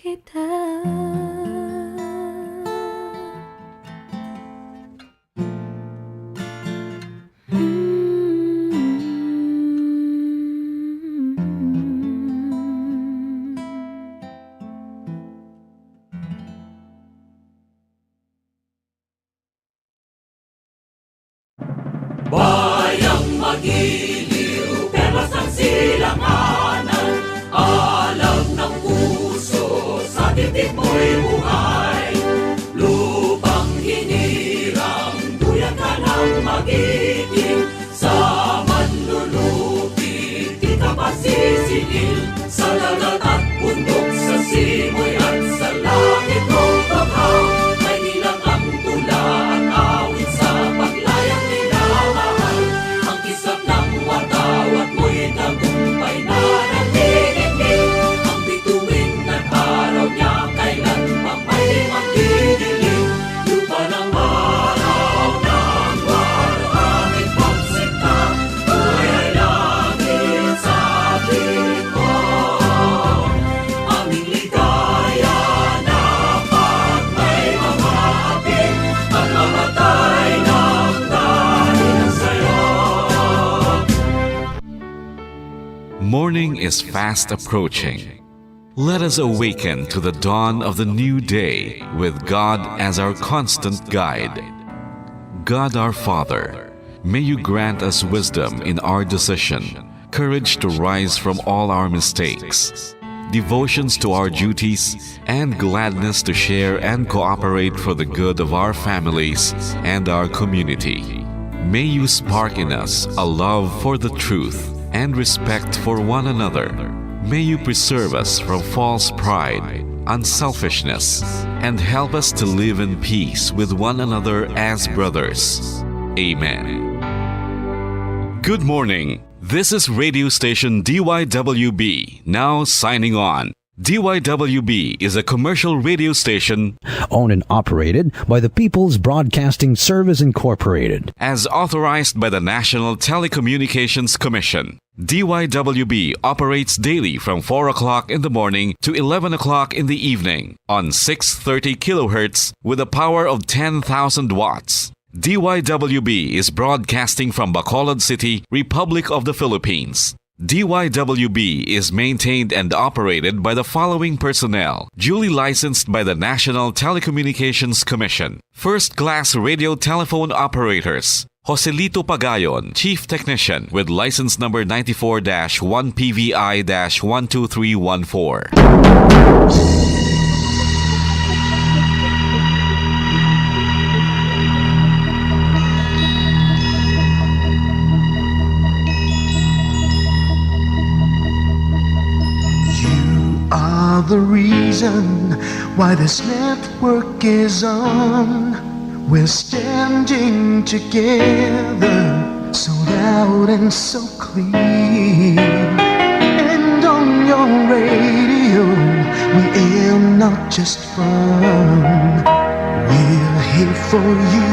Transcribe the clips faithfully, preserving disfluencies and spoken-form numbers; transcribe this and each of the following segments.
kita. Bayang magiliw, perlas ang silanganan, alam ng puso, sa dibdib mo'y buhay. Lupang hinirang, duyan ka ng magiting, sa manlulupi, di ka pasisiil, sa dagat at bundok, sa simoy at sa langit, o baka may nilang ang tula at awit sa paglayang minamahal. Ang kislap ng watawat mo'y tagumpay na nagdidikit. Ang bituin at araw niya kailan pang may magdidilim. Lupa ng araw ng waluhangin pagsinta, buhay ay langit sa piling mo. Aming ligaya na pag may mga hapit, at mamatay ng dahil sa'yo. Morning is fast approaching. Let us awaken to the dawn of the new day with God as our constant guide. God our Father, may you grant us wisdom in our decision, courage to rise from all our mistakes, devotions to our duties, and gladness to share and cooperate for the good of our families and our community. May you spark in us a love for the truth and respect for one another. May you preserve us from false pride, unselfishness, and help us to live in peace with one another as brothers. Amen. Good morning. This is radio station D Y W B, now signing on. D Y W B is a commercial radio station owned and operated by the People's Broadcasting Service Incorporated. As authorized by the National Telecommunications Commission. D Y W B operates daily from four o'clock in the morning to eleven o'clock in the evening on six thirty kilohertz with a power of ten thousand watts. D Y W B is broadcasting from Bacolod City, Republic of the Philippines. D Y W B is maintained and operated by the following personnel, duly licensed by the National Telecommunications Commission. First class radio telephone operators, Joselito Pagayon, Chief Technician, with license number ninety-four dash one P V I dash one two three one four. You are the reason why this network is on. We're standing together, so loud and so clear. And on your radio, we air not just fun. We're here for you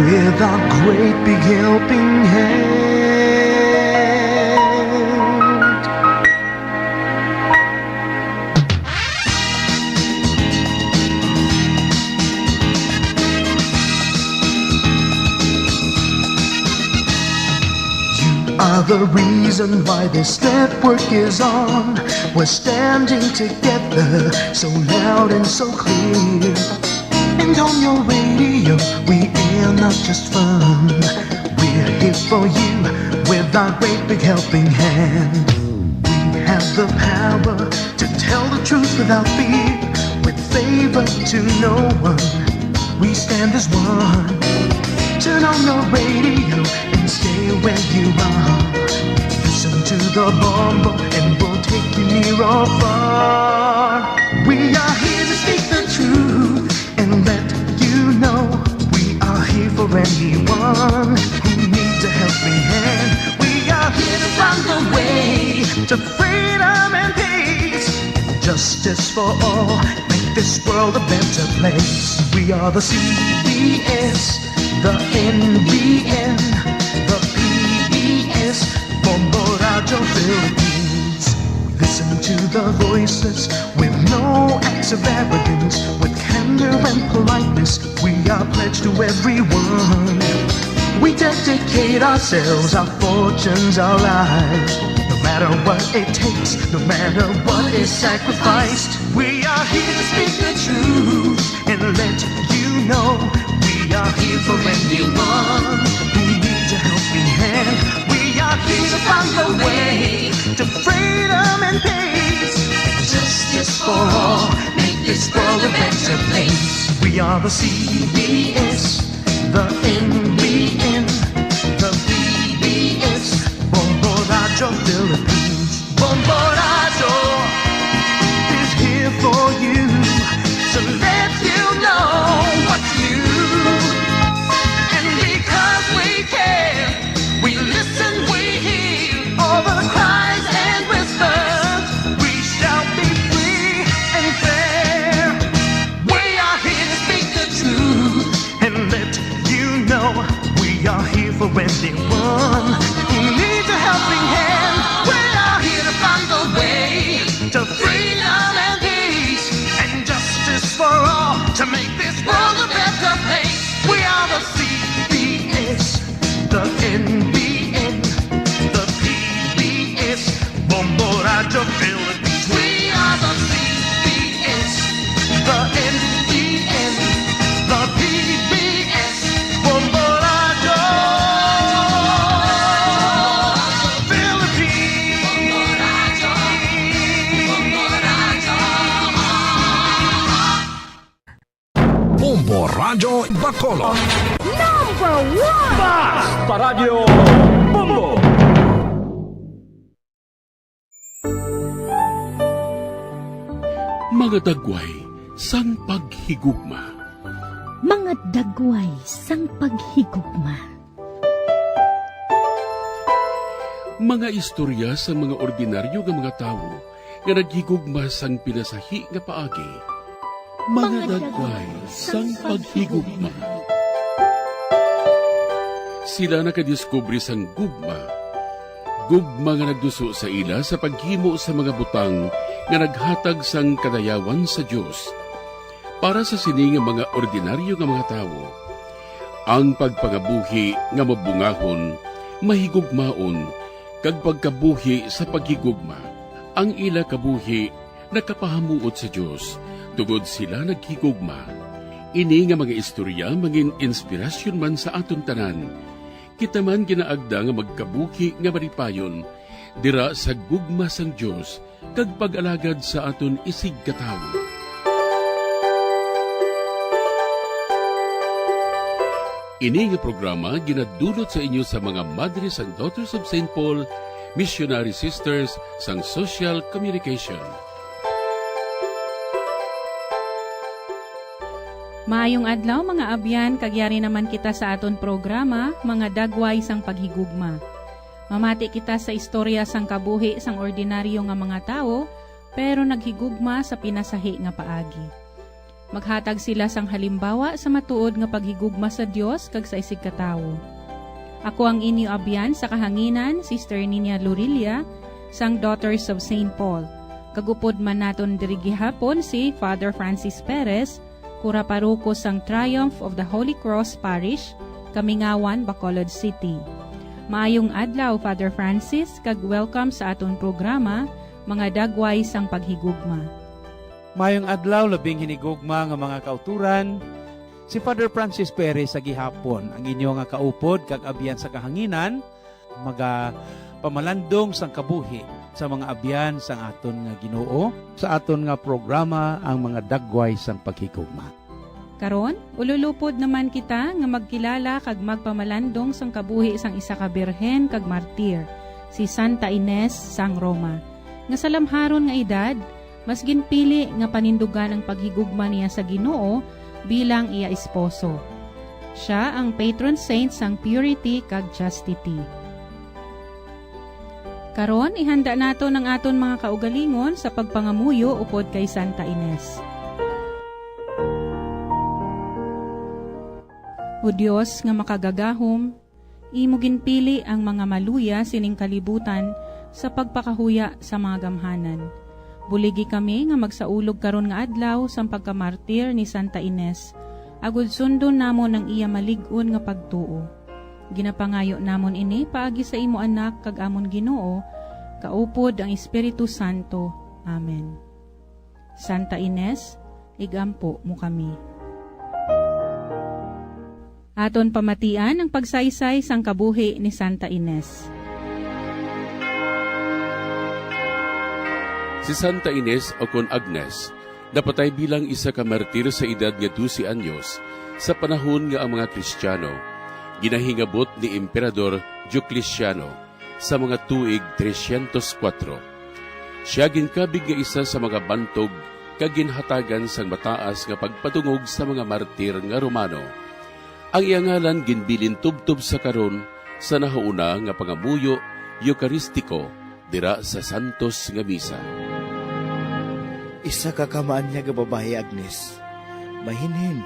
with our great big helping hand. You are the reason why this network is on. We're standing together, so loud and so clear. And on your radio, we air not just fun. We're here for you with our great big helping hand. We have the power to tell the truth without fear, with favor to no one. We stand as one. Turn on your radio and stay where you are. Listen to the bombo and we'll take you near or far. We are here to speak the truth and let you know we are here for anyone who needs a helping hand. We are here to find a way to freedom and peace, justice for all, make this world a better place. We are the C B S, the N B N, the P B S, Bombo Radyo Philippines. We listen to the voices with no To everyone, we dedicate ourselves, our fortunes, our lives. No matter what it takes, no matter what is sacrificed, we are here to speak the truth and let you know we are here for anyone who needs a helping hand. We are here to find a way to freedom and peace and justice for all. Make this world a better place. We are the C B S, the N B N, the P B S, Bombo Radyo Philippines. Bombo Radyo is here for you to let you know what's new. And because we care, we listen, we hear all the cries and whispers. We shall be free and fair. We are here to speak the truth and let you know we are here for anyone who needs a helping hand. We are here to find a way to freedom and peace and justice for all to make this world a better place. We are the C B S, the N B N, the P B S, Bombo Radyo Philippines. We are the C B S, the N B N, the P B S, Bombo Radyo Philippines. Bombo Radyo Bacolod. Number one! Basta Radyo Bombo! Mga dagway sang paghigugma. Mga dagway sang paghigugma. Mga istorya sang mga ordinaryo nga mga tawo nga naghigugma sang pinasahi nga paagi. Mga dagway sang paghigugma. Sila nakadiskubre sang gugma. Gugma nga nagduso sa ila sa paghimo sa mga butang nga naghatag sang kadayawan sa Dios. Para sa sini nga mga ordinaryo nga mga tawo, ang pagpangabuhi nga mabungahon, mahigugmaon, kag pagkabuhi sa paghigugma, ang ila kabuhi nakapahamuot sa Dios, tungod sila naghigugma. Ini nga mga istorya mangin-inspirasyon man sa aton tanan. Kita man ginaagda nga magkabuhi nga malipayon dira sa gugma sang Dios kag pag-alagad sa aton isigkatawo. Ini nga programa ginadulot sa inyo sa mga Madre sang Daughters of Saint Paul, Missionary Sisters sang Social Communication. Maayong adlaw, mga abyan, kag yari naman kita sa aton programa, Mga Dagway sang Paghigugma. Mamati kita sa istorya sang kabuhi sang ordinaryo nga mga tawo, pero naghigugma sa pinasahi nga paagi. Maghatag sila sang halimbawa sa matuod nga paghigugma sa Dios kag sa isigkatawo. Ako ang inyo abyan sa kahanginan, Sister Nina Lorilla, sang Daughters of Saint Paul. Kag upod man naton diri gihapon si Father Francis Perez, kura paroko sang Triumph of the Holy Cross Parish, Kamingawan, Bacolod City. Maayong adlaw, Father Francis, kag welcome sa aton programa, Mga Dagway sang Paghigugma. Maayong adlaw, labing hinigugma nga mga kauturan. Si Father Francis Perez sa gihapon, ang inyo nga kaupod kag abyan sa kahanginan, magapamalandong sang kabuhi sa mga abyan sang aton nga Ginoo sa aton nga programa, Ang Mga Dagway sang Paghigugma. Karon, ululupod naman kita nga magkilala kag magpamalandong sang kabuhi sang isa ka birhen kag martir, si Santa Ines sang Roma, nga sa lamharon nga edad, mas ginpili nga panindugan ang paghigugma niya sa Ginoo bilang iya esposo. Sia ang patron saint sang purity kag chastity. Karon, ihanda naton ang aton mga kaugalingon sa pagpangamuyo upod kay Santa Ines. O Dios nga makagagahom, imo ginpili ang mga maluya sining kalibutan sa pagpakahuya sa mga gamhanan. Buligi kami nga magsaulog karon nga adlaw sang pagkamartir ni Santa Ines, agod sundon namon ang iya malig-on nga pagtuo. Ginapangayo namon ini paagi sa imo Anak kag amon Ginoo, kaupod ang Espiritu Santo. Amen. Santa Ines, igampo mo kami. Aton pamatian ang pagsaysay sang kabuhi ni Santa Ines. Si Santa Ines, o kon Agnes, napatay bilang isa ka martir sa edad nga dose anyos, sa panahon nga ang mga Kristiyano ginahingabot ni Emperador Diocleciano sa mga tuig trescientos cuatro. Sia ginkabig nga isa sa mga bantog kag ginhatagan sang mataas nga pagpadungog sa mga martir nga Romano. Ang iya ngalan ginbilin tubtob sa karon sa nahauna nga pangamuyo Eukaristiko dira sa Santos nga Misa. Isa ka kamaanyag nga babayi, Agnes. Mahinhin,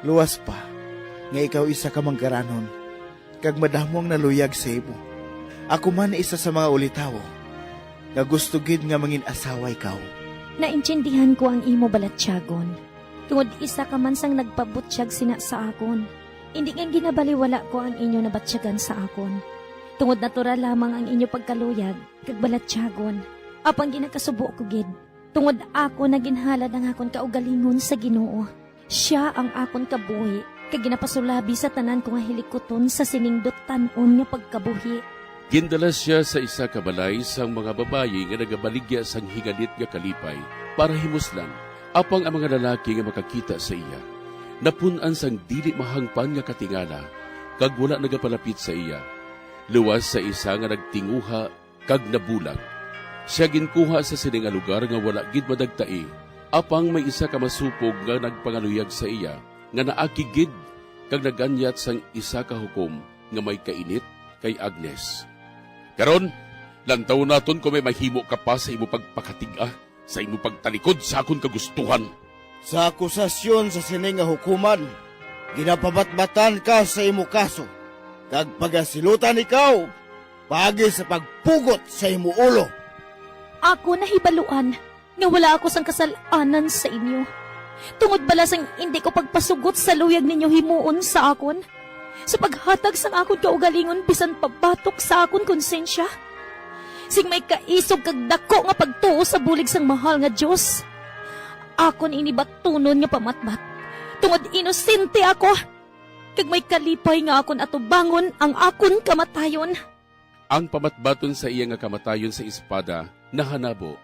luwas pa nga ikaw isa ka manggaranon, kag madamo ang naluyag sa imo. Ako man isa sa mga ulitawo nga gusto gid nga mangin-asawa ikaw. Naintindihan ko ang imo balatyagon, tungod isa ka man sang nagpabutyag sina sa akon. Indi nga ginabaliwala ko ang inyo nabatyagan sa akon, tungod natural lamang ang inyo pagkaluyag kag balatyagon. Apang ginakasubo ko gid, tungod ako naginhalad ang akon kaugalingon sa Ginoo. Sia ang akon kabuhi, kag ginapasulabi sa tanan ko nga hilikuton sa sining dutan-on nga pagkabuhi. Gindala sia sa isa ka balay sang mga babayi nga nagabaligya sang hingalit nga kalipay para himuslan, apang ang mga lalaki nga makakita sa iya napun-an sang dili mahangpan nga katingala, kag wala nagapalapit sa iya, luwas sa isa nga nagtinguha kag nabulag. Sia ginkuha sa sini nga lugar nga wala gid madagtai, apang may isa ka masupog nga nagpangaluyag sa iya, nga naakig gid kag naganyat sang isa ka hukom nga may kainit kay Agnes. Karon, lantawon naton kon may mahimo ka pa sa imo pagpakatig-a, sa imo pagtalikod sa akon kagustuhan. Sa akusasyon sa sini nga hukuman, ginapabatbatan ka sa imo kaso, kag pagasilutan ikaw paagi sa pagpugot sa imo ulo. Ako nahibaluan nga wala ako sang kasal-anan sa inyo, tungod bala sang indi ko pagpasugot sa luyag ninyo himuon sa akon, sa paghatag sang akon kaugalingon bisan pa batok sa akon konsensya, sing may kaisog kag daku nga pagtuo sa bulig sang mahal nga Dios. Akon ini batunon nga pamatbat, tungod inosente ako, kag may kalipay nga akon atubangon ang akon kamatayon. Ang pamatbaton sa iya nga kamatayon sa espada nahanabo,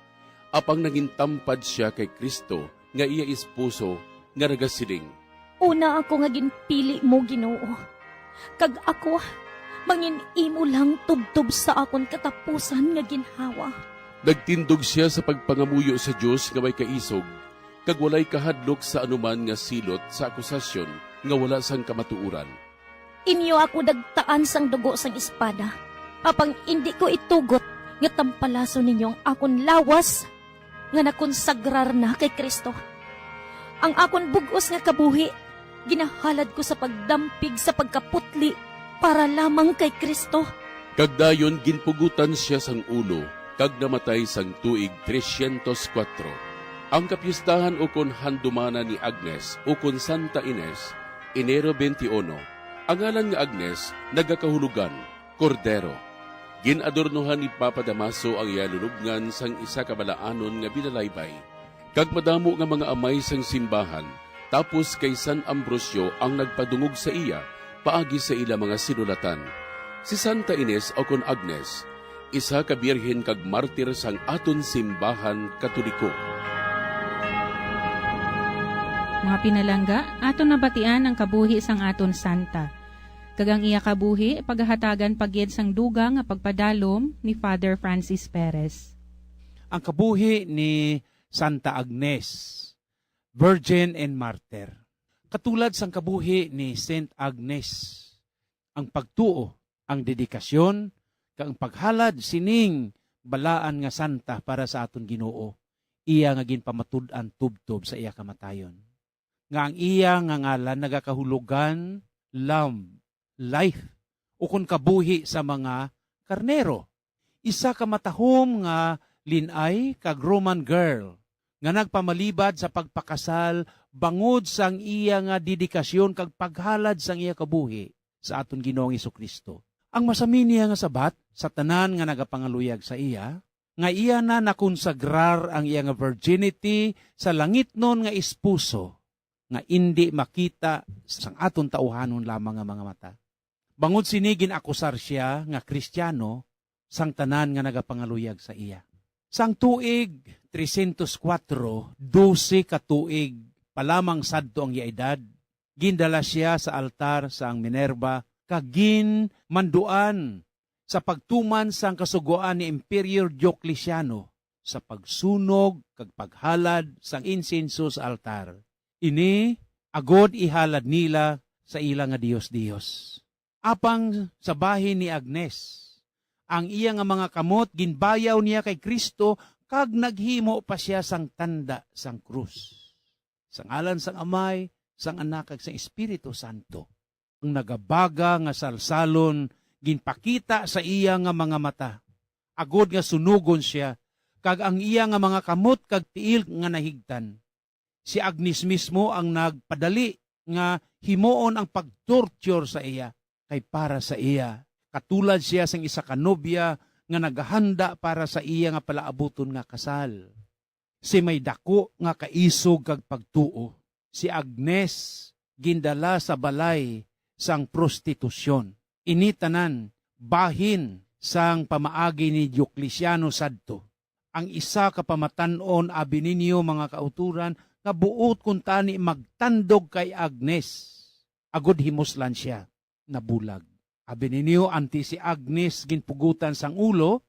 apang nangintampad sia kay Cristo nga iya esposo, nga nagasiling, "Una ako nga ginpili mo, Ginoo, kag ako mangin-imo lang tubtob sa akon katapusan nga ginhawa." Nagtindog sia sa pagpangamuyo sa Dios nga may kaisog, kag walay kahadlok sa anuman nga silot sa akusasyon nga wala sang kamatuoran. Inyo ako dagtaan sang dugo sang espada, apang indi ko itugot nga tampalason ninyo ang akon lawas nga nakonsagrar na kay Cristo. Ang akon bug-os nga kabuhi, ginahalad ko sa pagdampig sa pagkaputli para lamang kay Cristo. Kag dayon ginpugotan sia sang ulo, kag namatay sang tuig trescientos cuatro. Ang kapiestahan ukon handumanan ni Agnes ukon Santa Ines, Enero twenty-uno. Ang ngalan nga Agnes nagakahulogan, Kordero. Gin-adornohan ni Papa Damaso ang iya lulubngan sang isa ka balaanon nga binalaybay, kag madamo nga mga amay sang simbahan, tapos kay San Ambrosio ang nagpadungog sa iya paagi sa ila mga sinulatan. Si Santa Ines, o kon Agnes, isa ka birhen kag martir sang aton simbahan Katoliko. Mga pinalangga, aton nabatian ang kabuhi sang aton santa, kag ang iya kabuhi pagahatagan pa gid sang dugang nga pagpadalom ni Father Francis Perez. Ang kabuhi ni Santa Agnes, Virgin and Martyr. Katulad sang kabuhi ni Saint Agnes, ang pagtuo, ang dedikasyon, kag ang paghalad sining balaan nga santa para sa aton Ginoo, iya nga ginpamatud-an tubtob sa iya kamatayon, nga ang iya nga ngalan nagakahulogan Lamb, life, ukon kabuhi sa mga karnero. Isa ka matahom nga lin-ay kag Roman girl nga nagpamalibad sa pagpakasal bangod sang iya nga dedikasyon kag paghalad sang iya kabuhi sa aton Ginoong Jesu-Cristo. Ang masami niya nga sabat sa tanan nga nagapangaluyag sa iya, nga iya na nakonsagrar ang iya nga virginity sa langitnon nga esposo, nga indi makita sang aton tawuhanon lamang nga mga mata. Bangod sini, gin-akusar sia nga Kristiano sang tanan nga nagapangaluyag sa iya. Sang tuig trescientos cuatro, dose ka tuig pa lamang sadto ang iya edad, gindala sia sa altar sang Minerva kag ginmanduan sa pagtuman sang kasugoan ni Emperor Diocleciano sa pagsunog kag paghalad sang insenso sa altar. Ini agod ihalad nila sa ila nga dios-dios. Apang sa bahin ni Agnes, ang iya nga mga kamot ginbayaw niya kay Cristo, kag naghimo pa sia sang tanda sang krus, sa ngalan sang Amay, sang Anak, kag sang Espiritu Santo. Ang nagabaga nga salsalon ginpakita sa iya nga mga mata, agod nga sunogon sia, kag ang iya nga mga kamot kag tiil nga nahigtan. Si Agnes mismo ang nagpadali nga himuon ang pag-torture sa iya, kay para sa iya, katulad sia sang isa ka nobya nga nagahanda para sa iya nga palaabuton nga kasal. Si may daku nga kaisog kag pagtuo, si Agnes gindala sa balay sang prostitusyon. Ini tanan bahin sang pamaagi ni Diocleciano sadto. Ang isa ka pamatan-on abi ninyo, mga kautoran, nga buot kuntani magtandog kay Agnes, agud himuslan sia nabulag. Abi ninyo, anti si Agnes ginpugutan sang ulo,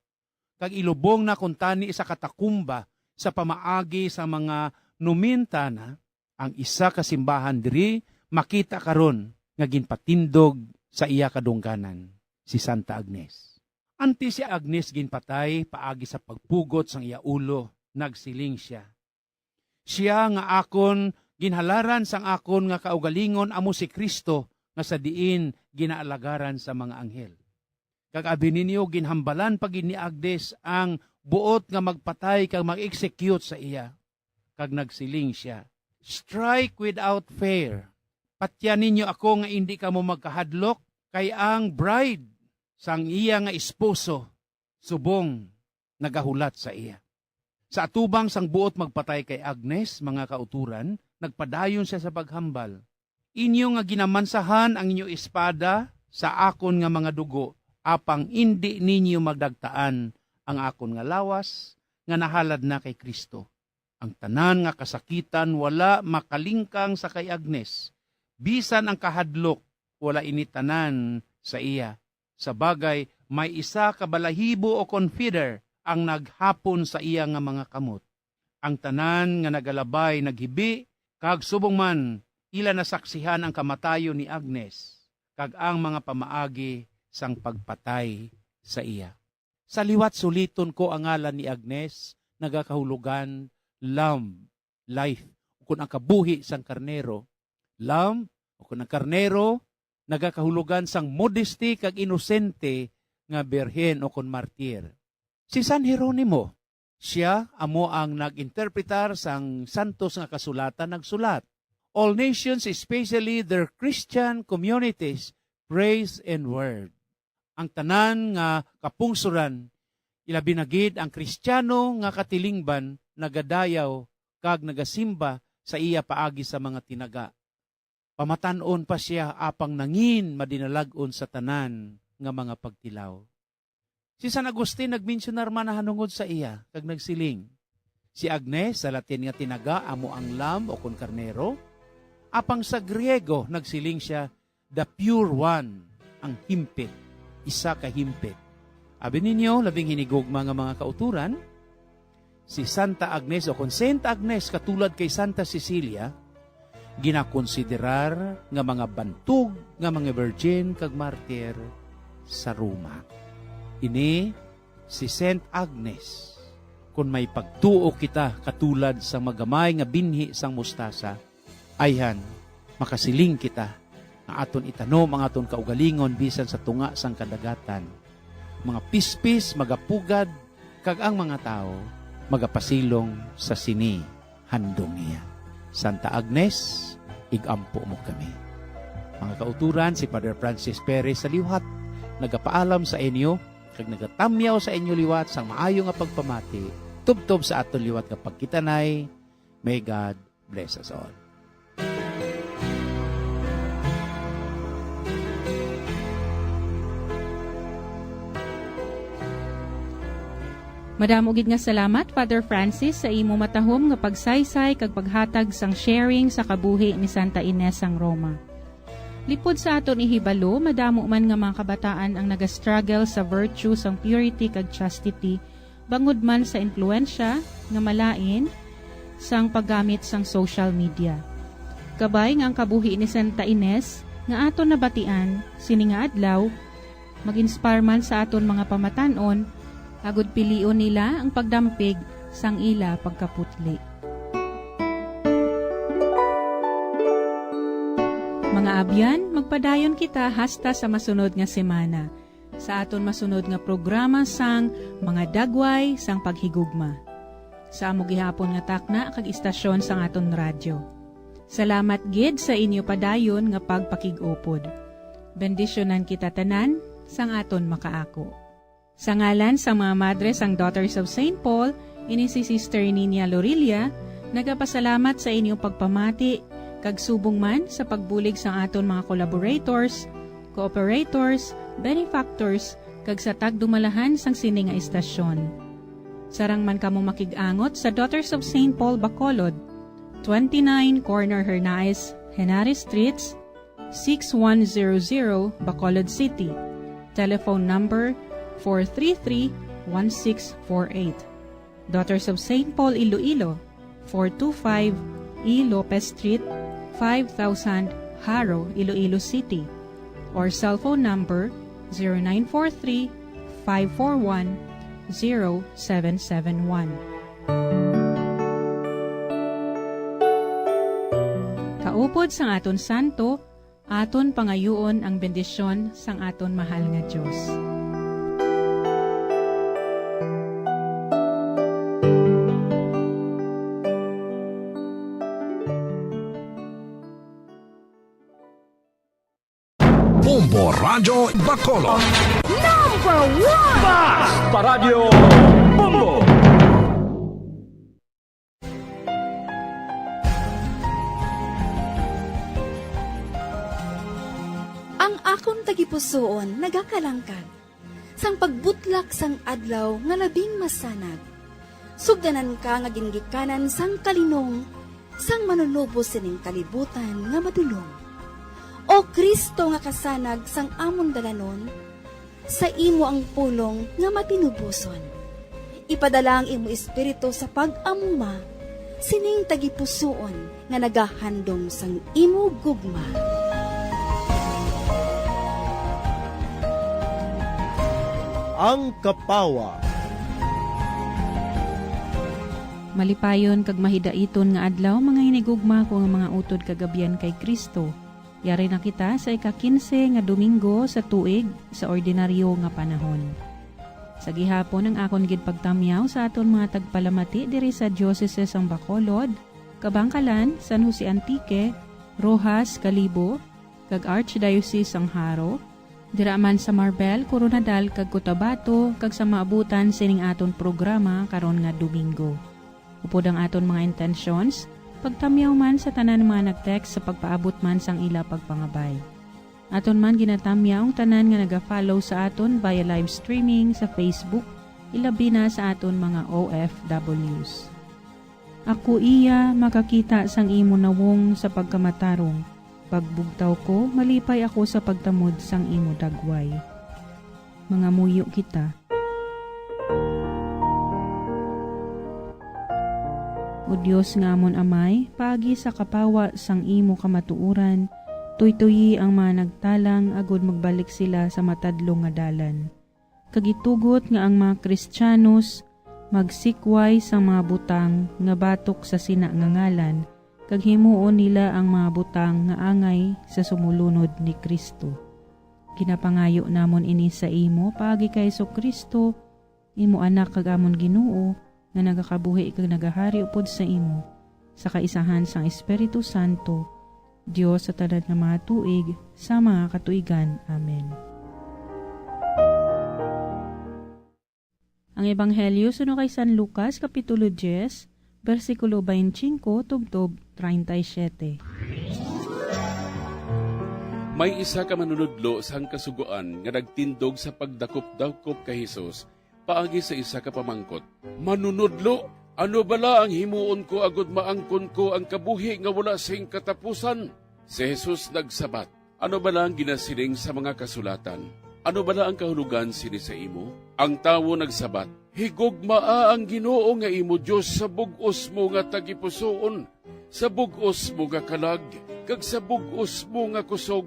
kag ilubong na kuntani sa katakumba sa pamaagi sa mga numintana, ang isa ka simbahan diri makita karon nga ginpatindog sa iya kadungganan, si Santa Agnes. Anti si Agnes ginpatay paagi sa pagpugot sang iya ulo, nagsiling sia, "Sia nga akon ginhalaran sang akon nga kaugalingon amo si Cristo nga sa diin ginaalagaran sa mga anghel." Kag abi ninyo, ginhambalan pa gid ni Agnes ang buot nga magpatay kag mag-execute sa iya. Kag nagsiling sia, "Strike without fear. Patyan ninyo ako nga indi kamo magkahadlok, kay ang bride sang iya nga esposo subong nagahulat sa iya." Sa atubang sang buot magpatay kay Agnes, mga kauturan, nagpadayon sia sa paghambal, "Inyo nga ginamansahan ang inyo espada sa akon nga mga dugo, apang indi ninyo madagtaan ang akon nga lawas nga nahalad na kay Cristo. Ang tanan nga kasakitan wala makalingkang sa kay Agnes, bisan ang kahadlok wala ini tanan sa iya. Sa bagay, may isa ka balahibo o confidere ang naghapon sa iya nga mga kamot. Ang tanan nga nagalabay naghibi, kag subong man ila nasaksihan ang kamatayon ni Agnes kag ang mga pamaagi sang pagpatay sa iya." Sa liwat suliton ko ang ngalan ni Agnes, nagakahulogan lamb, life, ukon ang kabuhi sang karnero. Lamb, ukon ang karnero, nagakahulogan sang modesty kag inosente nga birhen ukon martir. Si San Jeronimo, sia amo ang nag-interpretar sang santos nga kasulatan, nagsulat, "All nations, especially their Christian communities, praise and word." Ang tanan nga kapungsoran, ilabi na gid ang Kristiyano nga katilingban, nagadayaw kag nagasimba sa iya paagi sa mga tinaga. Pamatan-on pa sia apang nangin madinalag-on sa tanan nga mga pagtilaw. Si San Agustin nagmensionar man nahanungod sa iya kag nagsiling, "Si Agnes, sa Latin nga tinaga, amo ang lamb ukon karnero, apang sa Griego nagsiling sia, the pure one, ang himpit, isa ka himpit." Abi ninyo, labing hinigugma nga mga kauturan, si Santa Agnes, o kon Saint Agnes, katulad kay Santa Cecilia, ginakonsiderar nga mga bantog nga mga virgin kag martir sa Roma. Ini si Saint Agnes. Kon may pagtuo kita katulad sang magamay nga binhi sang mustasa, ayhan, makasiling kita nga aton itanom ang aton kaugalingon bisan sa tunga sang kadagatan. Mga pispis magapugad, kag ang mga tawo magapasilong sa sini handom niya. Santa Agnes, ig-ampo mo kami. Mga kauturan, si Father Francis Perez sa liwat nagapaalam sa inyo kag nagatamyaw sa inyo liwat sang maayo nga pagpamati tubtob sa aton liwat nga pagkitanay. May God bless us all. Madamo gid nga salamat, Father Francis, sa imo matahom nga pagsaysay kag paghatag sang sharing sa kabuhi ni Santa Ines sang Roma. Lipod sa aton ihibalo, madamo man nga mga kabataan ang nagastruggle sa virtue sang purity kag chastity, bangod man sa impluwensya nga malain sang paggamit sang social media. Kabay nga ang kabuhi ni Santa Ines nga aton nabatian sini nga adlaw mag-inspire man sa aton mga pamatan-on, agod pilion nila ang pagdampig sang ila pagkaputli. Mga abyan, magpadayon kita hasta sa masunod nga semana, sa aton masunod nga programa sang Mga Dagway sang Paghigugma, sa amo gihapon nga takna kag istasyon sang aton radyo. Salamat gid sa inyo padayon nga pagpakig-upod. Bendisyonan kita tanan sang aton makaako. Sa ngalan sang mga madre sang Daughters of Saint Paul, ini si Sister Ninia Lorilla, nagapasalamat sa inyong pagpamati, kag subong man sa pagbulig sang aton mga collaborators, cooperators, benefactors, kag sa tagdumalahan sang sini nga istasyon. Sarang man kamo makig-angot sa Daughters of Saint Paul Bacolod, twenty-nine Corner Hernaez, Henares Streets, six one zero zero, Bacolod City. Telephone number four three three, one six four eight. Daughters of Saint Paul Iloilo, four two five E Lopez Street, five thousand, Jaro, Iloilo City, or cellphone number zero nine four three, five four one, zero seven seven one. Kaupod sang aton santo, aton pangayuon ang bendisyon sang aton mahal nga Dios. Bombo Radyo Bacolod. Number one! Basta Radyo Bombo! Ang akon tagipusoon nagakalangkag sang pagbutlak sang adlaw nga labing masanag. Sugdanan ka nga gingikanan sang kalinong sang Manunubos sining kalibutan nga madulom. O Cristo nga kasanag sang amon dalanon, sa imo ang pulong nga matinuboson. Ipadala ang imo Espiritu sa pag-amuma sining tagipusoon nga nagahandom sang imo gugma. Ang Kapawa. Malipayon kag mahidaiton nga adlaw, mga hinigugma ko nga mga utod kag abyan kay Cristo. Yari na kita sa ika-kinse nga Domingo sa tuig sa ordinaryo nga panahon. Sa gihapon, ang akon gid pagtamyaw sa aton mga tagpalamati diri sa Diocese sang Bacolod, Kabangkalan, San Jose Antique, Roxas, Kalibo, kag Archdiocese sang Jaro, dira man sa Marbel, Koronadal, kag Cotabato, kag sa maabutan sining aton programa karon nga Domingo. Upod ang aton mga intentions, pagtamyaw man sa tanan nga mga nag-text sa pagpaabot man sang ila pagpangabay. Aton man ginatamyaw ang tanan nga naga-follow sa aton via live streaming sa Facebook, ilabi na sa aton mga O F Ws. Ako iya makakita sang imo nawong sa pagkamatarong. Pagbugtaw ko, malipay ako sa pagtamod sang imo dagway. Mangamuyo kita. O Dios nga amon Amay, paagi sa kapawa sang imo kamatuoran, tuytoyi ang mga nagtalang agod magbalik sila sa matadlong nga dalan. Kag itugot nga ang mga Kristiyanos magsikway sa mga butang nga batok sa sina nga ngalan, kag himuon nila ang mga butang nga angay sa sumulunod ni Cristo. Ginapangayo namon ini sa imo paagi kay Jesu-Cristo, imo Anak kag amon Ginoo, nga nagakabuhi kag nagahari upod sa imo, sa kaisahan sang Espiritu Santo, Dios sa tanan nga mga tuig, sa mga katuigan. Amen. Ang Ebanghelyo suno kay San Lucas, Kapitulo diyes, bersikulo twenty-five tubtob treinta y siete. May isa ka manunodlo sang Kasugoan nga nagtindog sa pagdakop-dakop kay Jesus paagi sa isa ka pamangkot, "Manunodlo, ano bala ang himuon ko agod maangkon ko ang kabuhi nga wala sing katapusan?" Si Jesus nagsabat, "Ano bala ang ginasiling sa mga kasulatan? Ano bala ang kahulogan sini sa imo?" Ang tawo nagsabat, "Higugmaa ang Ginoo nga imo Dios sa bug-os mo nga tagipusoon, sa bug-os mo nga kalag, kag sa bug-os mo nga kusog,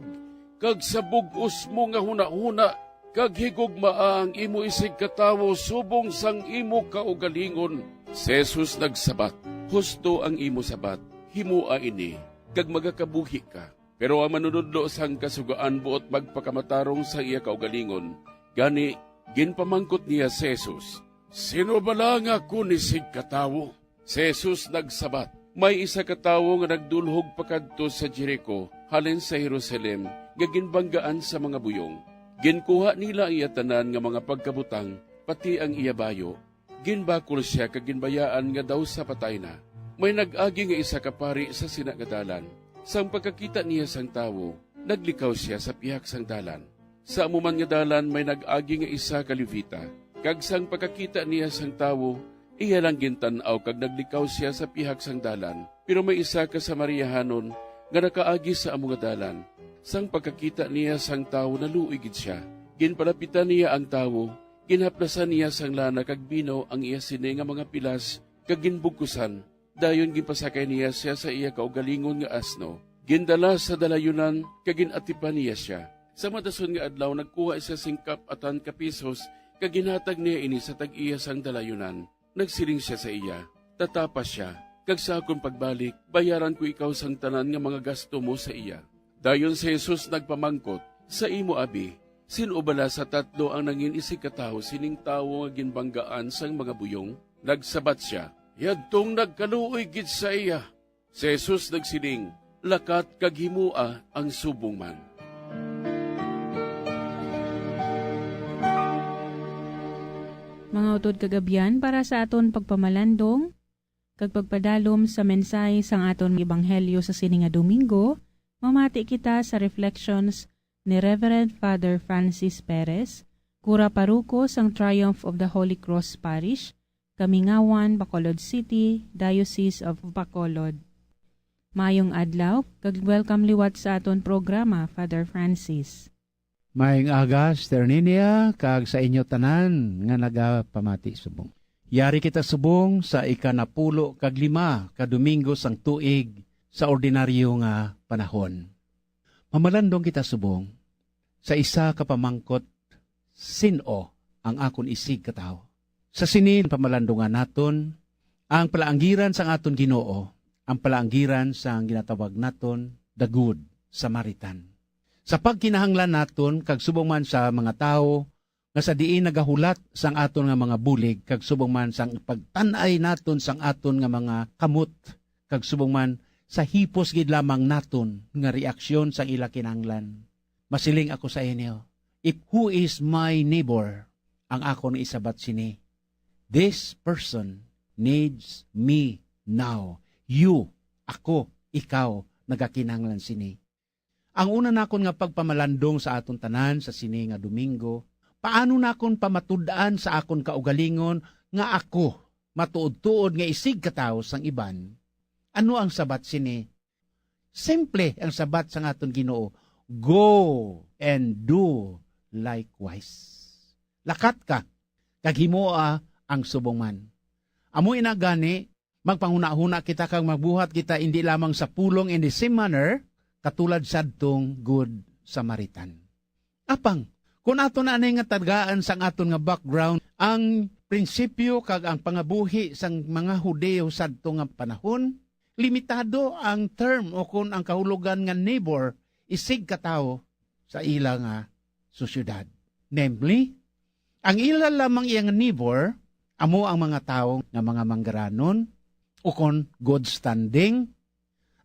kag sa bug-os mo nga hunahuna, kag higugmaa ang imo isigkatawo subong sang imo kaugalingon." Si Jesus nagsabat, "Husto ang imo sabat, himoa ini, kag magakabuhi ka." Pero ang manunodlo sang Kasugoan buot magpakamatarong sa iya kaugalingon. Gani, ginpamangkot niya si Jesus, "Sino bala nga akon isigkatawo?" Si Jesus nagsabat, "May isa ka tawo nga nagdulhog pakadto sa Jerico halin sa Jerusalem nga ginbanggaan sa mga buyong. Ginkuha nila ang iya tanan nga mga pagkabutang, pati ang iya bayo. Ginbakol sia kag ginbayaan nga daw sa patay na. May nag-agi nga isa ka pari sa sina nga dalan. Sang pagkakita niya sang tawo, naglikaw sia sa pihak sang dalan. Sa amo man nga dalan may nag-agi nga isa ka Levita, kag sang pagkakita niya sang tawo, iya lang gintan-aw kag naglikaw sia sa pihak sang dalan. Pero may isa ka Samariahanon nga nakaagi sa amo nga dalan. Sang pagkakita niya sang tawo, naluoy gid sia. Ginpalapitan niya ang tawo, ginhaplasan niya sang lana kag bino ang iya sini nga mga pilas, kag ginbugkusan. Dayon ginpasakay niya sia sa iya kaugalingon nga asno. Gindala sa dalayunan kag gin-atipan niya sia. Sa madason nga adlaw nagkuha sia sing kap-atan ka pisos kag ginhatag niya ini sa tag-iya sang dalayunan. Nagsiling sia sa iya, "Tatapa sia, kag sa akon pagbalik, bayaran ko ikaw sang tanan nga mga gasto mo sa iya." Dayon si Jesus nagpamangkot, "Sa imo abi, sin-o bala sa tatlo ang nangin-isigkatawo sining tawo nga ginbanggaan sang mga buyong?" Nagsabat sia, "Yadtong nagkaluoy gid sa iya." Si Jesus nagsiling, "Lakat kag himoa ang subong man." Mga utod kag abyan, para sa aton pagpamalandong kag pagpadalom sa mensahe sang aton ebanghelyo sa sini nga Domingo, mamati kita sa reflections ni Reverend Father Francis Perez, kura paroko sang Triumph of the Holy Cross Parish, Kamingawan, Bacolod City, Diocese of Bacolod. Mayong adlaw, kag welcome liwat sa aton programa, Father Francis. Maayong aga, Sister Ninia, kag sa inyo tanan nga nagapamati subong. Yari kita subong sa ikanapulo kag lima ka Domingo sang tuig sa ordinaryo nga panahon. Mamalandong kita subong sa isa ka pamangkot, "Sin-o ang akon isigkatawo?" Sa sini pamalandungan naton ang palaanggiran sang aton Ginoo, ang palaanggiran sang ginatawag naton the Good Samaritan. Sa pagkinahanglan naton kag subong man sa mga tawo nga sa diin nagahulat sang aton nga mga bulig, kag subong man sang pagtan-ay naton sang aton nga mga kamot, kag subong man sa hipos gid lamang naton nga reaksyon sang ila kinahanglan. Masiling ako sa inyo, if who is my neighbor, ang akon isabat sini, this person needs me now. You, ako, ikaw, nagakinahanglan sini. Ang una nakon nga pagpamalandong sa aton tanan sa sini nga Domingo, paano nakon pamatud-an sa akon kaugalingon nga ako matuod-tuod nga isigkatawo sang iban? Ano ang sabat sini? Simple ang sabat sang aton Ginoo, "Go and do likewise." Lakat ka, kag himoa ang subong man. Amo ina gani, magpanghunahuna kita kag magbuhat kita indi lamang sa pulong in the same manner katulad sadtong Good Samaritan. Apang, kun aton anay nga tagaan sang aton nga background ang prinsipyo kag ang pangabuhi sang mga Hudiyo sadto nga panahon, limitado ang term o kon ang kahulogan nga neighbor, isigkatawo, sa ila nga sosyedad. Namely, ang ila lamang iya nga neighbor amo ang mga tawo nga mga manggaranon, ukon good standing.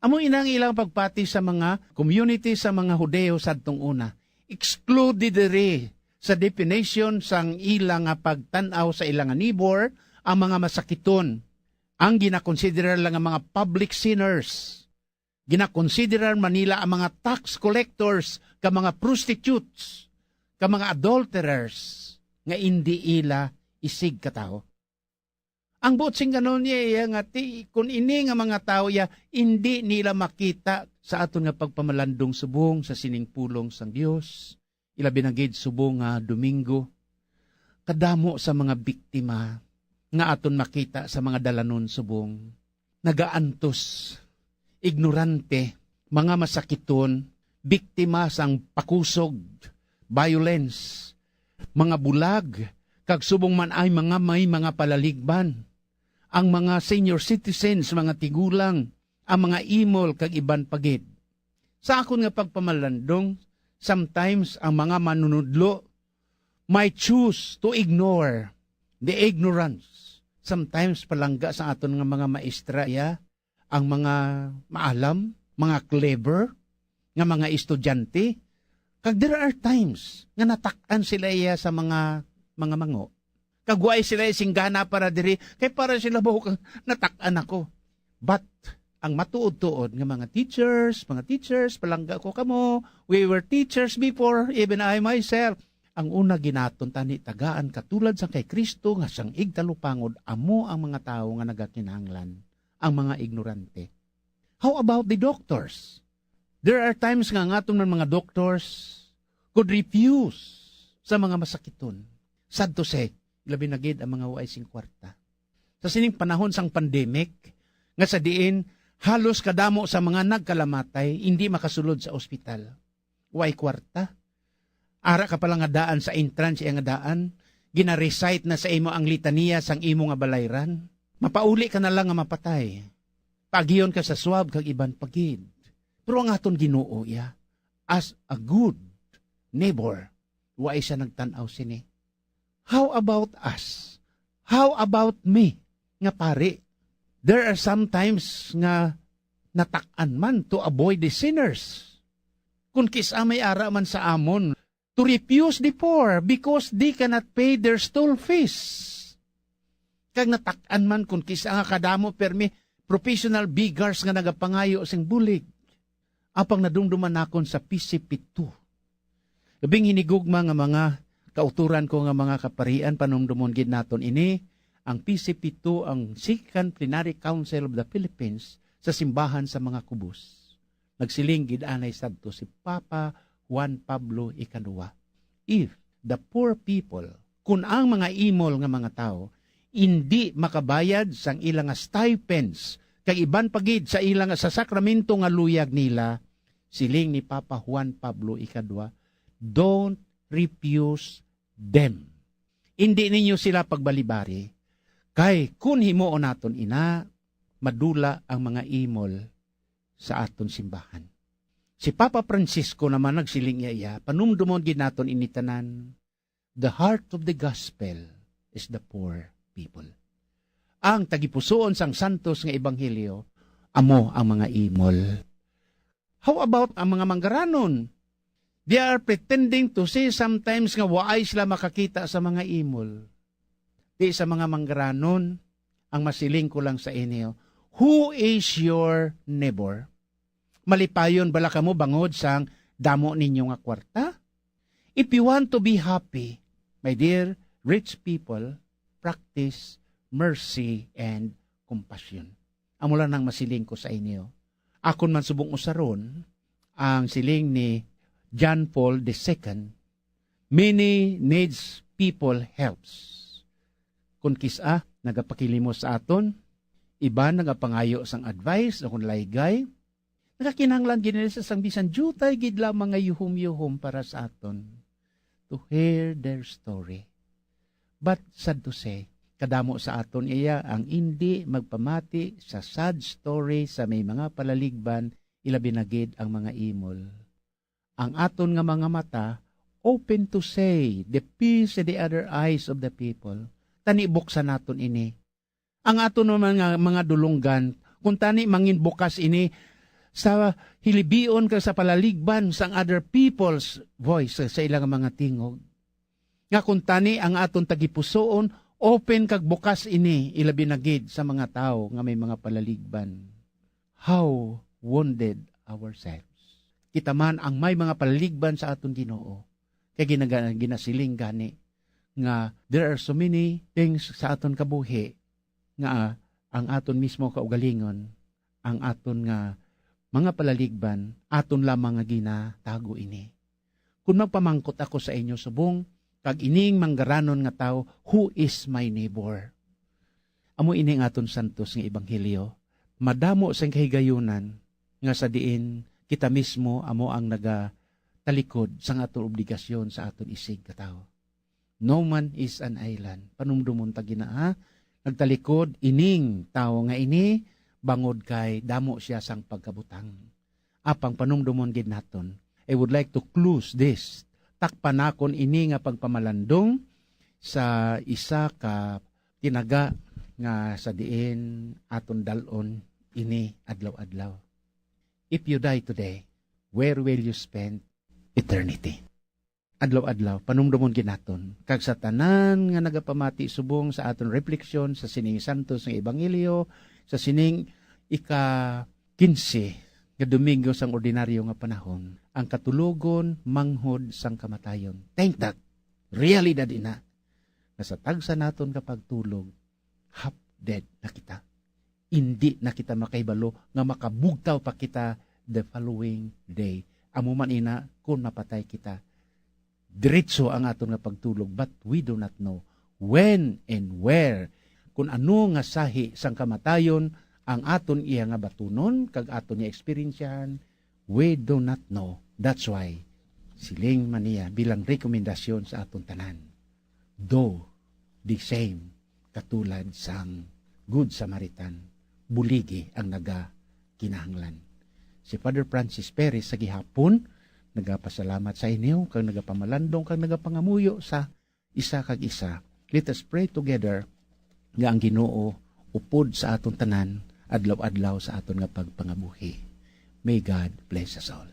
Amo ina ang ilang pagpati sa mga community sa mga Hudiyo sadtong una. Excluded diri sa definition sang ila nga pagtan-aw sa ila nga neighbor ang mga masakiton, ang ginakonsiderar lang nga mga public sinners. Ginakonsiderar man nila ang mga tax collectors, ka mga prostitutes, ka mga adulterers nga indi ila isig ka tawo. Ang buot sing kanon niya iya nga ti, kun ini nga mga tawo iya indi nila makita sa aton nga pagpamalandong subong sa sining pulong sang Dios, ilabi na gid subong nga Domingo, kadamo sa mga biktima nga aton makita sa mga dalanon subong, nagaantos, ignorante, mga masakiton, biktima sang pakusog, violence, mga bulag, kag subong man ay mga may mga palaligban, ang mga senior citizens, mga tigulang, ang mga imol, kag iban pa gid. Sa akon nga pagpamalandong, sometimes ang mga manunudlo may choose to ignore the ignorance. Sometimes palangga sa aton nga mga maestra iya ang mga maalam, mga clever nga mga estudyante. Kag there are times nga natak-an sila iya sa mga, mga mango. Kag way sila singgana para diri, kay para sila ba kang natak-an ako. But ang matuod-tuod nga mga teachers, mga teachers, palangga ko kamo, we were teachers before, even I myself. Ang una ginaton tani tagaan katulad sang kay Kristo nga sang igtalupangod amo ang mga tawo nga nagakinahanglan, ang mga ignorante. How about the doctors? There are times nga ang aton man mga doctors could refuse sa mga masakiton. Sad to say, labi na gid ang mga waay sing kwarta. Sa sining panahon sang pandemic, nga sa diin halos kadamo sa mga nagkalamatay indi makasulod sa ospital. Way kwarta. Ara ka pala nga daan sa entrance iya nga daan, gina-recite na sa imo ang litaniya sang imo nga balayran. Mapauli ka na lang nga mapatay. Paagion ka sa swab kag iban pa gid. Pero ang aton Ginoo iya, as a good neighbor, wa siya nagtan-aw sini. How about us? How about me, nga pari? There are sometimes nga natak-an man to avoid the sinners. Kung kis-a may ara man sa amon, to refuse the poor because they cannot pay their school fees. Kag natak-an man kung kis-a nga kadamo permi professional beggars nga nagapangayo sing bulig. Apang nadumduman nakon sa P C P two. Labing hinigugma nga mga kauturan ko nga mga kaparian, panumdomon gid naton ini, ang P C P two, ang Second Plenary Council of the Philippines, sa Simbahan sa mga Kubos. Nagsiling gid anay sadto si Papa Juan Pablo Ikaduha, "If the poor people, kun ang mga imol nga mga tawo, indi makabayad sang ila nga stipends kag iban pa gid sa ila nga sa sakramento nga luyag nila," siling ni Papa Juan Pablo Ikaduha, "Don't refuse them." Indi ninyo sila pagbalibari, kay kun himuon naton ina, madula ang mga imol sa aton simbahan. Si Papa Francisco naman nagsiling iya, iya, panumdomon gid naton ini tanan, "The heart of the gospel is the poor people." Ang tagipusoon sang santos nga ebanghelyo amo ang mga imol. How about ang mga manggaranon? They are pretending to say sometimes nga waay sila makakita sa mga imol. Di sa mga manggaranon, ang masiling ko lang sa inyo, who is your neighbor? Malipayon bala kamo bangod sang damo ninyo nga kwarta? If you want to be happy, my dear rich people, practice mercy and compassion. Amo lang nang masiling ko sa inyo. Akon man subong usaron ang siling ni John Paul the Second, "Many needs people helps." Kung kis-a nagapakilimos sa aton, iban nagapangayo sang advice o kung laygay, nagakinahanglan gid nila sa sang bisan diutay gid lamang nga yuhom-yuhom para sa aton, to hear their story. But sad to say, kadamo sa aton iya ang indi magpamati sa sad story sa may mga palaligban, ilabi na gid ang mga imol. Ang aton nga mga mata open to say the peace in the other eyes of the people. Tani buksan naton ini. ang aton naman nga mga dulonggan, kuntani mangin bukas ini sa hilibion kag sa palaligban sang other people's voice sa ilang mga tingog. Nga kuntani ang aton tagipusoon, open kag bukas ini, ilabi na gid sa mga tawo nga may mga palaligban. How wounded ourselves. Kita man ang may mga palaligban sa aton Ginoo. Kay ginaga-, ginasiling gani nga there are so many things sa aton kabuhi nga ang aton mismo kaugalingon, ang aton nga mga palaligban, aton lamang nga ginatago ini. Kon magpamangkot ako sa inyo subong, kag ining manggaranon nga tawo, "Who is my neighbor?" Amo ini ang aton santos nga ebanghelyo. Madamo sing kahigayunan nga sa diin kita mismo amo ang nagatalikod sang aton obligasyon sa aton isig nga tawo. No man is an island. Panumdomon ta gina, ha? Nagtalikod ining tawo nga ini bangod kay damo siya sang pagkabutang. Apang panumdomon gid naton. I would like to close this. Takpan nakon ini nga pagpamalandong sa isa ka tinaga nga sa diin aton dal-on ini adlaw-adlaw. If you die today, where will you spend eternity? Adlaw-adlaw, panumdomon gid naton. Kag sa tanan nga nagapamati subong sa aton refleksyon sa sining santos nga ebanghelyo, sa sining ika-kinse nga Domingo sang ordinaryo nga panahon, ang katulogon manghod sang kamatayon. Taintat, realidad ina, nga sa tagsa naton nga pagtulog, half dead na kita. Indi na kita makahibalo nga makabugtaw pa kita the following day. Amo man ina kon mapatay kita. Diretso ang aton nga pagtulog, but we do not know when and where, kun ano nga sahi sang kamatayon ang aton iya nga batunon kag aton iya eksperyensyahan, we do not know. That's why, siling man niya bilang rekomendasyon sa aton tanan, do the same, katulad sang Good Samaritan, buligi ang nagakinahanglan. Si Father Francis Perez sa gihapon nagapasalamat sa inyo kag nagapamalandong kag nagapangamuyo sa isa kag isa. Let us pray together nga ang Ginoo upod sa aton tanan adlaw-adlaw sa aton nga pagpangabuhi. May God bless us all.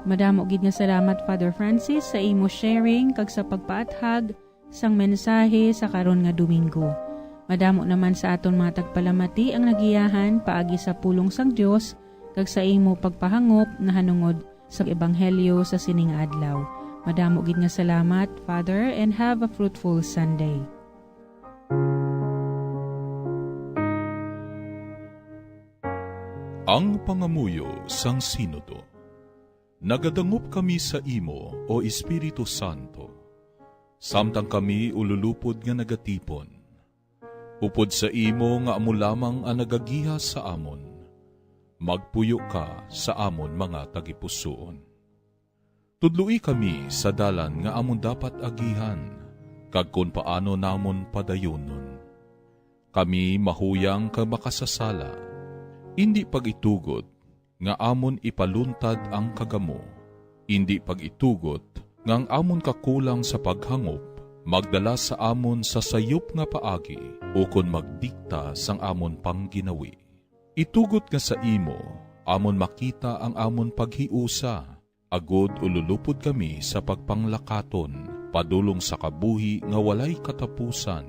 Madamo gid nga salamat, Father Francis, sa imo sharing kag sa pagpaathag sang mensahe sa karon nga Domingo. Madamo naman sa aton mga tagpalamati ang nagiyahan paagi sa pulong sang Dios kag sa imo pagpahangop nahanungod sa ebanghelyo sa sining adlaw. Madamo gid nga salamat, Father, and have a fruitful Sunday. Ang pangamuyo sang Sinodo. Nagadangop kami sa imo, O Espiritu Santo, samtang kami ululupod nga nagatipon. Upod sa imo nga amo lamang ang nagagiya sa amon, magpuyo ka sa amon mga tagipusoon. Tudloi kami sa dalan nga amon dapat agihan, kag kon paano namon padayonon. Kami mahuyang kag makasasala. Indi pag-itugot nga amon ipaluntad ang kagamo. Indi pag-itugot nga ang amon kakulang sa paghangop magdala sa amon sa sayop nga paagi ukon magdikta sang amon pangginawi. Itugot nga sa imo amon makita ang amon paghiusa, agod ululupod kami sa pagpanglakaton padulong sa kabuhi nga walay katapusan,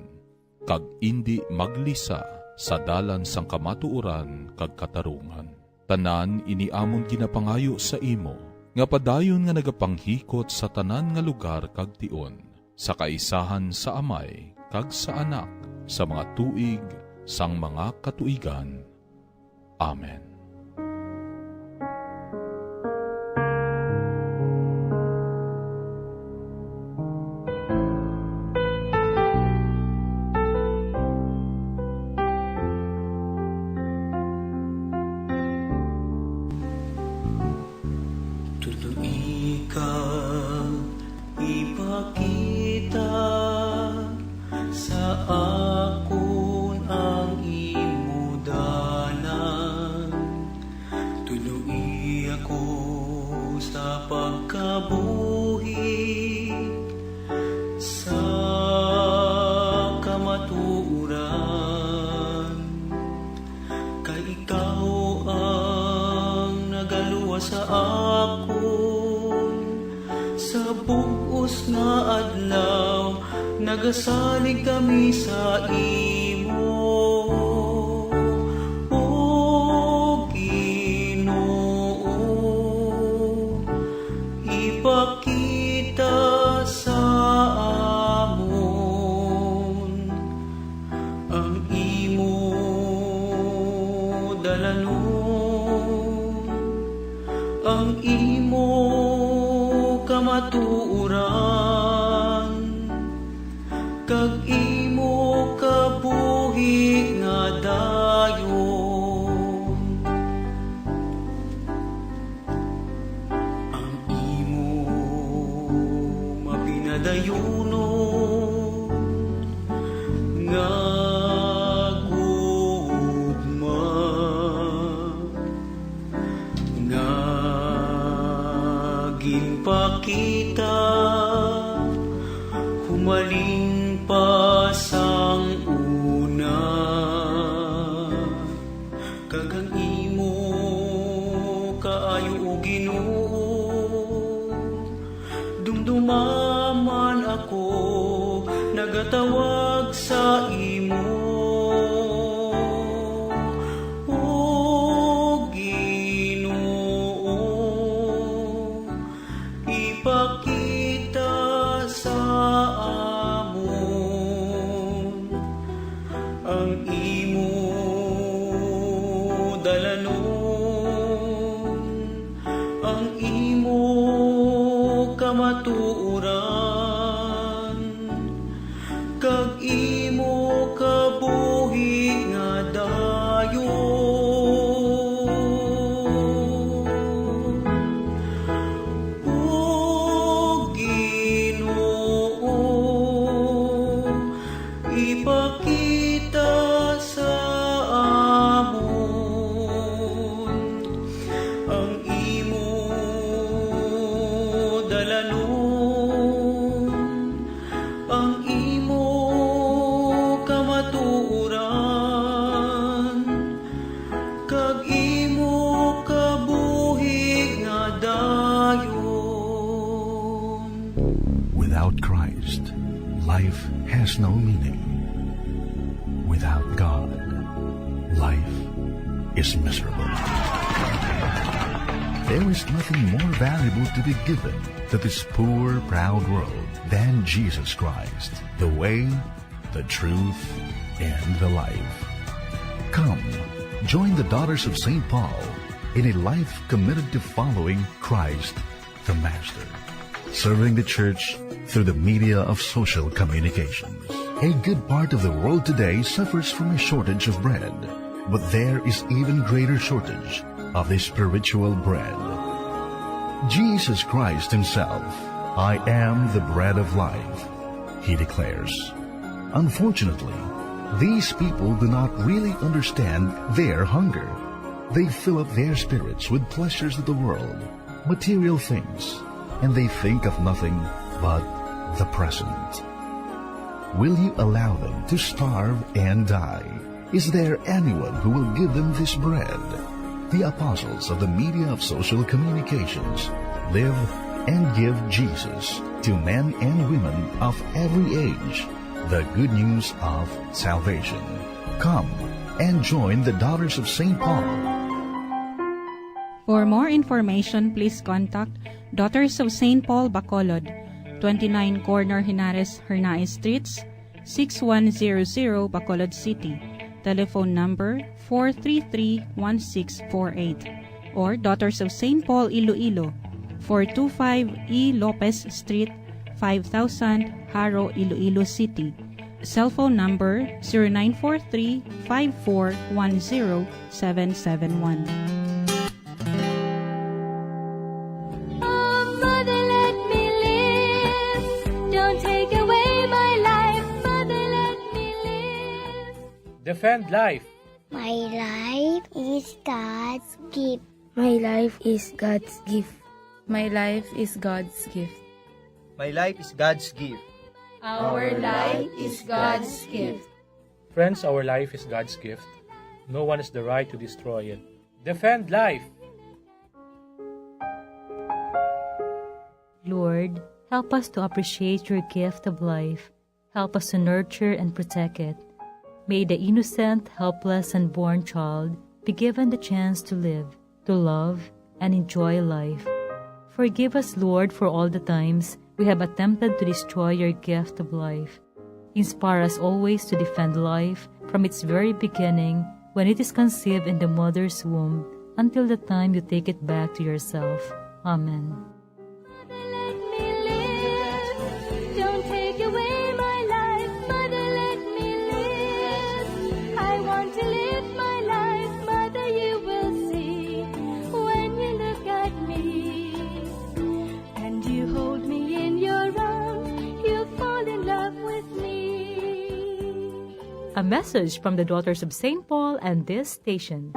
kag indi maglisa sa dalan sang kamatuoran kag katarungan. Tanan ini amon ginapangayo sa imo, nga padayon nga nagapanghikot sa tanan nga lugar kag tion, sa kaisahan sa Amay kag sa Anak, sa mga tuig sang mga katuigan. Amen. Tulo ikaw ipakita sa akon ang imo dalan. Tunoi ako sa pagkabuhi sa akon. Sa bug-os nga adlaw, nagasalig kami sa imo, O Ginoo. Ipakita sa amon ang imo dalanon, ang imo kamatuoran, kag imo kabuhi nga dayon. Ang imo mapinadayunon nga gugma, nga ginpakita humalin pa sang una, kag ang imo kaayo, O Ginoo, dumduma man ako nagatawag sa imo, O Ginoo. Ipakita sa amon ang imo dalanon, ang imo kamatuoran, kag imo kabuhi nga dayon. O Ginoo, ipakita sa amon ang imo dalanon, ang imo kamatuoran, kag imo kabuhi nga dayon. Without Christ, life has no meaning. Without God, life is miserable. There is nothing more valuable to be given to this poor, proud world than Jesus Christ, the way, the truth, and the life. Come, join the Daughters of Saint Paul in a life committed to following Christ the Master, serving the church through the media of social communications. A good part of the world today suffers from a shortage of bread, but there is even greater shortage of the spiritual bread. Jesus Christ himself, "I am the bread of life," he declares. Unfortunately, these people do not really understand their hunger. They fill up their spirits with pleasures of the world, material things, and they think of nothing but the present. Will you allow them to starve and die? Is there anyone who will give them this bread? The apostles of the media of social communications live and give Jesus to men and women of every age the good news of salvation. Come and join the Daughters of Saint Paul. For more information, please contact Daughters of Saint Paul Bacolod, twenty-nine Corner Henares Hernaez Streets, six one zero zero, Bacolod City. Telephone number four three three one six four eight. Or Daughters of Saint Paul Iloilo, four two five E Lopez Street, five thousand, Jaro, Iloilo City. Cellphone number zero nine four three five four one zero seven seven one. Oh, Mother, let me live. Don't take away my life. Mother, let me live. Defend life. My life is God's gift. My life is God's gift. My life is God's gift. My life is God's gift. Our life is God's gift. Friends, our life is God's gift. No one has the right to destroy it. Defend life. Help us to appreciate your gift of life. Help us to nurture and protect it. May the innocent, helpless, unborn child be given the chance to live, to love, and enjoy life. Forgive us, Lord, for all the times we have attempted to destroy your gift of life. Inspire us always to defend life from its very beginning, when it is conceived in the mother's womb, until the time you take it back to yourself. Amen. Mother, let me live. Don't take away my life. Mother, let me live. I want to live my life. Mother, you will see when you look at me. And you hold me in your arms. You fall in love with me. A message from the Daughters of Saint Paul and this station.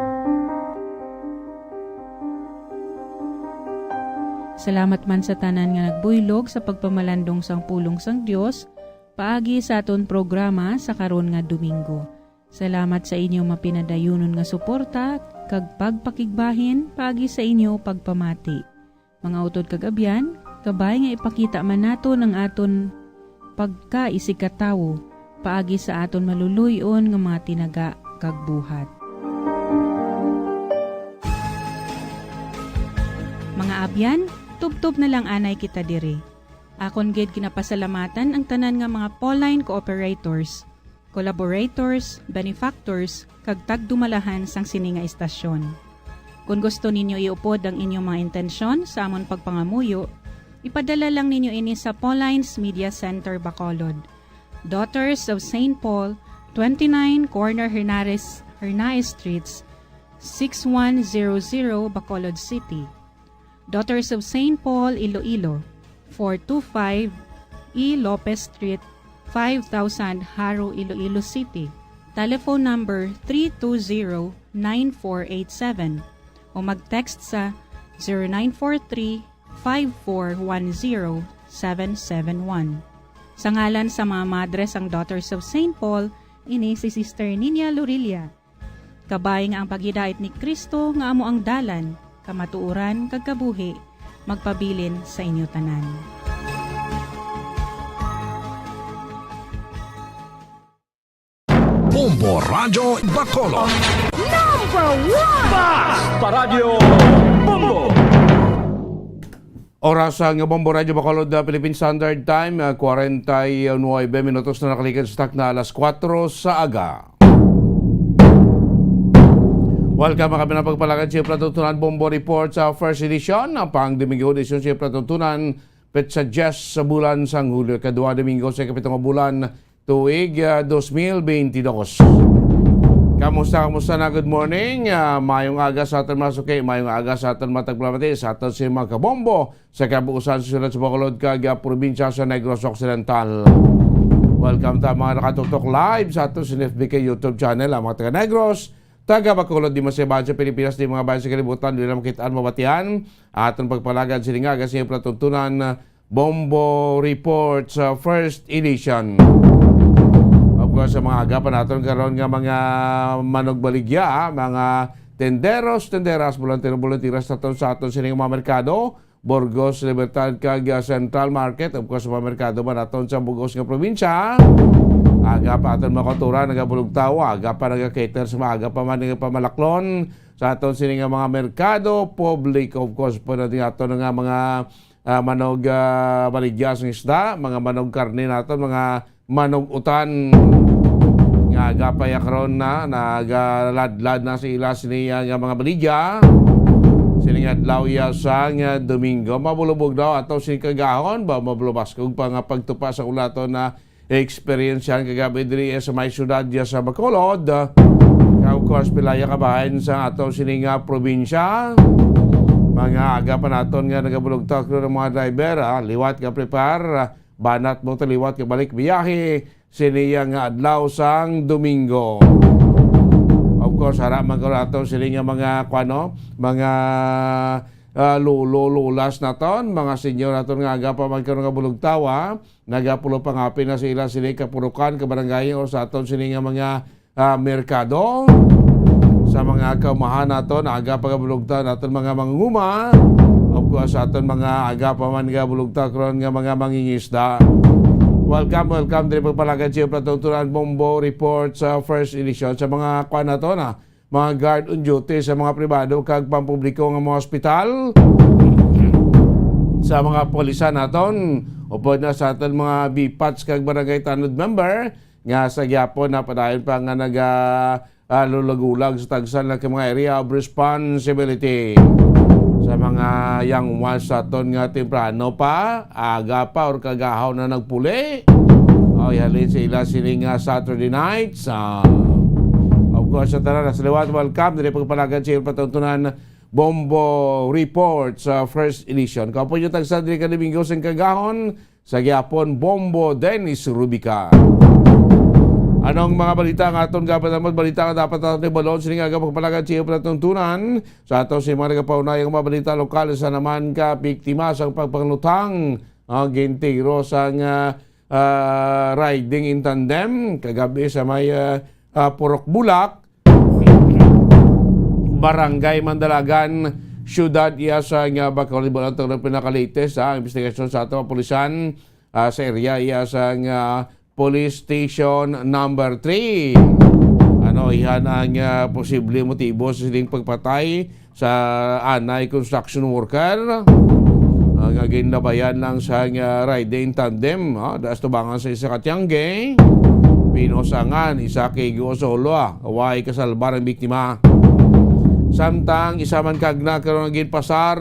Salamat man sa tanan nga nagbuylog sa pagpamalandong sang pulong sang Dios paagi sa aton programa sa karon nga Domingo. Salamat sa inyo mapinadayunon nga suporta kag pagpakigbahin paagi sa inyo pagpamati. Mga utod kag abyan, kabay nga ipakita man naton ang aton pagkaisigkatawo paagi sa aton maluloy-on nga mga tinaga kag buhat. Mga abyan, tubtob na lang anay kita diri. Akon gid ginapasalamatan ang tanan nga mga Pauline cooperators, collaborators, benefactors, kag tagdumalahan sang sini nga istasyon. Kon gusto ninyo iupod ang inyong mga intensyon sa amon pagpangamuyo, ipadala lang ninyo ini sa Pauline's Media Center, Bacolod, Daughters of Saint Paul, twenty-nine Corner Hernares, Hernaez Streets, six one zero zero, Bacolod City. Daughters of Saint Paul, Iloilo, four two five E Lopez Street, five thousand, Jaro, Iloilo City. Telephone number three two zero, nine four eight seven, o mag-text sa zero nine four three, five four one zero, seven seven one. Sa ngalan sa mga madre sang Daughters of Saint Paul, ini si Sister Nina Lorilla. Kabay nga ang paghidait ni Cristo nga amo ang dalan, kamatuoran, kag kabuhi, magpabilin sa inyo tanan. Bombo Radyo Bacolod. Number one! Basta Radyo Bombo! Oras sang Bombo Radyo Bacolod, ah, Philippine Standard Time, ah, kwarenta y nuebe minutos na nakaligad sa takna alas kuwatro sa aga. Welcome, mga pinapagpalagan, sa palatuntunan Bombo Report sa first edition, ang pang Domingo, edisyon sa palatuntunan, petsa diyes sa bulan sang Hulyo, kadwa Domingo sa ikapito nga bulan, tuig, ah, dos mil benti dos. Kamusta, kamusta na? Good morning. Ah, mayong aga sa aton mga suki, mayong aga sa aton mga tagpalamati, sa aton si mga kabombo sa kabuusan sa siyudad sa Bacolod kag, ah, probinsya sa Negros Occidental. Welcome ta mga nakatutok live sa aton sa F B K YouTube channel, ang mga taga Negros, taga Bacolod, di man sa ibahan sa Pilipinas, di mga bayan sa kalibutan, di lang makit-an, mabatian. Aton pagpalagad sini nga aga sa inyo palatuntunan, Bombo Report sa first edition. Of course, sa mga agapan naton karon nga mga manugbaligya, mga tenderos, tenderas, bolantero, bolanteras naton sa aton sining mga merkado, Burgos, Libertad, kag, ah, Central Market. Of course, sa mga merkado ba naton sa bugos nga probinsya, aga pa aton mga kultura, nagabulog tawa, aga pa nagakater sa mga aga pa man nga pamalaklon sa aton sini nga mga merkado, public, of course, po natin aton nga mga, ah, manog, ah, baligya sang isda, mga manog karne naton, mga manog utan nga gapay karon na nagaladlad na sa ila sini nga mga baligya. Sini nga adlaw ya sang Domingo, mabulubog daw ato sini kagahon ba, mabulubaskog pa nga pagtupa sa ulaton na eksperyensyahan kagabi diri sa may syudad ya sa Bacolod. Kag of course, pilaya kabahin sa ato sini nga probinsya. Mga aga pa naton nga nagabulugtok ron ang mga driver, ah, liwat nga prepare, ah, banat mo to liwat nga balik biyahe sini ya nga adlaw sang Domingo. Of course, ara man karon ato sini nga mga, kuano, mga, ah, lolo, lolas naton, mga senior naton nga aga pa man karon nga bulugtawa, nagapulo pangapin na sa ila sini kapurukan, kabarangay, o sa aton sini nga mga, ah, merkado. Sa mga kaumahan naton, aga pa nga bulugtaw naton mga mangunguma. Of Kuha sa aton mga aga pa man nga bulugta karon nga mga mangingisda. Welcome, welcome diri pagpalagad sa iyo, Platon Turan Bombo Report sa first edition sa mga kuan nato na mga guard on duty sa mga pribado kag pampubliko nga mga ospital, sa mga pulisan naton, upod na sa aton mga BPATs kag barangay tanod member nga sa gyapon na padayon pa nga naga ah, lulagulag sa tagsa na ka mga area of responsibility. Sa mga young ones sa aton nga temprano pa, aga pa or kagahon na nagpuli, o halin sa ila sini nga Saturday nights. Ah, of course, sa tanan na sa liwat, welcome diri pagpalagad sa iyong patuntunan Bombo Report sa first edition. Kapo niyo tagsa diri ka Domingo sa kagahon sa gyapon, Bombo Dennis Rubica. Anong mga balita nga aton gapatamot? Balita nga dapat natin ibalon sining aga pagpalagad sa iyong palatuntunan. Sa ato sa mga nagapaunay ang mga balita lokal, sa naman ka biktima sa pagpanglutang ang gintiro sang ah, ah, riding in tandem kagabi sa may ah, ah, Purok Bulak, Barangay Mandalagan, Siyudad iya sa nga Bacolod. Bulan tungod pinaka-latest sa investigasyon sa ato kapulisan ah, sa area iya sa nga Police Station Number Three. Ano, ihan ang ah, posible motibo sa sining pagpatay sa anay construction worker ah, nga ginlabayan lang sa nga riding tandem, ah, daas tubangan sa isa ka tiyangge. Pinusangan, isa ka igo sa ulo, ah. Way kasalbar ang biktima. Samtang isa man kagna karon ang ginpasar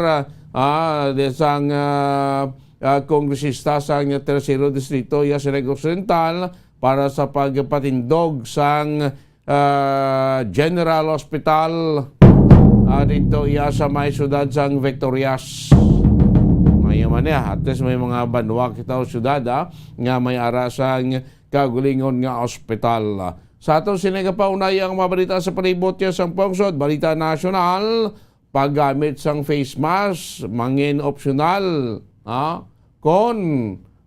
ah, di sang ah, ah, kongresista sang Tercero Distrito iya sa Negros Oriental para sa pagpatindog sang ah, General Hospital ah, dito iya sa may siyudad sang Victorias. Mayo man niya, at least may mga banwa kita o siyudad ah, nga may ara sang kaugalingon nga ospital. Sa aton sini nga paunay ang mga balita sa palibot niya sang pungsod, balita nasyonal, paggamit sang face mask mangin opsyonal, ha? Kon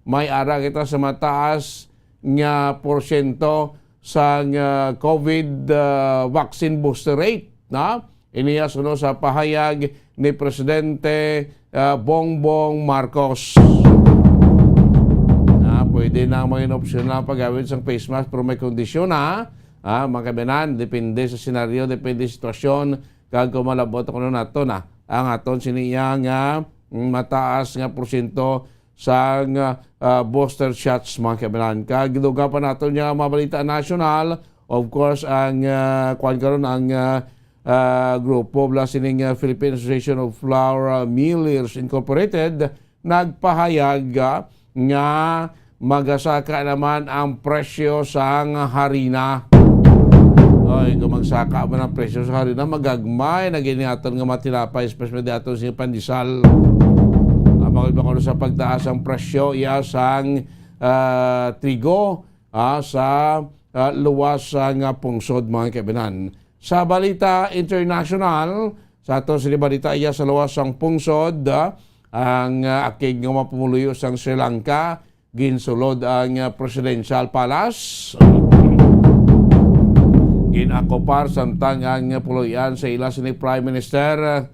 may ara kita sa mataas nga porsyento sang ah, COVID ah, vaccine booster rate, na iniya suno sa pahayag ni Presidente ah, Bongbong Marcos. Ah, pwede na mangin opsyonal ang paggamit sang face mask, pero may kondisyon, ha? Ah, mga kababayan, depende sa senaryo, depende sa sitwasyon, kag kung malabot kuno nato na ang aton sini iya nga mm, mataas nga porsyento sang ah, booster shots, mga kababayan. Kag dugang pa naton nga mga balita nasyonal, of course, ang ah, kuwan karon ang ah, ah, grupo bala sining ah, Philippine Association of Flour ah, Millers Incorporated nagpahayag ah, nga magasaka naman ang presyo sang harina. Oy, kung magsaka man ang presyo sa harina, magagmay na gini aton nga mga tinapay, especially di aton sa pandesal. Ah, bangod ba kuno sa pagtaas ang presyo iya sang ah, trigo ah, sa ah, luwas sang ah, pungsod, mga kababayan. Sa balita international, sa aton sini balita iya sa luwas sang pungsod, ah, ang ah, akig nga mga pumuluyo sang Sri Lanka ginsulod ang ah, Presidential Palace. Gin-akupar samtang ang puluy-an sa ila sini Prime Minister,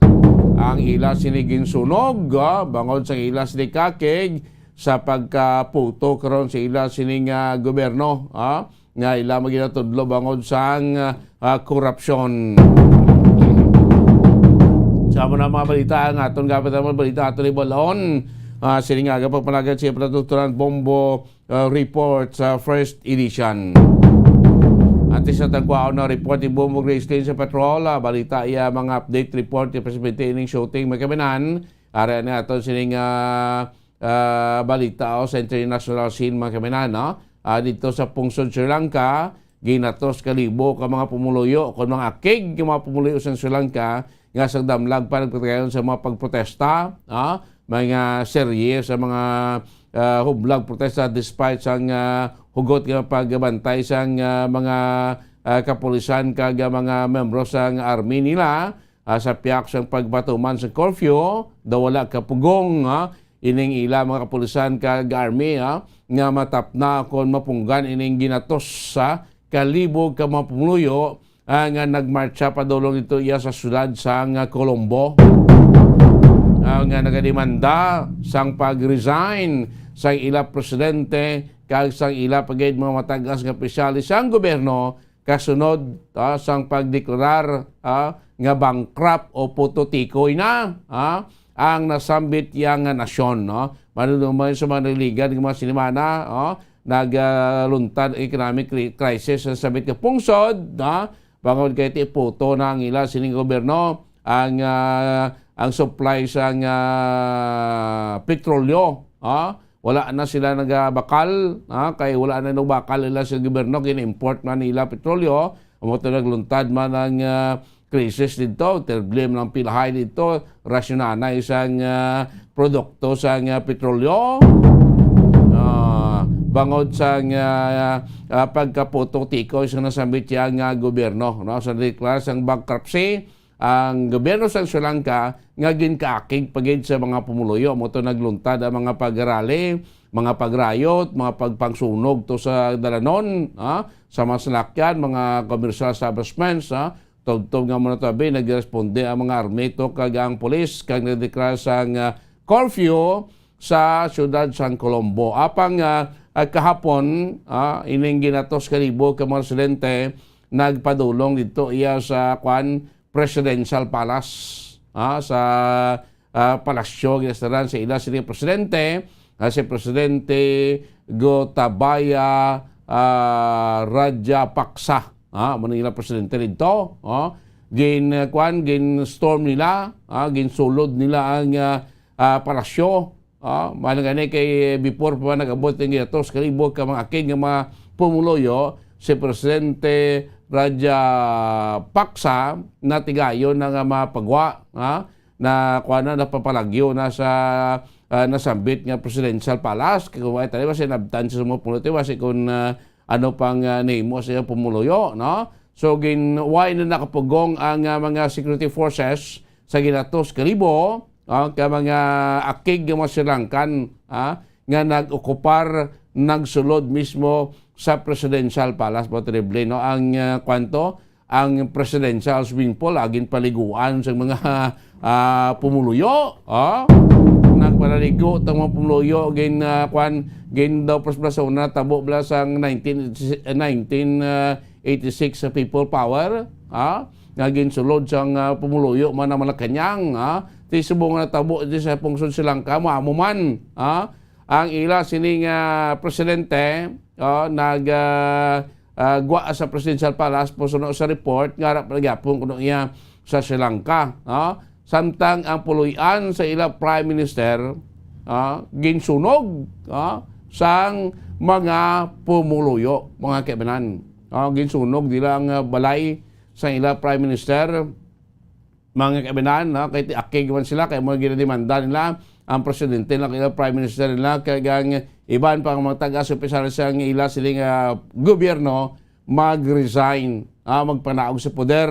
ang ila sini ginsunog ah, bangod sa ila sini kakig sa pagkaputo karon sa ila sini nga gobyerno, ah, nga ila maginatudlo bangod sang ah, korupsyon. Sa amo na mga balita, ang aton gapit ang mga balita aton ibalon. Ah, sini nga aga pagpanagan siya patuturan Bombo ah, Report sa first edition. At sa tagwaon na report ni Bombo Grace Lynn sa Patrol, ah, balita iya mga update report ni Presidente ining shooting, mga kababayan. Ari na aton sining ah, ah, balita o sa international scene, mga kababayan, no? Ah, dito sa pungsod Sri Lanka, ginatos ka libo ka mga pumuluyo, kon mga akig ka mga pumuluyo sa Sri Lanka, nga sa damlag pa nagpatigayon sa mga pagprotesta, ah, mga serye sa mga ah, hublag protesta despite sang ah, hugot nga pagbantay sang ah, mga ah, kapulisan kag ah, mga membro sang army nila ah, sa pihak sang pagpatuman sa curfew, daw wala kapugong ah, ining ila mga kapulisan kag army ah, nga matapna kon mapunggan ining ginatos sa kalibog ka mga pumuluyo ah, nga nagmartsa padulong dito iya sa syudad sang Colombo. ah, nga nagademanda sang pag-resign sang ila presidente kag sang ila pa gid mga matag-as nga opisyales sang gobyerno kasunod, ah, sang pagdeklarar, ah, nga bankrupt o pututikoy na, ah, ang nasambit iya nga nasyon, no? Manunumay sa mga naliligad nga mga sinimana, oh, nagluntad ang economic cri-, crisis sa sambit nga pungsod, no? Bangod kay ti puto na ang ila sining gobyerno ang, ah, ang supply sang, ah, petrolyo, ah. Wala na sila nagabakal, ah, kay wala na nung bakal nila sa gobyerno, gin-import na nila petrolyo. Amo to nagluntad man ang, ah, krisis dito, terrible man ang pilahay dito, rasyonanay sang, ah, produkto sang, ah, petrolyo. Ah, bangod sang, ah, ah, pagkaputo-tikoy sa nasambit siya nga gobyerno, no? Sa deklara sang bankruptcy, ang gobyerno sa Sri Lanka nga ginkaakig pa gid sa mga pumuluyo. Amo to nagluntad ang mga pagrally, mga pagrayot, mga pagpangsunog to sa dalanon, ha? Sa mga salakyan, mga commercial establishments, ha? Tubtob nga muna tabi, nagresponde ang mga army to kag ang pulis kag nagdeklara sang, ah, curfew sa siyudad sang Colombo. Apang, ah, ah, kahapon, ah, ining ginatos ka libo ka mga residente nagpadulong dito iya sa, kwan, Presidential Palace, ah, sa, ah, palasyo, ginastaran sa ila sini presidente, ah, si Presidente Gotabaya, ah, Rajapaksa. Ah, amo na ila presidente dito, oh. Gin, ah, kwan, gin-storm nila, ah, ginsulod nila ang, ah, ah, palasyo. Ah, man gani kay before pa man nag-abot ang giatos ka libo ka mga akig nga mga pumuluyo, si Presidente Rajapaksa natigayon na nga mapagwa, ha, na kuan na, napapalagyo na sa, ah, nasambit nga Presidential Palace. Kay kung ay tali, basi nabtan sa mga pumuluyo, basi kung, ah, ano pang, ah, nahimo sa iyang pumuluyo, no? So, gin-, why na nakapugong ang, ah, mga security forces sa ginatos ka libo, ah, ka mga akig nga mga Sri Lankan, ah, nga nag-okupar, nagsulod mismo sa Presidential Palace. Pero terrible, no? Ang, ah, kwanto, ang presidential swimming pool, ah, ginpaliguan sa mga, ah, pumuluyo, ah. Nagpalaligo tang mga pumuluyo, gin, ah, kwan, gin daw pras-, pras-, una, tabo bala sang nineteen, nineteen, ah, eighty-six sa People Power, ha? Nga ginsulod sang, ah, pumuluyo man ang Malacañang, ha? Ti subong nga natabo di sa pungsod sa Langka, mo amo man, ha? Ang ila sini nga presidente, oh, nag, ah, ah, gwa sa Presidential Palace, pusuno sa report nga ara pa gyapon kuno iya sa Sri Lanka, ha? Samtang ang puloy-an sa ila Prime Minister, ah, ginsunog, ah, sang mga pumuluyo, mga kaibanan. Ah, ginsunog nila ang, ah, balay sa ila Prime Minister, mga kaibanan, no? Kay ti-, akig man sila, kay mga ginademanda nila ang presidente nila, kay ila Prime Minister nila, kay ang iban pa nga mga taga-opisyales sa ila siling, ah, gobyerno mag-resign, ah, magpanaog sa poder,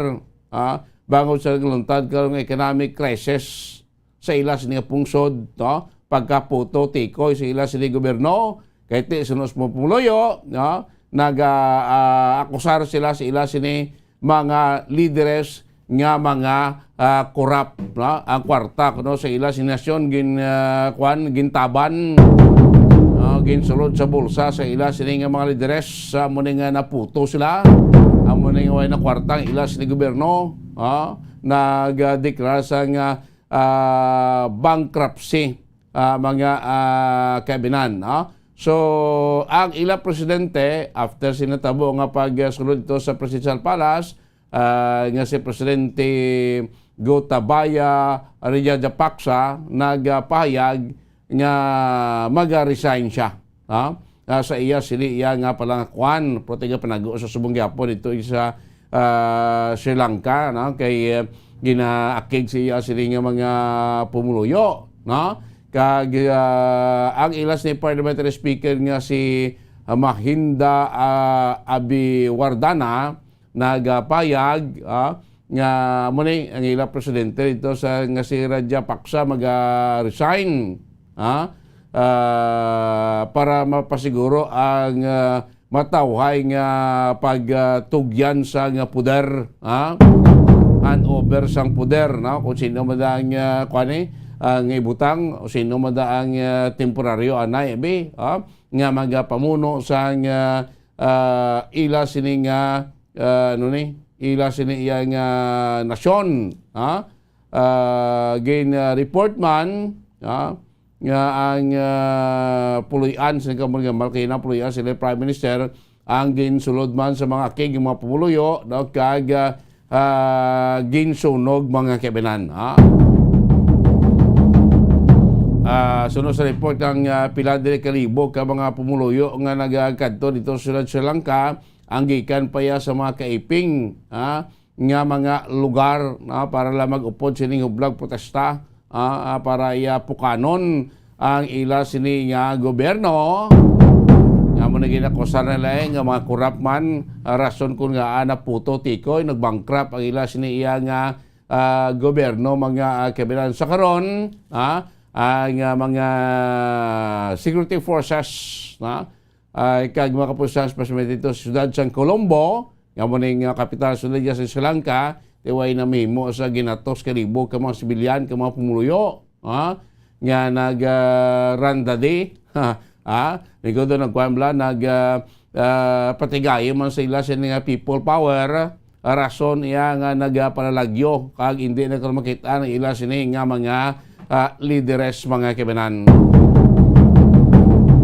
ah, bangod sa nagluntad karong economic crisis sa ila sini nga pungsod, no? Pagkaputo tikoy sa ila sini gobyerno, kay ti sunos mo pumuluyo, no? Naga, ah, akusar sila sa ila sini mga lideres nga mga, ah, korap, no? Ang kwarta kuno sa ila sini nasyon gin, ah, kwan, gintaban, ah, ginsulod sa bulsa sa ila sini nga mga lideres, sa amo ni nga naputo sila, amo ni nga way na kwarta ang ila sini gobyerno, ah, nagdeklara sa nga ah, bankruptcy, ah, mga, ah, kaibanan, no? So, ang ila presidente, after sa natabo nga pagsulod dito sa Presidential Palace, ah, nga si Presidente Gotabaya Rajapaksa nagpahayag nga mag-resign siya, ha? Ah, sa iya sini iya nga palangakuan, pero tiga panago sa subong gyapon dito sa, ah, Sri Lanka, no? Kay, eh, ginaakig sa iya sini nga mga pumuluyo, no? Kag, ah, ang ila ni Parliamentary Speaker nga si, ah, Mahinda, ah, Abiwardana, nagapayag, ah, nga amo ni ang ila presidente dito sa, nga si Rajapaksa maga-resign, ah, ah, para mapasiguro ang, ah, matawhay nga pagtugyan sa nga poder, ah, handover sang poder, no? Kung sino man ang, ah, kuwan ni, ang ibutang, o sino man da ang, ah, temporaryo anay, abi, ah, nga magapamuno sang, ah, ah, ila sini nga, ah, ano ni, ila sini iya nga nasyon, ha? Ah, gin, ah, report man, ha, nga ang, ah, puloy-an sa kamon nga malkina, puloy-an sila Prime Minister, ang ginsulod man sa mga akig nga mga pumuluyo, no, kag, ah, ah, ginsunog mga kabinan, ha? Ah, suno sa report, ang, ah, pila diri ka libo ka mga pumuluyo nga nagakadto dito sa Sri Lanka, ang gikan pa iya sa mga kaiping, ha, nga mga lugar, ha, para lang mag-upod sining hublag protesta, ha, ha, para iya pukanon ang ila sini nga gobyerno. Nga mo na ginakusar nila, eh, nga mga korap man, ah, rason kung nga, ah, naputo tikoy, nag-bankrupt ang ila sini iya nga, ah, gobyerno, mga, ah, kabinan sa karon, ha, ang, ah, mga security forces, ha, ay kag mga kapulisan, especially dito sa siyudad sang Colombo, nga mo ning, ah, kapital siyudad sa Sri Lanka, tiway na mahimo sa ginatos ka libo ka mga sibilyan, ka mga pumuluyo, ha? Nga nag, ah, randadi, ha? Ha? Nagkudo, nagkuan bala, nag, ah, ah, patigayon man sa ila sa nga people power, rason iya nga nagapalalagyo kag hindi na karon makita ang ila sini nga mga, ah, lideres, mga kabinan.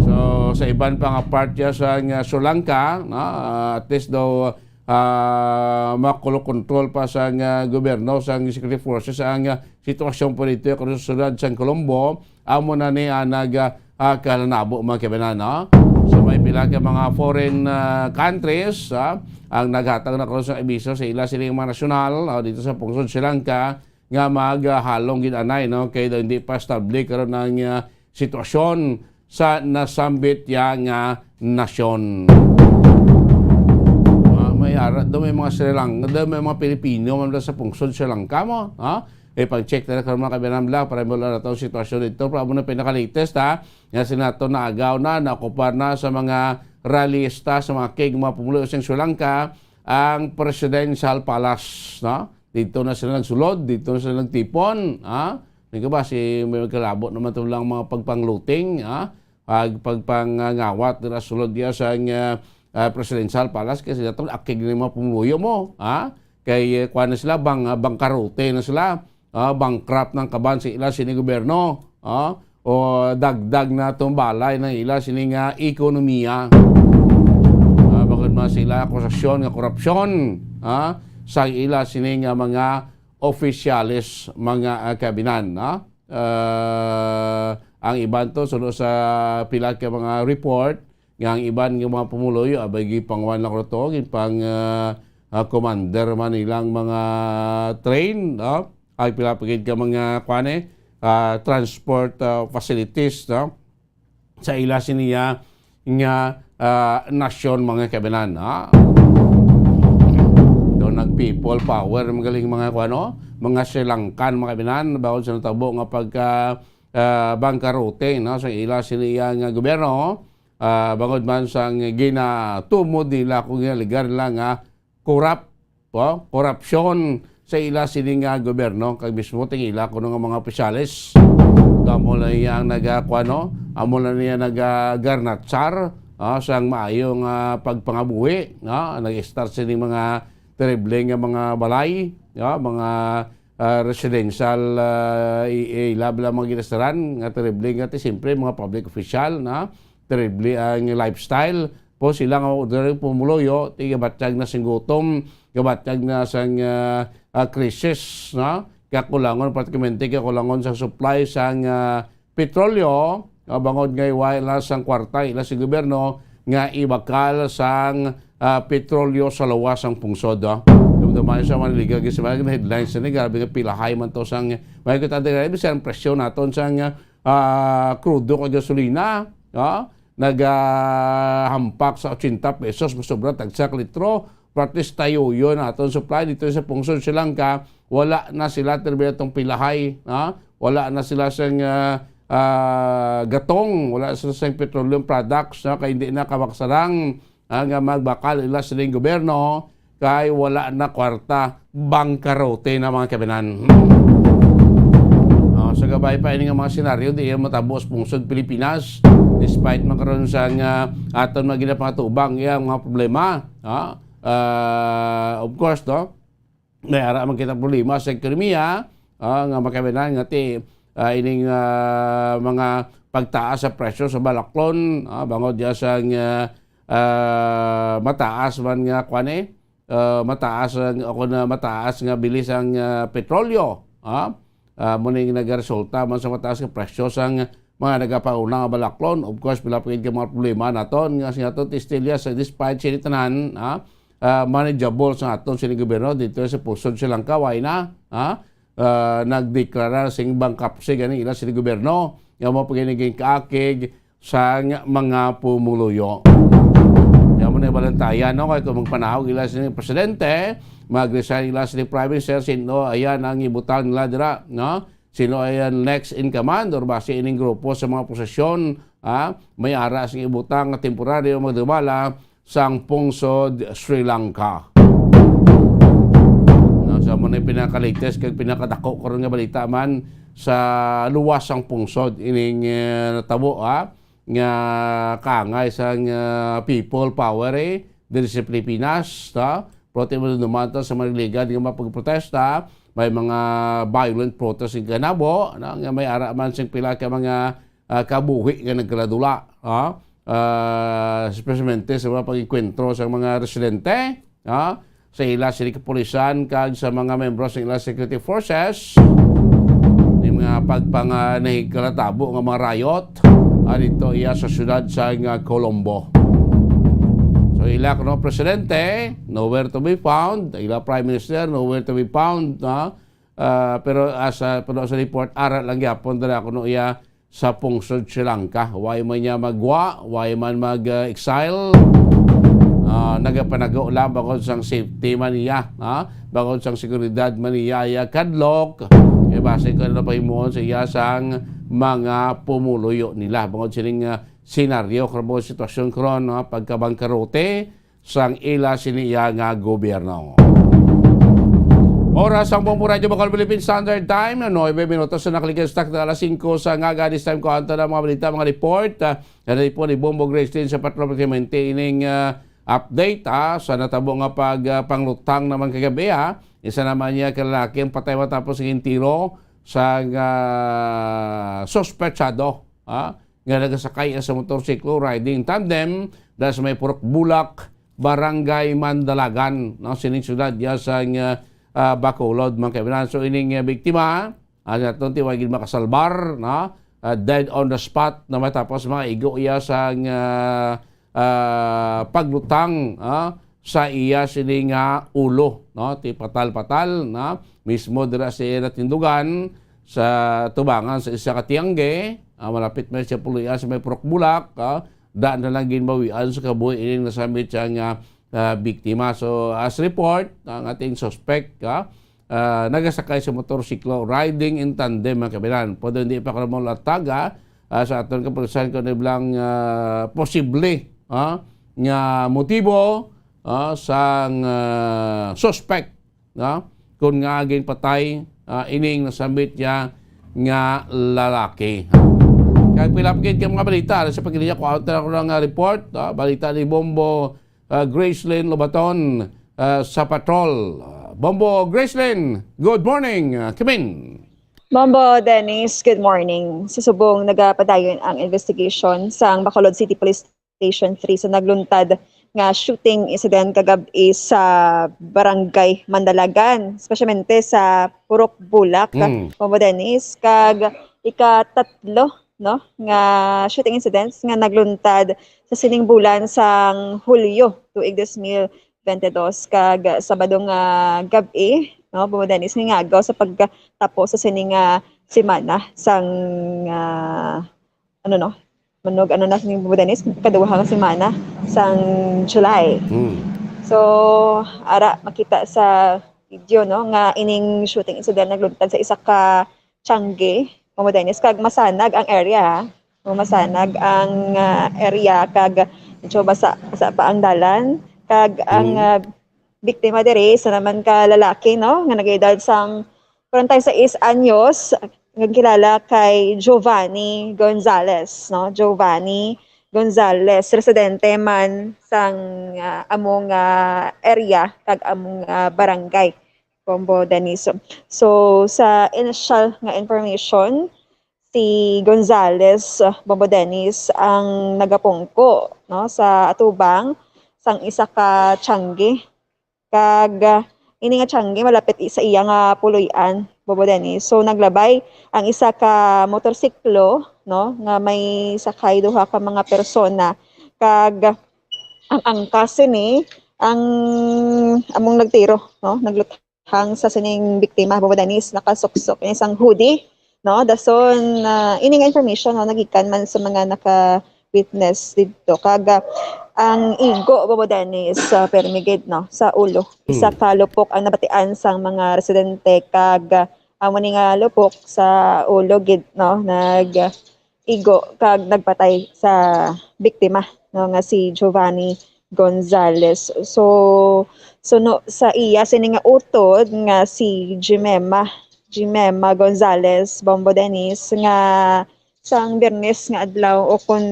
So, sa iban pa nga part ya sa nga Sri Lanka, no, ah, at least daw, ah, makulo-kontrol pa sa nga gobyerno, sa security forces ang, ah, sitwasyon po dito karon sa siyudad sang Colombo. Amo na ni ang nag, ah, ah, kalanabo, mga kabinan, no? So, may pila ka mga foreign, ah, countries, ah, ang naghatag na karon sa abiso sa ila sining mga nasyonal, ah, dito sa pungsod Sri Lanka nga maghalong gid anay, no? Kay daw hindi pa estable karon ang, ah, sitwasyon sa nasambit ya nga nasyon. Ah, may ara, daw may mga Sri Lanka, daw may mga Pilipino man sa pungsod Sri Lanka mo, ha? Eh, pag-check na lang karon, mga kabinan, bala, para mo lang nato ang sitwasyon dito. Pero amo na pinaka-latest, ha, nga sila nato naagaw na, naokupar na sa mga rallyista, sa mga akig, mga pumuluyo sa Sri Lanka, ang Presidential Palace, no? Dito na sila nagsulod, dito na sila nagtipon, ha? Di ka ba, si, may kalabo naman to lang mga pagpangluting, ha? Pag, pagpangangawat nila sulod diya sa, ah, ah, Presidential Palace, kasi dato akig na yung mga pumuluyo mo, ha? Kay, eh, kuwan na sila, bang, ah, bangkarote na sila, ah, bankrupt ng kaban sa ila sini gobyerno, ah, o dagdag na itong balay ng ila sini nga ekonomiya. Ah, bangod man sila akusasyon nga korupsyon, ah, sa ila sini nga mga opisyales, mga, ah, kabinan, ah. Ah, ang iban to, suno sa pila ka mga report, nga ang iban nga mga pumuluyo, abay, gipanguan lang ko to, gipang, ah, ah, commander man ilang mga train, no? Ay, pila pa gid ka mga, kuwan, eh, ah, transport, ah, facilities, no? Sa ila siniya nga, ah, nasyon, mga kabinan, ha? Daw nag-people power, magaling mga, kuwan, no? Mga Sri Lankan, mga kabinan, bawal sa natabo nga pagka, ah, bangkarote, no? Sa ila siniya nga gobyerno, ah, bangod man sang ginatumod nila kung ginaligar nila nga korap, po, korupsyon sa ila sini nga gobyerno, kag mismo ting ila kuno nga mga opisyales. Amo na niya ang nagakuano, amo na niya nagagarnatsar, ah, sang maayo nga pagpangabuhi, no? Nag-start sini mga terrible nga mga balay, no? Mga, ah, residential, ah, i-, i-, ila bala mga ginastaran nga terrible nga ti, siyempre, mga public official, no? Terrible ang lifestyle. Po sila nga order pumuluyo, ti gabatyag na sing gutom, gabatyag na sang, ah, ah, krisis, no? Kakulangon, pratikamente kakulangon sa supply sang, ah, petrolyo, ah, bangod nga wala sang kwarta ila sa gobyerno nga ibakal sang, ah, petrolyo sa lawas sang pungsod, ah. Dumduman sa Maniliga, gis-, mga headlines ni, grabe nga pilahay man to sang, may kita diri, bisan presyo naton sang, ah, krudo kag gasolina, ah, nagahampak sa ochenta pesos, masobra tagsa ka litro. Practice tayo yun, aton supply dito sa pungsod Sri Lanka, wala na sila, terbi, atong pilahay, ha? Wala na sila sang, ah, ah, gatong, wala sila sang petroleum products, ha? Kay hindi na kabaksarang, ha, nga magbakal ila sining gobyerno, kay wala na kwarta, bangkarote na, mga kabinan. Oh, so, Kabay pa ini nga mga senaryo, di iya matabo sa pungsod Pilipinas. Despite man karon sa nga aton mga ginapatubang iya mga problema, ha? Ah, of course, no? May ara man kita problema sa ekonomiya, ah, nga makabinan nga ti, ah, ining, ah, mga pagtaas sa presyo sa balaklon, ah, bangod ya sa nga, ah, mataas man nga kwan eh, ah, mataas ang, o kung, ah, mataas nga bilis ang, ah, petrolyo, ah. Ah, mo ning nagaresulta man sa mataas nga presyo sang mga nagapauna nga balaklon. Of course, pila pa gid ka mga problema naton nga sa aton istorya sa despite sini tanan, ah, ah, manageable sa aton sini gobyerno dito sa pusod sa Langkaway na, ah, ah, nagdeklara sing bankruptcy gani ila sini gobyerno. Nga mo pag naging kaakig sang mga pumuluyo. Kaya mo na balantayan, no? Kaya kung magpanahog ila sa presidente, mag-resign ila sa prime minister, sino ayan ang ibutang nila dira, no? Sino ayan next in command or basi ining grupo sa mga posisyon, ha? May ara sa ibutang nga temporaryo magdumala sang pungsod Sri Lanka. No, so, mo na yung pinaka-latest kag pinakadako karon nga balita man sa luwas sang pungsod ining, eh, natabo, ha? Nga kaangay sang, ah, people power, eh, diri sa Pilipinas, ha? Prote mo naman to sa mga ligad nga mapagprotesta, may mga violent protest nga ganabo, no? Nga may ara man sing pila ka mga, ah, kabuhi nga nagkaladula, ha? Ah, especialmente sa mga pag-enkwentro sa mga residente, ha? Sa ila sini kapulisan kag sa mga membro sa ila security forces, ni mga pagpanganahig kalatabo nga mga riot, ah, dito iya sa siyudad sa nga Colombo. So, ila kuno presidente, nowhere to be found. Ila prime minister, nowhere to be found, ha? Ah, pero as a, pero sa report, ara lang gyapon dira kuno iya sa pungsod Sri Lanka. Way man niya magwa, way man mag, ah, exile. Ah, nagapanago lang bangod sang safety man niya, ha? Bangod sang seguridad man niya, iya kadlok. Kay base ko na pahimuon sa iya sang mga pumuluyo nila. Bangod sining, ah, senaryo, karon sitwasyon karon, ha? Pagkabangkarote, sang ila sini iya nga gobyerno. Oras ang Bombo Radyo Bacol Philippine Standard Time, nuebe minutos na nakalikas na alas singko sa nga aga. This time ko anto na mga balita, mga report. Ah, na po ni Bombo Gracelyn sa Patrol Pertinente ining, ah, update, ah, sa natabo nga pag, ah, panglutang naman kagabi, ah. Isa naman niya ka lalaki ang patay matapos ang tiro sa, ah, suspetsado, ah, nga nagasakay sa motorsiklo riding tandem dahil sa may Purok Bulak, Barangay Mandalagan, no, sining syudad ya sa, ah, ah, Bacolod, mga kaibigan. So, ining, ah, biktima, ah, naton ti wagid makasalbar, no? Ah, dead on the spot na matapos mga igo iya sa, ah, ah, paglutang, ah, sa iya sini nga ulo, no? Ti patal-patal, no? Mismo dira sa iya natindugan sa tubangan sa isa ka tiyangge, ah, malapit man siya puloy-an sa may Purok Bulak, ah, daan na lang ginbawian sa kabuhi ining nasambit siya nga, ah, biktima. So, as report, ang ating suspect, ah, ah, nagasakay sa motorsiklo, riding in tandem, mga kabilan. Pwede hindi pa ko na maulatag, ah, ah, sa aton kapulisan kung ano lang, ah, posible, ah, nga motibo, ah, sang, ah, suspect, no? Kung nga ginpatay, ah, ining nasambit niya nga lalaki. Kag pila pa gid ka mga balita, sa pagkiliya ko, out na ako ng, ah, report, ah, balita ni Bombo, ah, Gracelyn Lobaton, ah, sa patrol. Ah, Bombo Gracelyn, good morning, ah, Kimin. Bombo Dennis, good morning. Sa subong, nagapadayon ang investigation sang Bacolod City Police Station three sa nagluntad nga shooting incident kagab-i sa Barangay Mandalagan, especialmente sa Purok Bulak, Mm. Bombo Dennis, kag ikatatlo, no, nga shooting incidents nga nagluntad sa sining bulan sang Hulyo, tuig dos mil bente dos, kag Sabado nga gab-i, no, Bombo Dennis, nga inagaw sa pagkatapos sa sini nga semana sang, ah, ano, no, manog, ano na sini, Bombo Dennis, kaduha nga semana sang July. Hmm. So, ara, makita sa video, no, nga ining shooting incident nagluntad sa isa ka tiyangge, Bombo Dennis, kag masanag ang area, ha? O, masanag ang, ah, area, kag medyo basa, basa pa ang dalan, kag ang, Hmm. ah, biktima diri, isa naman ka lalaki, no, nga nag-edad sang kwarenta y seis anyos, nagkilala kay Giovanni Gonzalez, no? Giovanni Gonzalez, residente man sang, ah, among, ah, area kag among, ah, barangay, Bombo Dennis. So, sa initial nga information, si Gonzalez, ah, Bombo Dennis, ang nagapungko, no, sa atubang sang isa ka tiyangge. Kag, ah, ini nga tiyangge malapit i-, sa iya nga puloy-an, Bombo Dennis. So, naglabay ang isa ka motorsiklo, no, nga may sakay duha ka mga persona. Kag ang angkas sini, ang among nagtiro, no, nagluthang sa sining biktima, Bombo Dennis, nakasuksok ini sang hoodie, no, dason, ah, ini nga information, no, nagikan man sa mga naka-witness didto. Kag, ah, ang igo, Bombo Dennis, sa permi gid, no, sa ulo. Isa Hmm. ka lupok ang nabatian sang mga residente, kag, ah, amo ni nga lupok sa ulo gid, no, nag, ah, igo kag nagpatay sa biktima, no, nga si Giovanni Gonzalez. So, suno sa iya sini nga utod nga si Jimema, Jimema Gonzalez, Bombo Dennis, nga sang Biyernes nga adlaw o kon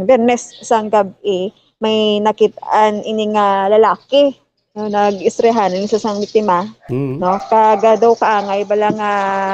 Biyernes sang gab-i, may nakit-an ini nga lalaki, no, nag-istoryahan sa sang biktima, Mm. no? Kag, ah, daw kaangay bala nga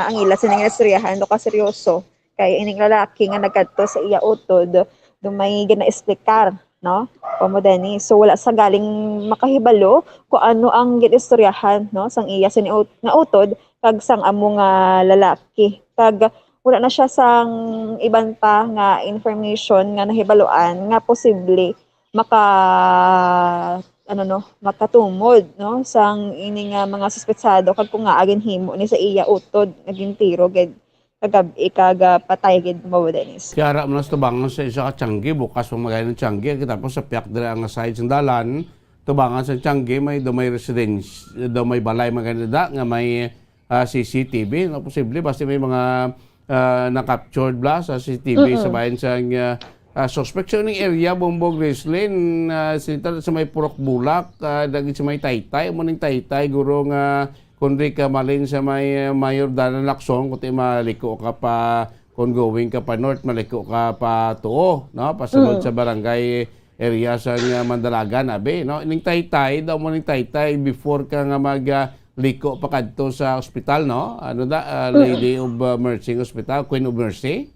ang ila sini nga istoryahan daw kaseryoso. Kay ining lalaki nga nagkadto sa iya utod, daw may ginaesplicar, no? Bombo Dennis. So, wala sa galing makahibalo kung ano ang ginistoryahan, no, sang iya sini ut-, nga utod kag sang amo nga lalaki. Kag wala na siya sang iban pa nga information nga nahibaluan nga posible maka-, ano, no, makatumod, no, sang ini nga mga suspetsado kag kung ngaa ginhimo ni sa iya utod nga gintiro gid kagab-i kag, ah, patay gid, Bombo Dennis. Kay ara man sa tubangan sa isa ka tiyangge, bukas pa man gani ang tiyangge, tapos sa piyak dira nga side sang dalan, tubangan sa tiyangge, may, daw may residence, daw may balay man gani da nga may, ah, C C T V, no? Posible, basta may mga, ah, na-captured bala sa C C T V sa Mm-mm. bahin sang, ah, ah, suspect. So, ning area, Bombo, Gracelyn, ah, sinitan sa may Purok Bulak, ah, dagit sa may Taytay, amo ning Taytay, guro nga, kung di ka malin sa may, ah, Mayor Dana Lacson, kung di maliko ka pa, kung going ka pa north, maliko ka pa tuo, no? Pasulod Mm. sa barangay area sa nga Mandalagan, abi, no? Ning Taytay, daw mo ning Taytay, before ka nga mag, ah, liko pa kadto sa ospital, no? Ano da, ah, Mm. Lady of, ah, Mercy Hospital, Queen of Mercy?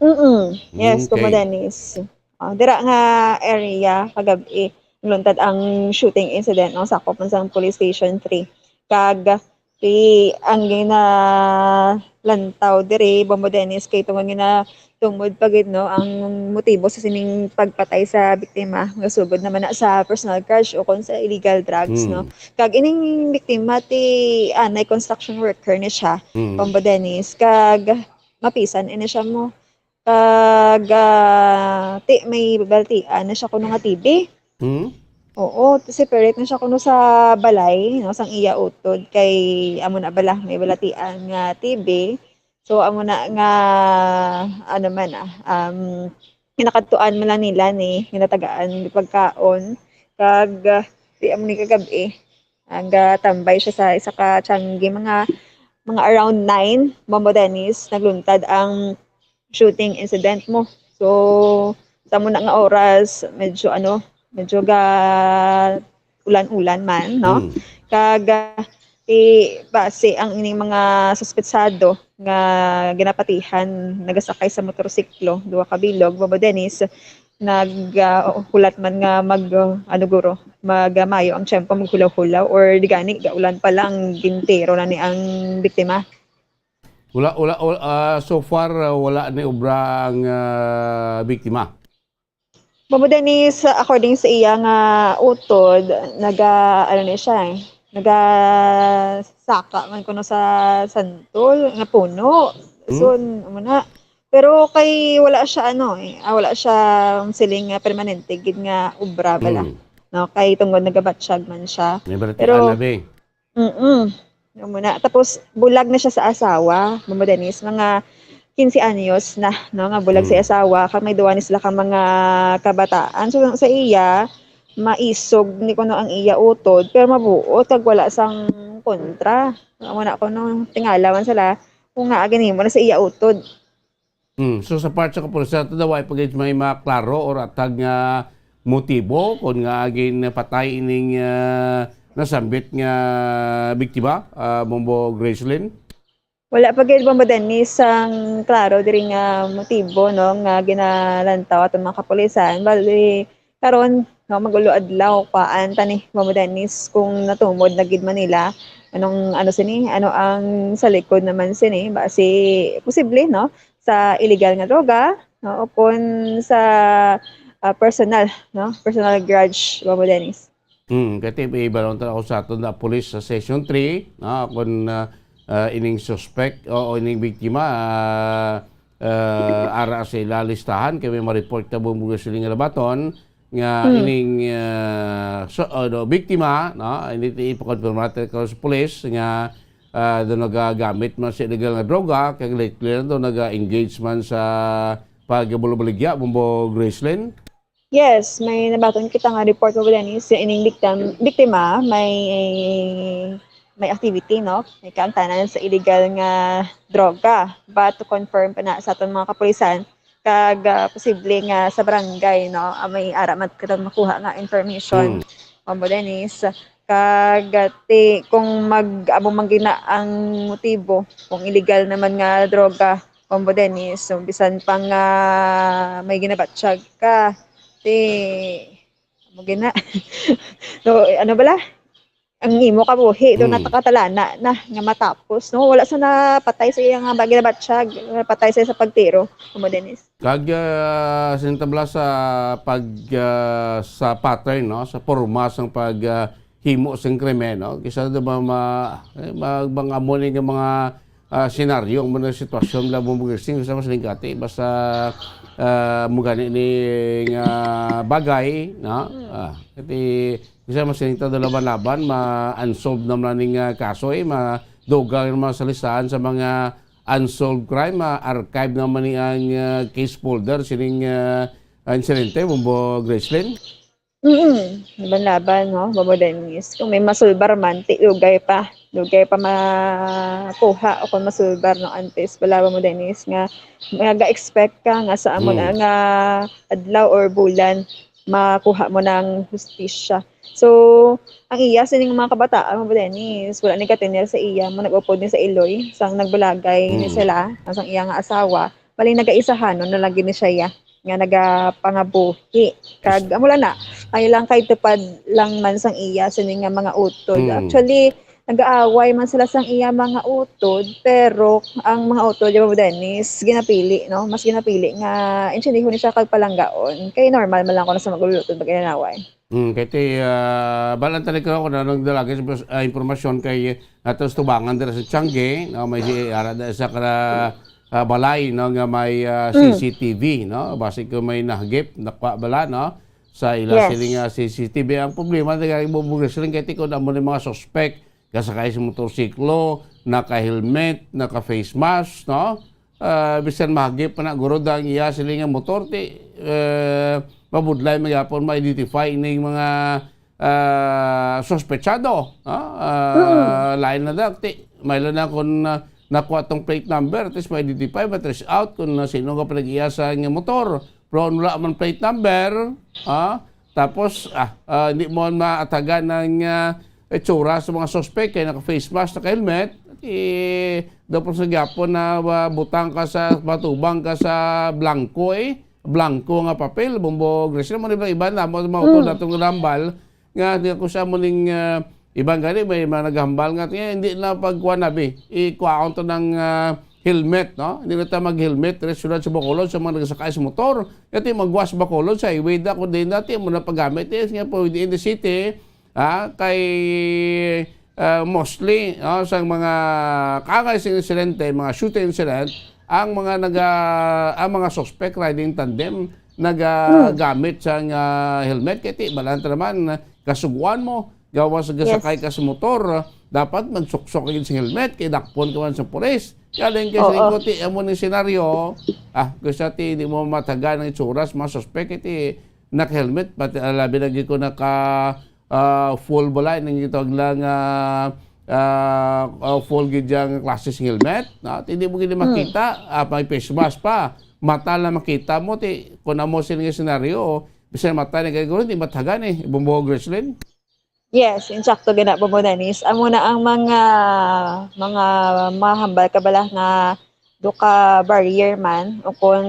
Mm-mm. Yes, Okay. Bombo Dennis. Ah, dira nga area kagab-i, luntad ang shooting incident, no, sakop man sang Police Station three. Kag ti ang ginalantaw diri, Bombo Dennis, kay tungod nga tungod pa gid, no, ang motibo sa sining pagpatay sa biktima nga sugod naman na sa personal grudge o kon sa illegal drugs, no. Hmm. Kag ining biktima ti anay construction worker ni siya, Hmm. Bombo Dennis, kag mapisan ini siya mo Kag, ah, ti may balatian na siya kuno nga T B. Hmm? Oo, separate na siya kuno sa balay, no, sang iya utod kay amo na bala, may balatian nga T B. So, amo na nga, ano man, ah, um, ginakadtuan man lang nila ni, ginatagaan pagkaon. Kag, ah, di amo ni kagab-i. Ang gatambay siya sa isa ka tiyanggi, mga, mga around nine, Bombo Dennis, nagluntad ang shooting incident mo. So, sa muna nga oras, medyo ano, medyo ga ulan-ulan man, no? Mm. Kag, ah, i-, base ang ining mga suspetsado nga ginapatihan, nagasakay sa motorsiklo, duha ka bilog, Bombo Dennis, nag, ah, hulat man nga mag, ah, ano guro, mag, ah, mayo ang tiyempo, maghulaw-hulaw, or di gani, gaulan pa lang, gintiro na ni ang biktima. Wala, wala, wala, ah, so far, ah, wala ni obra ang, ah, biktima. Bombo Dennis, according sa iya nga utod, naga, ano ni siya eh, nagasaka man kuno sa santol nga puno. Hmm? So, amo na. Pero kay wala siya, ano eh, ah, wala siya siling nga permanente gid nga obra bala. Hmm. No, kay tungod nagabatyag man siya. May balatian Pero na, be. Mm. Amo na. Tapos, bulag na siya sa asawa, Bombo Dennis, mga quince anyos na, no, nga bulag sa Mm. asawa, kag may duwa ni sila ka mga kabataan. So, sa iya, maisog ni kuno ang iya utod, pero mabuot, kag wala sang kontra. Amo na kuno, tingala man sila, kung nga ginhimo na sa iya utod. Hmm. So, sa part sa kapulisan, ito daw ay pag may maklaro or atag nga motibo kung nga ginpatay ining, ah, nasambit nga biktima, ah, Bombo Gracelyn? Wala pa gid, Bombo Dennis, ang klaro diri nga motibo, no, nga ginalantaw ato mga kapulisan. Bali, karon, no, mag-ulo adlaw, kuan ta ni, Bombo Dennis, kung natumod na gid man nila, anong, ano sini, ano ang sa likod naman sini, basi posible, no, sa illegal nga droga, no, o kung sa, ah, personal, no, personal grudge, Bombo Dennis. Hmm, kati may iba lang ako sa aton na pulis sa Session three, no, kung, ah, ah, ining suspect o, o ining biktima, ah, ah, ara sa ila listahan, kay may ma-report na bumugos sila nga labaton nga Hmm. ining, ah, so, ano, biktima, no, hindi ti ipakonfirmar natin ko sa pulis nga, ah, doon nagagamit man sa illegal nga droga, kay lately na to, nag-engage man sa pagbulobaligya, Bombo Gracelyn. Yes, may nabaton kita nga report, Bombo Dennis, sa ining biktim-, biktima, may, may activity, no? May kaangtanan sa illegal nga droga. But to confirm pa na sa aton mga kapulisan, kag, ah, posible nga sa barangay, no? Ah, may ara man kita makuha nga information, Hmm. Bombo Dennis. Kag, ah, ti, kung mag-, amo man gina ang motibo, kung illegal naman nga droga, Bombo Dennis, so bisan pa nga may ginabatyag ka, ti, amo gina. So, eh, ano bala? Ang imo kabuhi, do Hmm. natakatalana na nga matapos, no? Wala sa napatay sa iya nga ba-, ginabatyag, napatay sa, sa pagtiro, Bombo Dennis. Kag, ah, sintabla sa pag, ah, sa pattern, no? Sa porma sang pag, ah, himo sing krimen, no? Kisa, di ba, ma-, eh, mag-, mga amo ni nga mga, ah, senaryo, mga sitwasyon, bala mo mag-, sing-, sa mas lingkati, basta, ah, mo gani ni nga bagay, no? Mm. Ah, kati, kisa mas lingkati laban-laban, ma-unsolved naman ning, ah, kaso, eh, madugang naman sa listahan sa mga unsolved crime, ma-archive naman ni ang, ah, case folder, sining, ah, insidente, Bombo Gracelyn? Mm, laban-laban, no, Bombo Dennis. Kung may masulbar man, ti, dugay pa. Dugay pa makuha o kung masulbar, no, antes, bala, Bombo Dennis, nga naga-expect ka nga sa amo na Mm. nga adlaw or bulan, makuha mo ng hustisya. So, ang iya sining mga kabataan, Bombo Dennis, wala ni katinir sa iya, mo nag-upod ni sa iloy, sang nagbalagay ni Mm. sila, sang iya nga asawa, bali nagaisahanon na lagi ni siya, ya, nga nagapangabuhi. Kag, amo lang na, ay lang kay tupad lang man sang iya sini nga mga utod. Hmm. Actually, nagaaway man sila sang iya mga utod, pero ang mga utod, di ba, Dennis, ginapili, no? Mas ginapili nga intindihon ni siya kag palanggaon. Kay normal man lang kung sa mag-ulutod, mag-inanaway. Hmm, kay ti, ah, balan tali ko kung anong dalagis, ah, impormasyon kay atos tubangan dira sa Tiangge, no? May si, ara da sa kara, ah, balay, no, nga may, ah, Mm. C C T V, no? Basi ko may nahagip, nakwa bala, no? Sa ila Yes. siling, ah, C C T V. Ang problema, nagari mo mo siling kay tikod amo ni mga suspect, kasakay sa motorsiklo, naka-helmet, naka-face mask, no? Ah, bisan mahagip pa na guro ang iya siling nga motor, ti, eh, mabudlay magyapon ma-identify ning mga ah, suspetsado, ah, ah, Mm. lain na dak, ti, may lang na kung, ah, nakuha tong plate number, at least ma-identify, ma-trace out kung, ah, sino nga pinag-iya sa nga motor. Pero kung wala man plate number, ah, tapos, ah, ah, hindi mo maatagan ang, ah, itsura sa mga suspect, kaya naka-face mask, naka-helmet, eh, dapat sa gyapon na, ah, butang ka sa, matubang ka sa blanco, eh. Blanco nga papel, Bombo Gracelyn, mo iba-iba na mo, mo Mm. natong rambal, nga di ako sa mo ning, ah, ibang gani, may mga naghambal nga, "Eh, hindi na pagkuha na, bi. Ikuhaon to ng, ah, helmet, no? Hindi na tayo mag-helmet, diri sa syudad sa Bacolod, sa mga nagsakay sa motor. Kati magwas Bacolod sa highway da, kung di dati mo na paggamit, eh, nga po within the city, ah, kay, ah, mostly, no, sa mga kaangay sa insidente, mga shooting incident, ang mga naga-, ang mga suspect riding tandem, Hmm. nagagamit sang, ah, helmet. Kaya ti, balanta naman, ah, kasuguan mo, gawas sa Yes. gasakay ka sa motor, ah, dapat magsuksok ka gid sa helmet, kay dakpon ka man sa pulis. Kaya lang kay sa Oo. lingkod, ti, amo ni senaryo, ah, kung sa ti, di mo matagan ang itsura sa mga suspect, kay ti, naka-helmet, pati, ah, labi lagi ko naka, ah, full balay, nang gitawag lang, ah, ah, ah, full gid yang klase sing helmet, no? Ti di mo gid Hmm. makita, ah, may face mask pa. Mata lang makita mo, ti kung amo sini nga senaryo, bisan mata ni gani, di mathagan eh, Bombo Grislin. Yes, insakto gina po mo, Dennis. Amo na ang mga, mga mahambal ka bala nga do ka barrier man o kung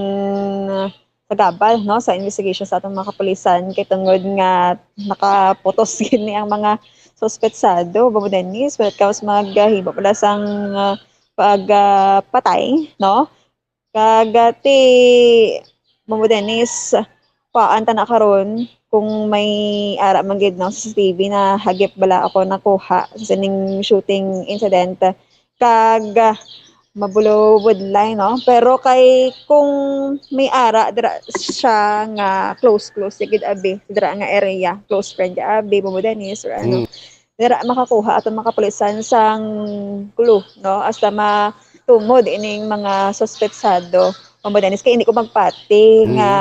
sa gabal, no, sa investigation sa atong mga kapulisan kay tungod nga nakaputos gid ni ang mga suspetsado, Bobo Dennis, when it comes maghimo pala sang, ah, pag, ah, patay, no? Kag, ah, ti, Bobo Dennis, kuhaan ta na karon kung may ara man gid, no, C C T V na hagip bala ako nakuha sa sining shooting incident. Kag, ah, mabulubudlay, no? Pero kay kung may ara dira siya nga close, close gid abi, dira nga area, close friend ka abi, Bobo Dennis, or ano, Mm. dira makakuha ato mga kapulisan sang clue, no? Hasta matungod ining mga suspetsado, Bobo Dennis, kay hindi ko magpati Mm. nga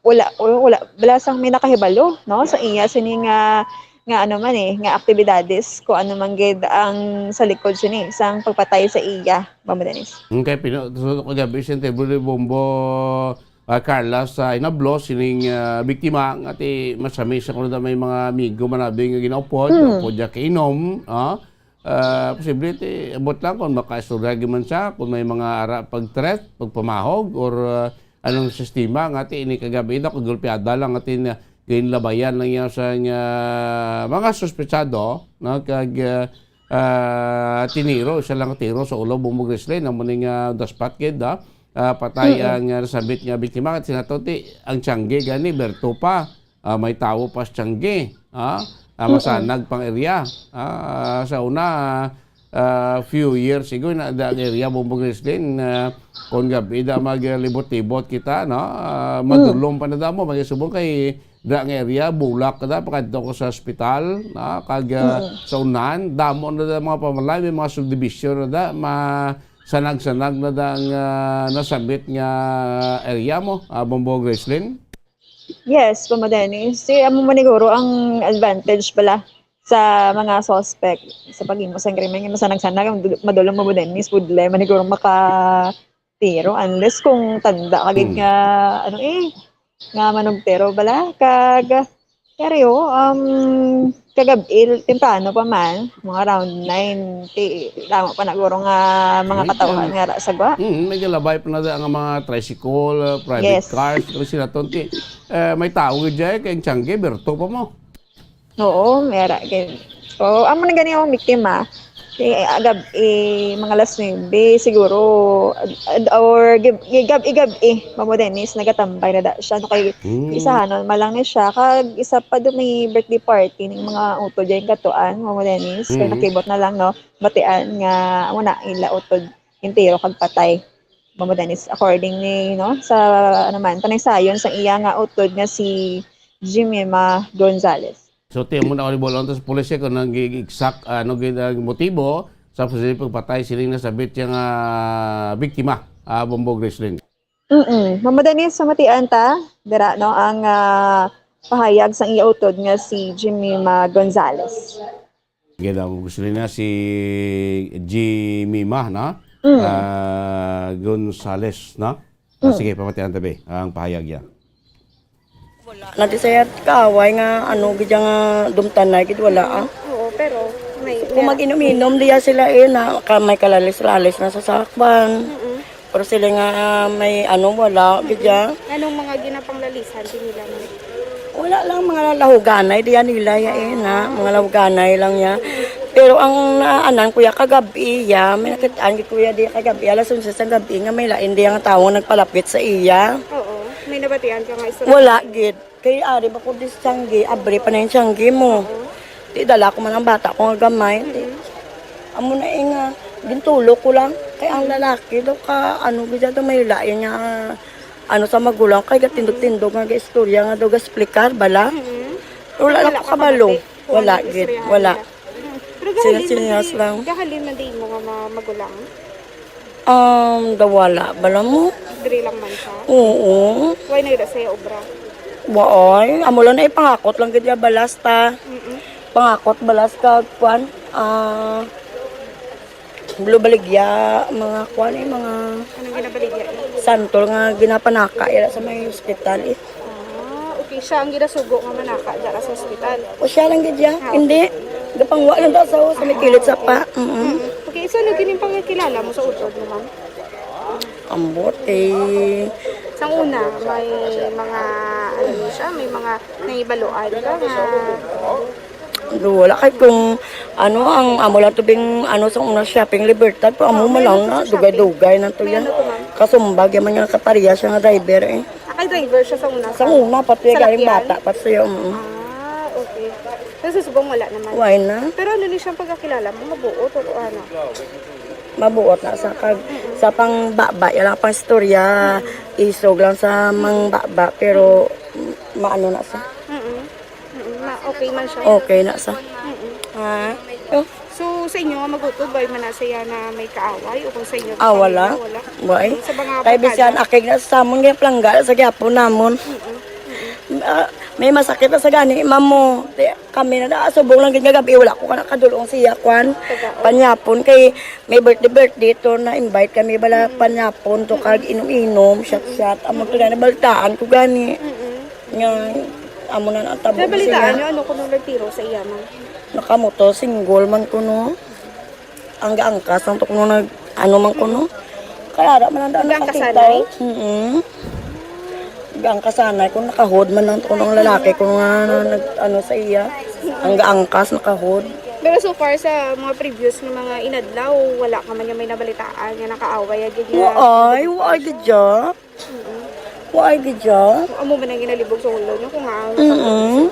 wala, wala, wala sang may nakahibalo, no? Sa iya sini nga nga ano man eh, nga aktibidades, kung ano man gid ang sa likod sini, sang pagpatay sa iya, Mama Denise. Okay, pino-, so, kagabi, si Tebro de Bombo, ah, Carla, sa inablo, sining, ah, biktima, nga ti masami sa kuno may mga amigo, manabi nga ginaupod, Hmm. upod niya kainom, ah, ah, posible, ti, abot lang kung makaistorya gyud man siya, kung may mga ara pag-threat, pagpamahog, or, ah, anong sistema, nga ti, ini kagabi, na, kung gulpiada lang, nga ti, na, ginlabayan lang niya sa nga mga suspetsado, no? Kag, ah, ah, tiniro, isa lang tiro sa ulo, Bombo Grislin, ang muning, ah, daspat gid, ah. Ah, patay Mm-mm. ang, ah, nasambit nga biktima. At sinato, ti, ang tiyangge gani, berto pa. Ah, may tawo pa sa tiyangge, ah. Ah, Mm-mm. masanag pang area. Ah, sa una, ah, few years ago, na, da ang area, Bombo Grislin, ah, kung gabi da maglibot-libot kita, no? Ah, Mm. madulom pa na damo, magisubong kay da nga area, bulak na da, pakadto ko sa ospital, no? Kag, ah, Mm. sa unahan, damo na da mga pamalay, may mga subdivision na da, masanag-sanag na da ang, ah, nasambit nga area mo, ah, Bombo Grislin? Yes, Mama Dennis. Si, amo man siguro ang advantage pala sa mga suspect sa paghimo sang krimen, nga masanag-sanag, madul-, madulom mo din, Miss Budlay, maniguro makatiro, unless kung tanda ka gid Hmm. nga, ano eh, nga manugtero bala, kag, pero, um, kagab-i, temprano pa man, mga around nine, ti-, tama pa na guro nga mga Ay, katawhan yan. nga ra sa gwa. Mm, may galabay pa na ang mga tricycle, uh, private Yes. cars, pero sila tonti, eh, may tao gid dyan, kay ang tiyangge, berto pa mo. Oo, mera gid. Oo, amo na gani ang biktima. Eh, agab, eh, mga alas nuebe, siguro, ad-, or gab-, eh, gab-, eh, gab-, eh, Mamo Dennis, nagatambay na da siya. No, kay Mm. isahanon man lang ni siya. Kag isa pa do may birthday party ning mga utod dyan katuan, Mamo Dennis. Kay Mm. nakibot na lang, no, batian nga, amo na, ila utod, entero kag patay. Mamo Dennis, according ni, no, sa, ano man, panaysayon sa iya nga utod nga si Jimima Gonzalez. So, ti mo na ako ni Bolon, tapos pulis siya kung nang gi-, exact, ano, gid ang motibo sa posibleng pagpatay sining nasambit siya nga biktima, ah, Bombo Grislin. Mm-mm. Mamo Dennis, sa matian ta, dira, no, ang, ah, pahayag sang iya utod nga si Jimima Gonzalez. Gid ang gusto nila si Jimima, no? Mm. Ah, Gonzales, no? Ah, Mm. sige, pamatian tabi ang pahayag niya. Wala na di saya kaaway nga, ano, gid nga dumtanay, gid wala, ah. Oo, pero may Kung mag-inom-inom diya sila, eh, na, ka, may kalalis-lalis na sa sakban. Mm-mm. Pero sila nga, ah, may, ano, wala, gid ya. Anong mga ginapanglalisan din nila, ma'am? Wala lang, mga lahuganay diya nila, ya, eh, na, mga lahuganay lang ya. Pero ang naanan ko ya kagabi, ya, may nakitaan gid ko ya diya kagabi, alas onse sa gabi nga may lain diya nga tawo nagpalapit sa iya. Oo. May nabatian ka nga istorya? Wala, gid. Kay ari ba ko dis tiyanggi, abri pa na yung tiyanggi mo. Oo. Di dala ko man ang bata ko nga gamay. Di, Mm-mm. amo na eh nga, gintulo ko lang. Kay ang Mm. lalaki daw ka, ano, gid daw may lain nga, ano, sa magulang, kay gatindog-tindog nga gaistorya nga daw gasplikar, bala. Mm-mm. Wala Wala lang ko ka kabalo. kabati? Wala, Wala gid, istoryahan wala. nila. Mm. Pero Sila gahalin man sinyas di, lang. gahalin man di mo nga ma-, magulang? Um, dawala bala mo? Diri lang man siya? Oo. Why na yun sa iya obra? Waay. Amo lang na ipangakot lang gid ya balas ta. Mm-mm. Pangakot balas ka, kwan. Ah, Blue Baligya, mga kuan eh, mga Anong ginabaligya niya? Santol nga ginapanaka ila sa may ospital eh. Ah, okay. Siya ang ginasugo nga manaka dara sa ospital. O siya lang gid siya. Ah, okay. Hindi. Gapangwa lang daw sa, sa may kilid sa pa. Mm-mm. Mm. Okay, so ano gining pagkakilala mo sa utod mo, ma'am? Ambot eh. Sa una, may mga, ano mo siya, may mga nahibaluan ka nga Do, wala kay kung ano ang amo lang tubing ano sa una shopping Libertad pero amo Ah, man lang meron na sa shopping. Dugay-dugay na to May yan. Ano to, ma'am? Kasumbag yung mga kapareha siya nga driver eh. Ah, kay driver siya sa una. Sa una pa to yung galing Salakyan? Bata pa siya. Mm. Ah, okay. Pero sa subong wala naman. Why na? Pero ano ni siyang pagkakilala mo? Mabuot o ano? Mabuot na sa kag sa pang baba, yan lang pang istorya. Isog lang sa mang baba pero maano na sa. Mm-mm. Mm, ma-, okay man siya. Okay na sa. Mm-mm. Ha? Oh. So, sa inyo nga magutod, ba man na siya na may kaaway o kung sa inyo Ah, wala. Pamilya, wala? Why? Sa mga Kay bisan barkada? Akig na sa amon nga plangga sa gyapon namon. Mm-mm. Ah, may masakit na sa gani, mamo. Di, kami na naasubong lang gid nga gabi, wala ko ka nakadulong siya, kwan. Taga- Panyapon kay may birthday, birthday to na invite kami bala Mm-mm. Panyapon to kag inom-inom, shot-shot. Amo to na nabalitaan ko gani. Mm-mm. Nga, amo na ang tabo Nabalitaan siya. Niyo ano kuno nagtiro sa iya man? Nakamoto, single man kuno. Ang gaangkas ang to kuno nag, ano man kuno. Karara man ang daan Gaangkasanay? Nakasitaw. Mm-mm. Gaangkasanay kung nakahod man ang kuno ang lalaki kuno nga nag, ano sa iya. Ang gaangkas nakahod. Pero so far sa mga previous nga mga inadlaw, wala ka man niya may nabalitaan nga nakaaway agad niya. Waay, waay gid siya. Mm-mm. Waay gid siya. Amo man ang ginalibog sa ulo niyo kung ang Mm-mm.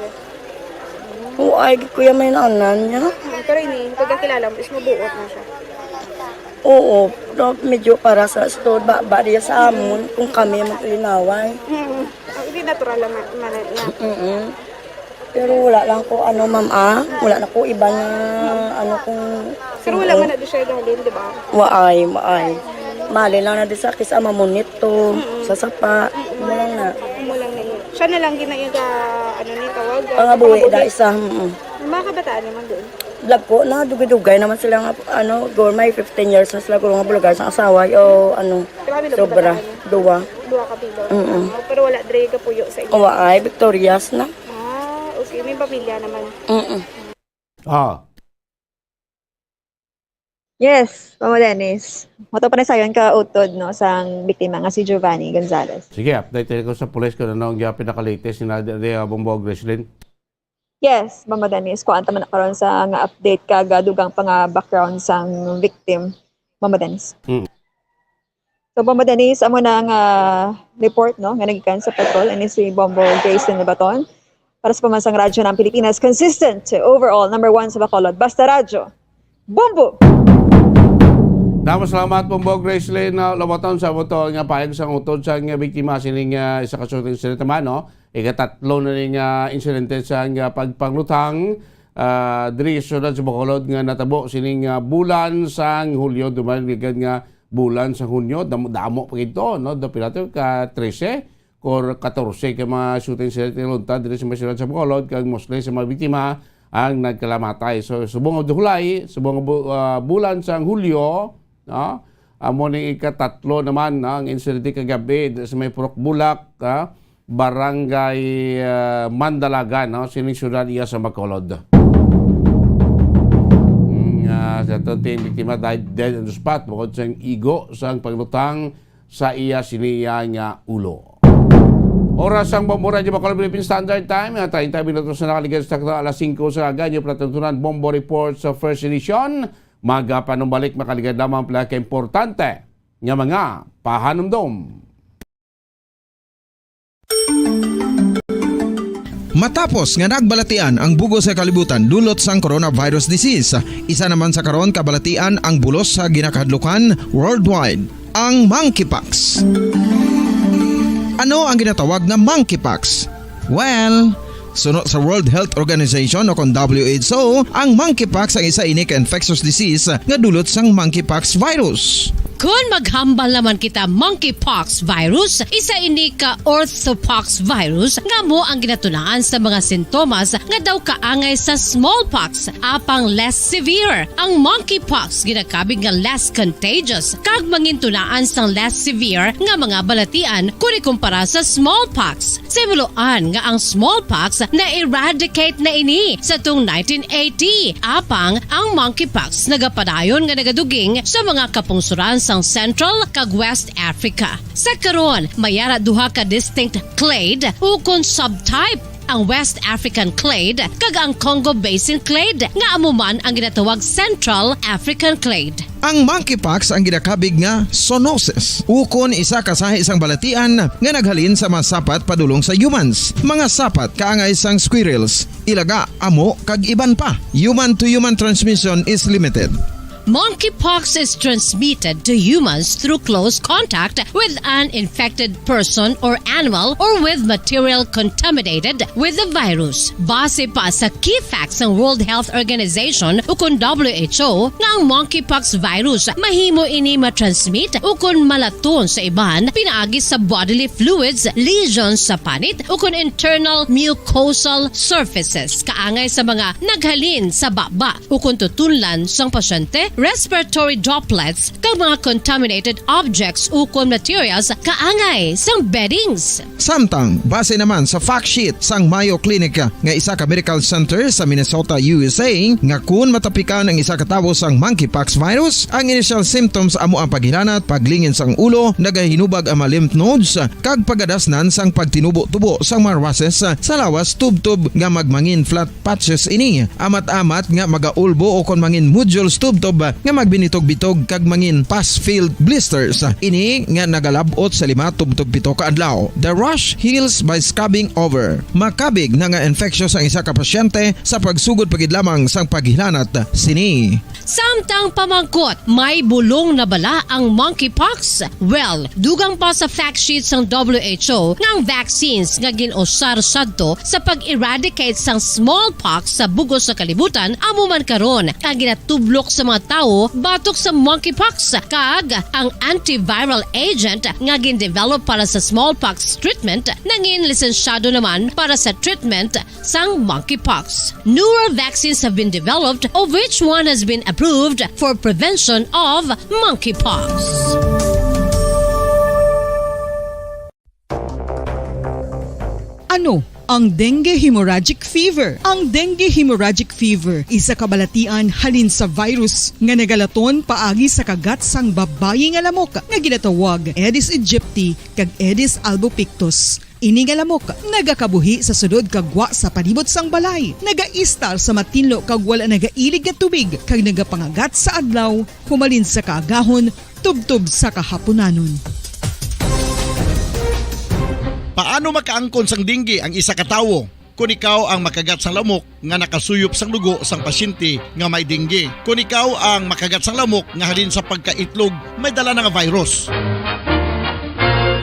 Waay gid kuya may naanan niya. Mm, pero ini, pagkakilala mo is mabuot na siya. Oo, pero medyo para sa store ba, ba diya sa amon kung kami maglinaway. Mm. Ang hindi natural lang man, man niya. Mm-mm. Pero wala lang ko ano, ma'am, ah. Wala na ko iba nga ano kung Pero wala man na di siya galin, di ba? Waay, waay. Mali lang na di sa kis ama mo nito, sa sapa. Mo lang na. Mo lang na yun. Siya na lang ginayaga, ano ni tawag, Ang abuhi da isa. Mm. May mga kabataan naman doon. Vlog ko na, dugay-dugay naman sila nga, ano, gurmay, fifteen years na sila guro nga bulugan sa asawa, o ano, Grabe na sobra, kabataan niya. Duwa. Duha ka pilo. Mm. Pero wala dre kapuyo sa inyo. Waay, victorious na. Ah, okay. May pamilya naman. Mm. Ah. Yes, Mama Dennis. Mato pa na sayon ka utod, no, sang biktima nga si Giovanni Gonzalez. Sige, update ko sa pulis kung ano ang gyapon naka-latest ni Nadia, uh, Bombo Grislin. Yes, Mama Dennis, kuan ta man na karon sa nga update kag, ah, dugang pa nga background sang victim, Mama Dennis. Mm. So, Bombo Dennis, amo na nga report, no, nga nagikan sa patrol, ini si Bombo Jason Labaton. Para sa Pamansang Radyo ng Pilipinas, consistent, overall, number one sa Bacolod. Basta Radyo, Bombo! Damo salamat, Bombo Gracelyn, na Labaton, sa amo to nga pahayag sa utod sa nga biktima sining, ah, isa ka shooting incident naman, no? Ikatatlo na ning, ah, insidente sa nga pagpanglutang, ah, diri sa siyudad sa Bacolod nga natabo sining, ah, bulan sang Hulyo, duman ligad nga bulan sa Hunyo, damo, damo pa gid to, no? Do pila to ka trese or katorse ka mga shooting incident nga naluntad diri sa mga siyudad sa Bacolod, kag mostly sa mga biktima ang nagkalamatay. So, subong nga July, subong nga bu-, ah, bulan sang Hulyo, no? Amo ning ikatatlo naman, no, ang insidente kagabi sa may Purok Bulak, ah, Barangay, ah, Mandalagan, no, sining siyudad iya sa Bacolod. Mm, ah, sa aton ting biktima died dead on the spot, bukod sang igo sang paglutang sa iya siniya nga ulo. Oras sang Bombo Radyo Bacolod Philippine Standard Time, nga treinta minutos na nakaligad sa takna alas singko sa aga, inyo palatuntunan Bombo Report sa first edition. Magapanumbalik, makaligad lamang pala ka importante nga mga pahanumdom. Matapos nga nagbalatian ang bugos nga kalibutan dulot sang coronavirus disease, isa naman sa karon kabalatian ang bulos sa ginakahadlukan worldwide, ang monkeypox. Ano ang ginatawag nga monkeypox? Well, suno sa World Health Organization o kon W H O, ang monkeypox ang isa ini ka infectious disease nga dulot sang monkeypox virus. Kon maghambal naman kita monkeypox virus, isa ini ka orthopox virus nga amo ang ginatunaan sa mga sintomas nga daw kaangay sa smallpox, apang less severe. Ang monkeypox ginakabig nga less contagious kag mangintunaan sang less severe nga mga balatian kon ikumpara sa smallpox. Sa himuloan nga ang smallpox na-eradicate na ini sa tung nineteen eighty, apang ang monkeypox nagapadayon nga nagaduging sa mga kapungsuran sang Central kag West Africa. Sa karon, may ara duha ka distinct clade ukon subtype, ang West African clade kag ang Congo Basin clade, nga amo man ang ginatawag Central African clade. Ang monkeypox ang ginakabig nga zoonosis, ukon isa ka sahi sang balatian nga naghalin sa mga sapat padulong sa humans, mga sapat kaangay sang squirrels, ilaga, amo, kag iban pa. Human-to-human transmission is limited. Monkeypox is transmitted to humans through close contact with an infected person or animal or with material contaminated with the virus. Base pa sa key facts sang World Health Organization ukon W H O, nga ang monkeypox virus mahimo ini matransmit ukon malaton sa iban pinaagi sa bodily fluids, lesions sa panit, ukon internal mucosal surfaces kaangay sa mga naghalin sa baba ukon tutunlan sang pasyente, respiratory droplets, kag mga contaminated objects ukon materials kaangay sang beddings. Samtang, base naman sa fact sheet sang Mayo Clinic nga isa ka medical center sa Minnesota, U S A, nga kun matapikan ang isa ka tawo sang monkeypox virus, ang initial symptoms amo ang paghilanat, paglingin sang ulo, nagahinubag ang mga lymph nodes, kag pagadasnan sang pagtinubo-tubo sang mga rashes sa lawas tubtob nga magmangin flat patches ini. Amat-amat nga magaulbo o kon mangin nodules tubtob nga magbinitog-bitog kag mangin pus-filled blisters. Ini nga nagalab-ot sa lima tubtob pito ka adlaw. The rash heals by scabbing over. Makabig na nga infectious ang isa ka pasyente sa pagsugod pa gid lamang sang paghilanat sini. Samtang pamangkot, may bulong na bala ang monkeypox? Well, dugang pa sa fact sheet sang W H O nga ang vaccines nga gin-usar sadto sa pag-eradicate sang smallpox sa bug-os nga kalibutan amo man karon ang ginatublok sa mga tawo batok sa monkeypox, kag ang antiviral agent nga gin-develop para sa smallpox treatment nangin lisensyado naman para sa treatment sang monkeypox. Newer vaccines have been developed, of which one has been approved for prevention of monkeypox. Ano ang dengue hemorrhagic fever? Ang dengue hemorrhagic fever isa ka balatian halin sa virus nga nagalaton paagi sa kagat sang babayi nga lamok nga ginatawag Aedes aegypti kag Aedes albopictus. Ini nga lamok nagakabuhi sa sulod kag gwa sa palibot sang balay, nagaistar sa matinlo kag wala nagailig nga tubig, kag nagapangagat sa adlaw, humalin sa kaagahon tubtob sa kahapunanon. Paano makaangkon sang dengue ang isa ka tawo? Kon ikaw ang makagat sang lamok, nga nakasuyop sang dugo sang pasyente nga may dengue. Kon ikaw ang makagat sang lamok nga halin sa pagkaitlog, may dala na nga virus.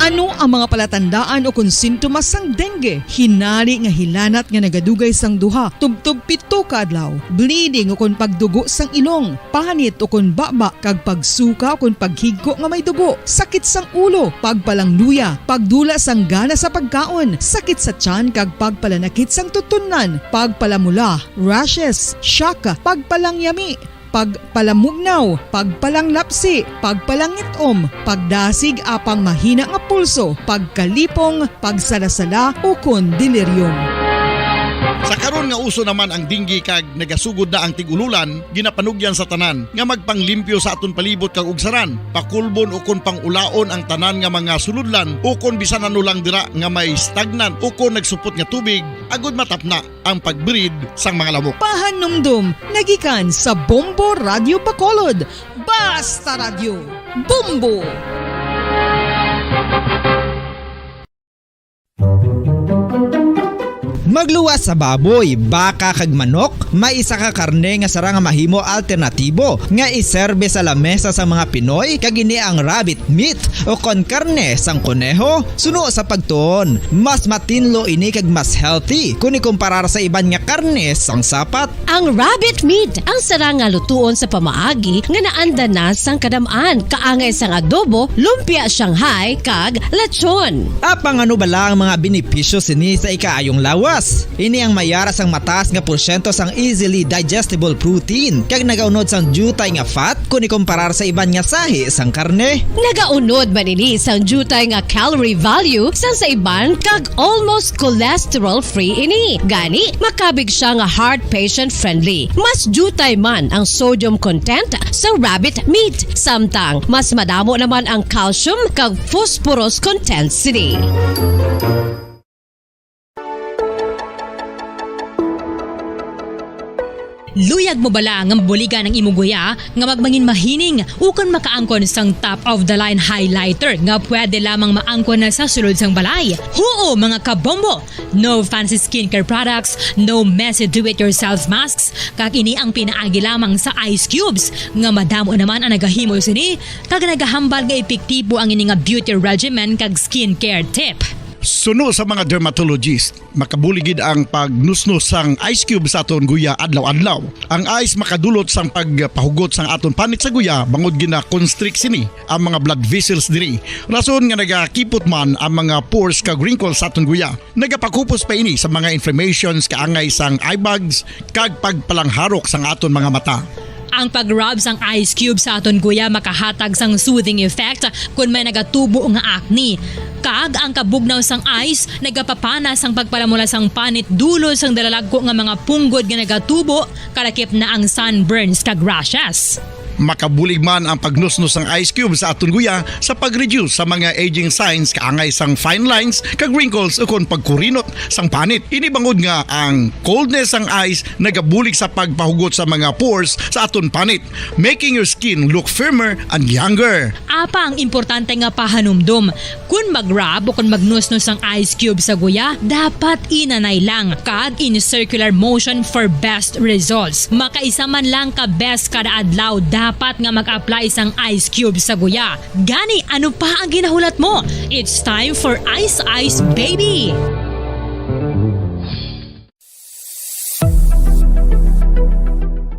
Ano ang mga palatandaan ukon sintomas sang dengue? Hinari nga hilanat nga nagadugay sang duha tubtob pito ka adlaw, bleeding ukon pagdugo sang ilong, panit ukon baba, kag pagsuka ukon paghigko nga may dugo, sakit sang ulo, pagpalangluya, pagdula sang gana sa pagkaon, sakit sa tiyan kag pagpalanakit sang tutunlan, pagpalamula, rashes, shock, pagpalangyami, pagpalamugnaw, pagpalanglapsi, pagpalangit-om, pagdasig apang mahina nga pulso, pagkalipong, pagsalasala, ukon delirium. Sa karon nga uso naman ang dengue kag nagasugod na ang tig-ululan, ginapanugyan sa tanan nga magpanglimpyo sa aton palibot kag ugsaran, pakulbon ukon pang-ulaon ang tanan nga mga sulodlan ukon bisan ano lang dira nga may stagnant ukon nagsupot nga tubig, agud matapna ang pag-breed sang mga lamok. Pahanumdom nga gikan sa Bombo Radyo Bacolod. Basta Radyo, Bombo! Magluwas sa baboy, baka kag manok, may isa ka karne nga sarang nga mahimo alternatibo nga iserbe sa lamesa sang mga Pinoy, kag ini ang rabbit meat o kon karne sang koneho. Suno sa pagtuon, mas matinlo ini kag mas healthy kon ikumparar sa iban nga karne sang sapat. Ang rabbit meat ang sarang nga lutuon sa pamaagi nga naanda na sang kadam-an, kaangay sang adobo, lumpia Shanghai, kag lechon. Apang ano bala ang mga benepisyo sini sa ikaayong lawas? Ini ang may ara sang mataas nga porsyento sang easily digestible protein, kag nagaunod sang diutay nga fat kon ikumparar sa iban nga sahi sang karne. Nagaunod man ini sang diutay nga calorie value sang sa iban, kag almost cholesterol-free ini. Gani, makabig siya nga heart patient-friendly. Mas diutay man ang sodium content sa rabbit meat, samtang mas madamo naman ang calcium kag phosphorus content sini. Luyag mo bala nga mabuligan ang imo guya nga magmangin mahining ukon makaangkon sang top of the line highlighter nga pwede lamang maangkon na sa sulod sang balay? Huo, mga kabombo! No fancy skincare products, no messy do-it-yourself masks, kag ini ang pinaagi lamang sa ice cubes, nga madamo naman ang nagahimo sini, kag nagahambal nga epektibo ang ini nga beauty regimen kag skincare tip. Suno sa mga dermatologist, makabulig gid ang pagnusnos sang ice cube sa aton guya adlaw-adlaw. Ang ice makadulot sang pagpahugot sang aton panit sa guya, bangod gina-constrict sini ang mga blood vessels diri. Rason nga nagakipot man ang mga pores kag wrinkles sa aton guya. Nagapakupos pa ini sa mga inflammations, kaangay sang eye bags, kag pagpalangharok sang aton mga mata. Ang pag-rub sang ice cube sa aton guya makahatag sang soothing effect kon may nagatubo nga acne. Kag ang kabugnaw sang ice nagapapana sang pagpalamula sang panit dulod sang dalalagko nga mga punggod nga nagatubo, kalakip na ang sunburns kag rashes. Makabulig man ang pagnusnos sang ice cube sa aton guya sa pag-reduce sa mga aging signs, kaangay sang fine lines kag wrinkles, ukon pagkurinot sang panit. Ini bangod nga ang coldness sang ice nagabulig sa pagpahugot sa mga pores sa aton panit, making your skin look firmer and younger. Apang importante nga pahanumdom, kon mag-rub o kon magnusnos ang ice cube sa guya, dapat inanay lang kag in circular motion for best results. Makaisa man lang ka beses kada adlaw dapat nga mag-apply sang ice cube sa guya. Gani, ano pa ang ginahulat mo? It's time for Ice Ice Baby!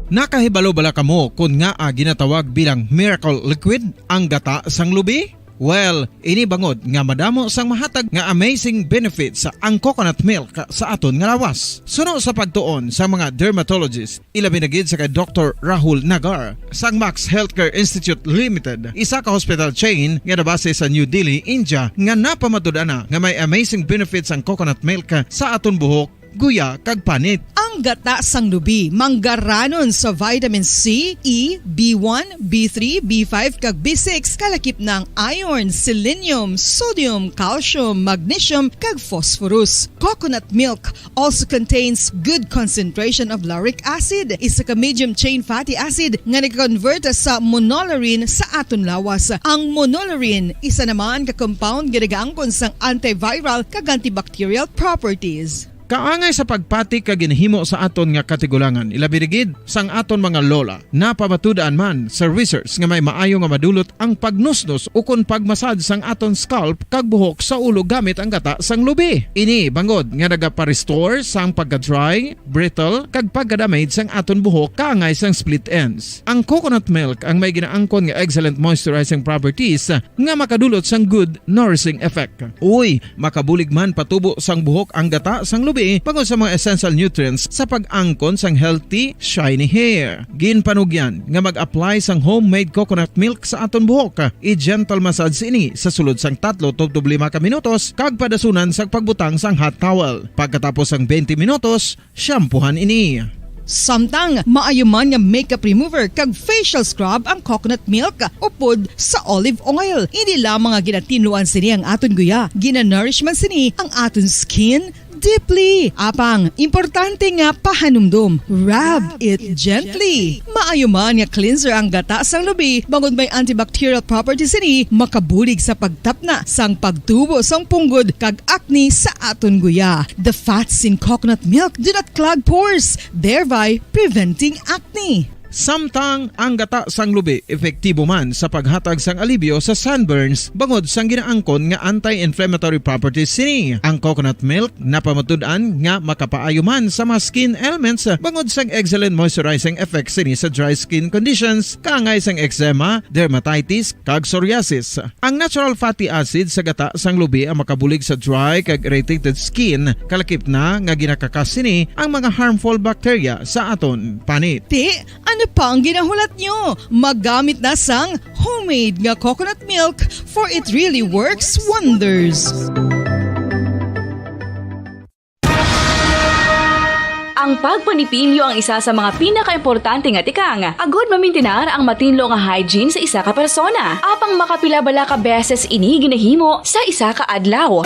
Nakahibalo bala kamo kon ngaa ginatawag bilang miracle liquid ang gata sang lubi? Well, ini bangod nga madamo sang mahatag nga amazing benefits ang coconut milk sa aton nga lawas. Suno sa pagtuon sa mga dermatologist, ilabi na gid sa kay Doktor Rahul Nagar sang Max Healthcare Institute Limited, isa ka hospital chain nga nabase sa New Delhi, India, nga napamatud-an na nga may amazing benefits ang coconut milk sa aton buhok, guya, kag panit. Ang gata sang lubi manggaranon sa vitamin C, E, B one, B three, B five, kag B six, kalakip na ang iron, selenium, sodium, calcium, magnesium, kag phosphorus. Coconut milk also contains good concentration of lauric acid, isa ka medium chain fatty acid nga nag-convert sa monolaurin sa aton lawas. Ang monolaurin, isa naman ka compound nga nagaangkon sang antiviral kag antibacterial properties. Kaangay sa pagpati kag ginhimo sa aton nga katigulangan, ilabi na gid sang aton mga lola, napamatud-an man sa research nga may maayo nga madulot ang pagnusnos ukon pagmasad sang aton scalp kag buhok sa ulo gamit ang gata sang lubi. Ini bangod nga nagapa-restore sang pagka-dry, brittle, kag pagka-damage sang aton buhok kaangay sang split ends. Ang coconut milk ang may ginaangkon nga excellent moisturizing properties nga makadulot sang good nourishing effect. Uy, makabulig man patubo sang buhok ang gata sang lubi bangod sa mga essential nutrients sa pag-angkon sang healthy, shiny hair. Ginpanugyan nga mag-apply sang homemade coconut milk sa aton buhok. I-gentle massage ini sa sulod sang tatlo tubtob lima ka minutos kag padasunan sang pagbutang sang hot towel. Pagkatapos sang twenty minutos, shampoohan ini. Samtang maayo man nga makeup remover kag facial scrub ang coconut milk upod sa olive oil. Ini lamang nga ginatinluan sini ang aton guya. Gina-nourish man sini ang aton skin, deeply. Apang, importante nga pahanumdom, rub it gently. Maayo man nga cleanser ang gata sang lubi, bangod may antibacterial properties sini, makabulig sa pagtapna sang pagtubo sang punggod kag acne sa aton guya. The fats in coconut milk do not clog pores, thereby preventing acne. Samtang ang gata sang lubi epektibo man sa paghatag sang alibyo sa sunburns bangod sang ginaangkon nga anti-inflammatory properties sini. Ang coconut milk napamatud-an nga makapaayo man sa mga skin ailments bangod sang excellent moisturizing effect sini sa dry skin conditions, kaangay sang eczema, dermatitis, kag psoriasis. Ang natural fatty acid sa gata sang lubi ang makabulig sa dry kag irritated skin, kalakip na nga ginakakas sini ang mga harmful bacteria sa aton panit. Ti, ano pa ang ginahulat nyo? Magamit na sang homemade nga coconut milk, for it really works wonders. Ang pagpanipilyo ang isa sa mga pinakaimportante nga tikang agud mamintinar ang matinlo nga hygiene sa isa ka persona. Apang makapila bala ka beses ini ginahimo sa isa ka adlaw?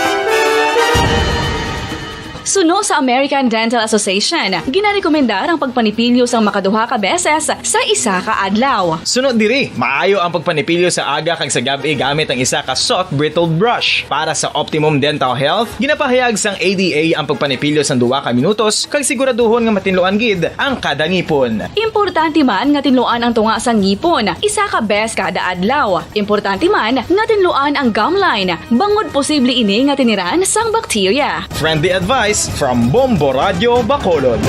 Suno sa American Dental Association, ginarekomendar ang pagpanipilyo sang makaduha ka beses sa isa ka adlaw. Suno diri, maayo ang pagpanipilyo sa aga kag sa gab-i gamit ang isa ka soft bristled brush. Para sa optimum dental health, ginapahayag sang A D A ang pagpanipilyo sang duha ka minutos kag siguraduhon nga matinluan gid ang kada ngipon. Importante man nga tinluan ang tunga sang ngipon isa ka bes kada adlaw. Importante man nga tinluan ang gum line, bangod posible ini nga tiniran sang bakterya. Friendly advice from Bombo Radio Bacolod.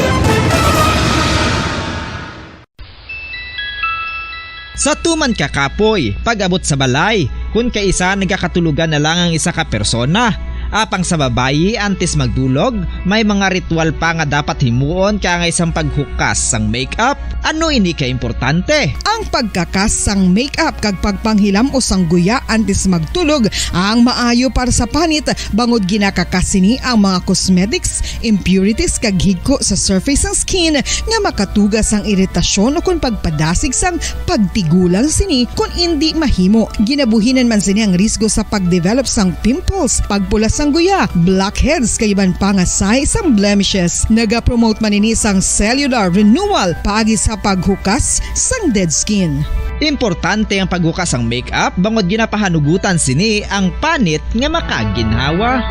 Sa tuman ka kapoy, pag-abot sa balay, kun kaisa nagakatulogan na lang ang isa ka persona. Apang sa babayi, antes magdulog, may mga ritual pa nga dapat himuon kaangay sang paghukas sang makeup. Ano ini ka importante? Ang pagkakas sang makeup kag pagpanghilam-os sang guya antes magtulog ang maayo para sa panit, bangod ginakakas sini ang mga cosmetics, impurities, kag higko sa surface sang skin nga makatuga sang iritasyon ukon pagpadasig sang pagtigulang sini kon indi mahimo. Ginabuhinan man sini ang risgo sa pagdevelop sang pimples, pagpula sang guya, blackheads, kag iban pa nga sahi sang blemishes. Nagapromote man ini sang cellular renewal paagi sa paghukas sang dead skin. Importante ang paghukas sang makeup bangod ginapahanugutan sini ang panit nga makaginhawa.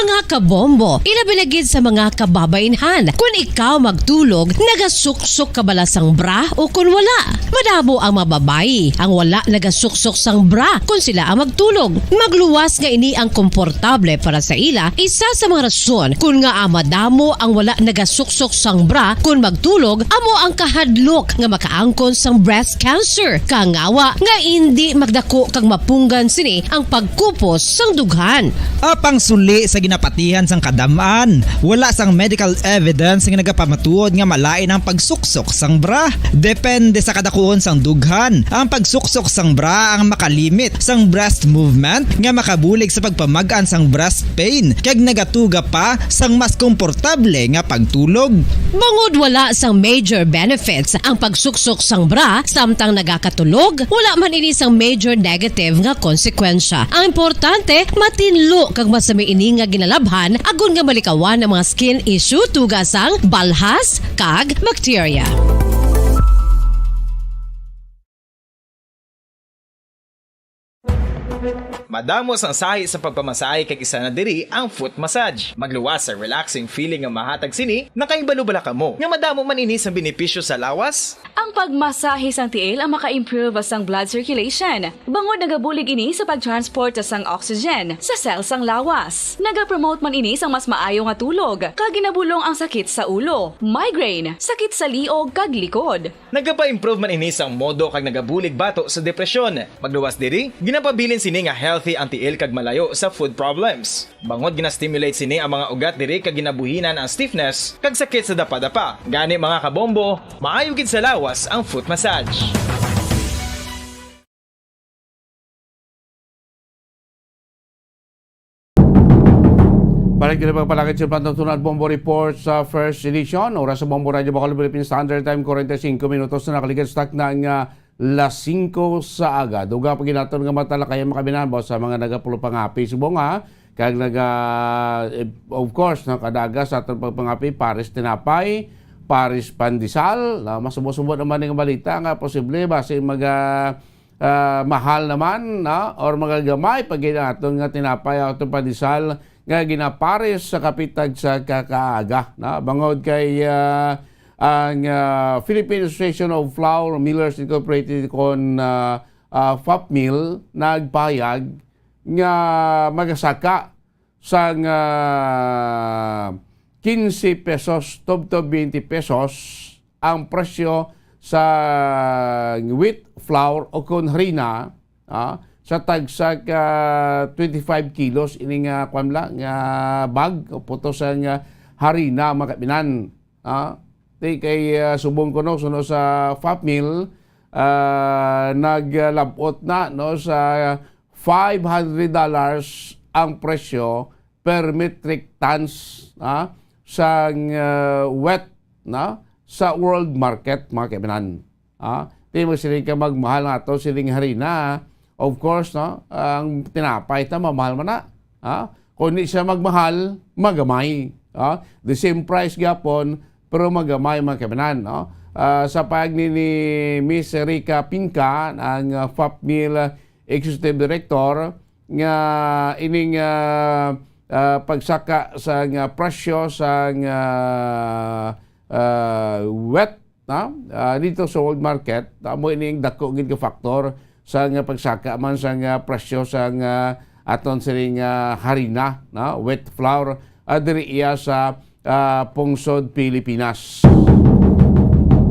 Mga kabombo, ilabi na gid sa mga kababainhan, kun ikaw magtulog, nagasuksok ka bala sang bra o kun wala? Madamo ang mga babayi ang wala nagasuksok sang bra kun sila ang magtulog. Magluwas nga ini ang komportable para sa ila, isa sa mga rason kun ngaa madamo ang wala nagasuksok sang bra kun magtulog amo ang kahadlok nga makaangkon sang breast cancer, kangawa nga indi magdako kag mapunggan sini ang pagkupos sang dughan. Apang suli sa ginapatihan sang kadam-an, wala sang medical evidence nga nagapamatuod nga malain ang pagsuksok sang bra. Depende sa kadakuon sang dughan, ang pagsuksok sang bra ang makalimit sang breast movement nga makabulig sa pagpamag-an sang breast pain kag nagatuga pa sang mas komportable nga pagtulog. Bangod wala sang major benefits ang pagsuksok sang bra samtang nagakatulog, wala man ini sang major negative nga konsekwensya. Ang importante, matinlo kag masami ini nga ginalabhan agod nga malikawan ang mga skin issue tuga sang balhas kag bakterya. Madamo sang sahi sa pagpamasahe kag isa na diri ang foot massage. Magluwas sa relaxing feeling nga mahatag sini, nakahibalo bala kamo nga madamo man ini sang benepisyo sa lawas? Ang pagmasahe sang tiil ang maka-improve sang blood circulation, bangod nagabulig ini sa pag-transport sang oxygen sa cell sang lawas. Nagapromote man ini sang mas maayo nga tulog, kag ginabulong ang sakit sa ulo, migraine, sakit sa liog kag likod. Nagapa-improve man ini sang modo kag nagabulig bato sa depresyon. Magluwas diri, ginapabilin sini nga healthy ang tiil kag malayo sa foot problems. Bangod gina-stimulate sini ang mga ugat diri kag ginabuhinan ang stiffness kag sakit sa dapadapa. Gani, mga kabombo, maayo gid sa lawas ang foot massage. Balik diri pagpalakit sa Pantang Tunad Bombo Report sa first edition. Oras sa Bombo Radio Bacolod, Philippine Standard Time, forty-five minutos na nakaligid sa takna nga las singko sa aga. Dugang pa gid naton nga matalakayan, mga kaabyanan, about sa mga nagapulo pangapi subong, ha, kag naga, eh, of course, no, kada aga sa aton pagpangapi, pares tinapay, pares pandesal, no? Masubo-subo naman ning balita nga posible basi maga, ah, mahal naman, no, or magagamay pa gid ang aton nga tinapay, aton pandesal nga ginapares sa kapitag sa kakaaga, no? Bangod kay, ah, ang, ah, Philippine Association of Flour Millers Incorporated kon, ah, ah, FAFMIL nagpahayag nga magasaka sang, ah, quince pesos tubtob twenty pesos ang presyo sa wheat flour o kon harina, ah, sa tagsa ka twenty-five kilos ini nga, kwan la, nga bag o putos sang, ah, harina, mga kaabyanan. Ah, ti kay, ah, subong kuno, suno sa FAFMIL, ah, naglab-ot na, no, sa five hundred dollars ang presyo per metric tons, ah, sang, ah, wheat, no, sa world market, mga kaabyanan. Ah, ti mo sini ka magmahal nga ato sining harina. Of course, no, ang tinapay ta mamahal man na. Ah, kung di siya magmahal, magamay. Ah, the same price gyapon, pero magamay, mga kaabyanan, no? Ah, sa pahayag ni, ni Miss Rica Pinca, ang, ah, FAFMIL Executive Director, nga ining, ah, ah, pagsaka sa nga presyo sa nga, ah, wheat, no? Ah, dito sa world market, amo ining dako gid ka factor sa nga pagsaka man sa nga presyo sa nga aton sining, ah, harina, no? Wheat flour, ah, diri iya sa, ah, pungsod Pilipinas.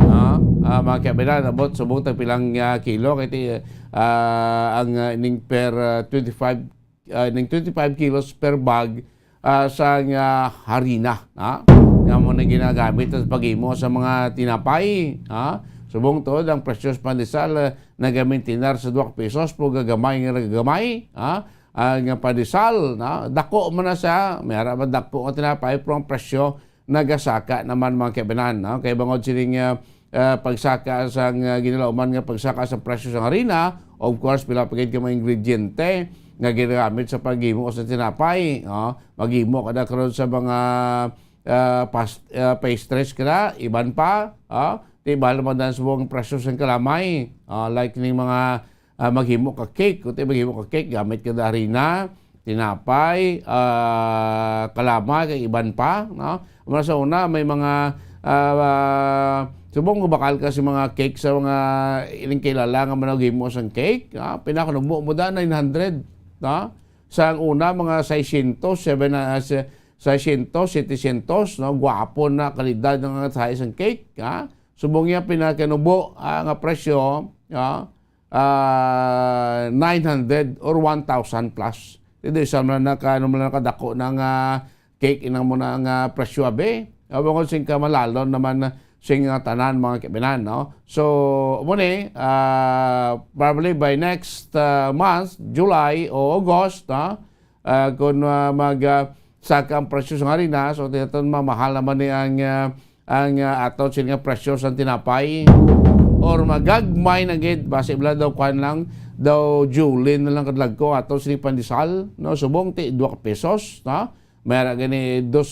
No? Ah, mga kaabyanan, abot subong tagpilang, ah, kilo kay ti-, ah, ang, ah, ining per, ah, twenty-five, ah, ning twenty-five kilos per bag, ah, sa nga harina, ha? Nga mo na ginagamit sa paghimo sa mga tinapay, ha? Subong tuod ang presyo sa pandesal, ah, nagamintinar sa dua ka pesos, pero gagamay nga nagagamay, ha? Ang pandesal, na, dako man na siya, may ara man dako nga tinapay, pero ang presyo nagasaka naman, mga kaabyanan, no? Kay bangod sining, ah, ah, pagsaka sang, ah, ginalauman nga pagsaka sa presyo sang harina, of course, pila pa gid ka mga ingrediente nga ginagamit sa paghimo sa tinapay, no? Maghimo ka na karon sa mga, ah, pas-, ah, pastries ka na, iban pa, ah, ti bahal naman dan sa mga presyo sang kalamay, ah, like ning mga ah, maghimo ka cake. Kung ti maghimo ka cake, gamit ka da harina, tinapay, ah, kalamay, kag iban pa, no? Mura sa una, may mga, ah, ah, subong mabakal ka sa mga cake sa mga ining kilala nga managhimo sang cake, ah, pinakanubo mo da, nine hundred, no? Sa una, mga seiscientos, seven, ah, se-, seiscientos, setecientos, no? Gwapo na kalidad ng mga size sang cake, ha? Subong niya pinakanubo, ah, nga presyo, ah, ah, nine hundred or one thousand plus. Dito, isa man na ka, ano man na kadako na nga cake, inang mo na nga presyo, abi. Ah, bangod sing kamalalon naman na sing, ah, tanan, mga kaabyanan, no? So, mo ni, ah, probably by next, ah, month, July o August, no? Ah, kung, ah, mag, ah, saka ang presyo sa harina, so, tiyaton mamahal naman ni ang, ah, ang, ah, aton sini nga presyo sa tinapay. Or magagmay na gid, basi bala daw, kwan lang, daw Julin na lang kadlagko aton sini pandesal, no? Subong ti dua ka pesos, no? May ara gani dos,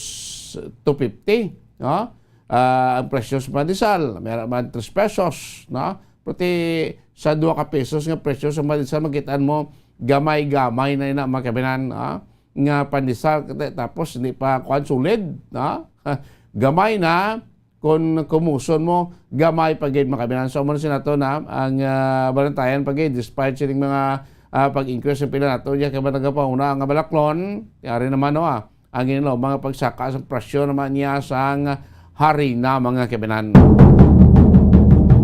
two fifty, no? Ah, ang presyo sa pandesal, may ara man tres pesos, no? Pero ti sa dua ka pesos nga presyo sa pandesal, makitaan mo, gamay-gamay na ina, mga kaabyanan, no? Nga pandesal, kati-, tapos hindi pa, kuan, sulid, no? Gamay na, kung kumuson mo, gamay pa gid, mga kaabyanan. So, amo na sina to na, ang, ah, balantayan pa gid, despite sining mga, ah, pag-increase ng pila nato, ya kay ba nagapahuna nga balaklon, yari naman, no, ah, ang ginlo, mga pagsaka sa presyo naman niya sang harina, mga kaabyanan.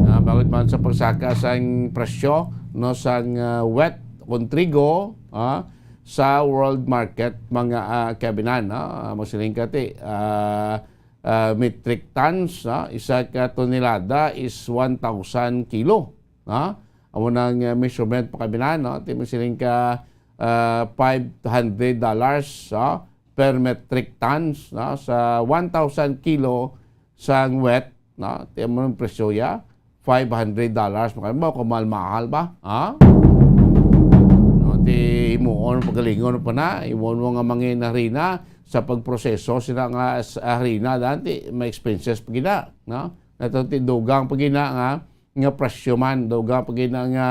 Ah, bangod man sa pagsaka sang presyo, no, sang, ah, wheat, kung trigo, ah, sa world market, mga, ah, kaabyanan, no? Ah, magsiling ka, ti, ah, ah, metric tons, no? Isa ka tonelada is one thousand kilo, no? Amo nang, ah, measurement, mga kaabyanan, no? Ti magsiling ka, ah, five hundred dollars, no? Per metric tons, no? Sa one thousand kilo sang wheat, no? Ti amo ang presyo ya. five hundred dollars. Makaya mo kung mahal-mahal ba? Ha? No, ti himuon, pagalingon pa na, himuon mo nga mangin harina sa pagproseso sila nga s-, harina, dati may expenses pa gina, no? Nato ti dugang pa gina nga, nga presyo man, dugang pa gina nga,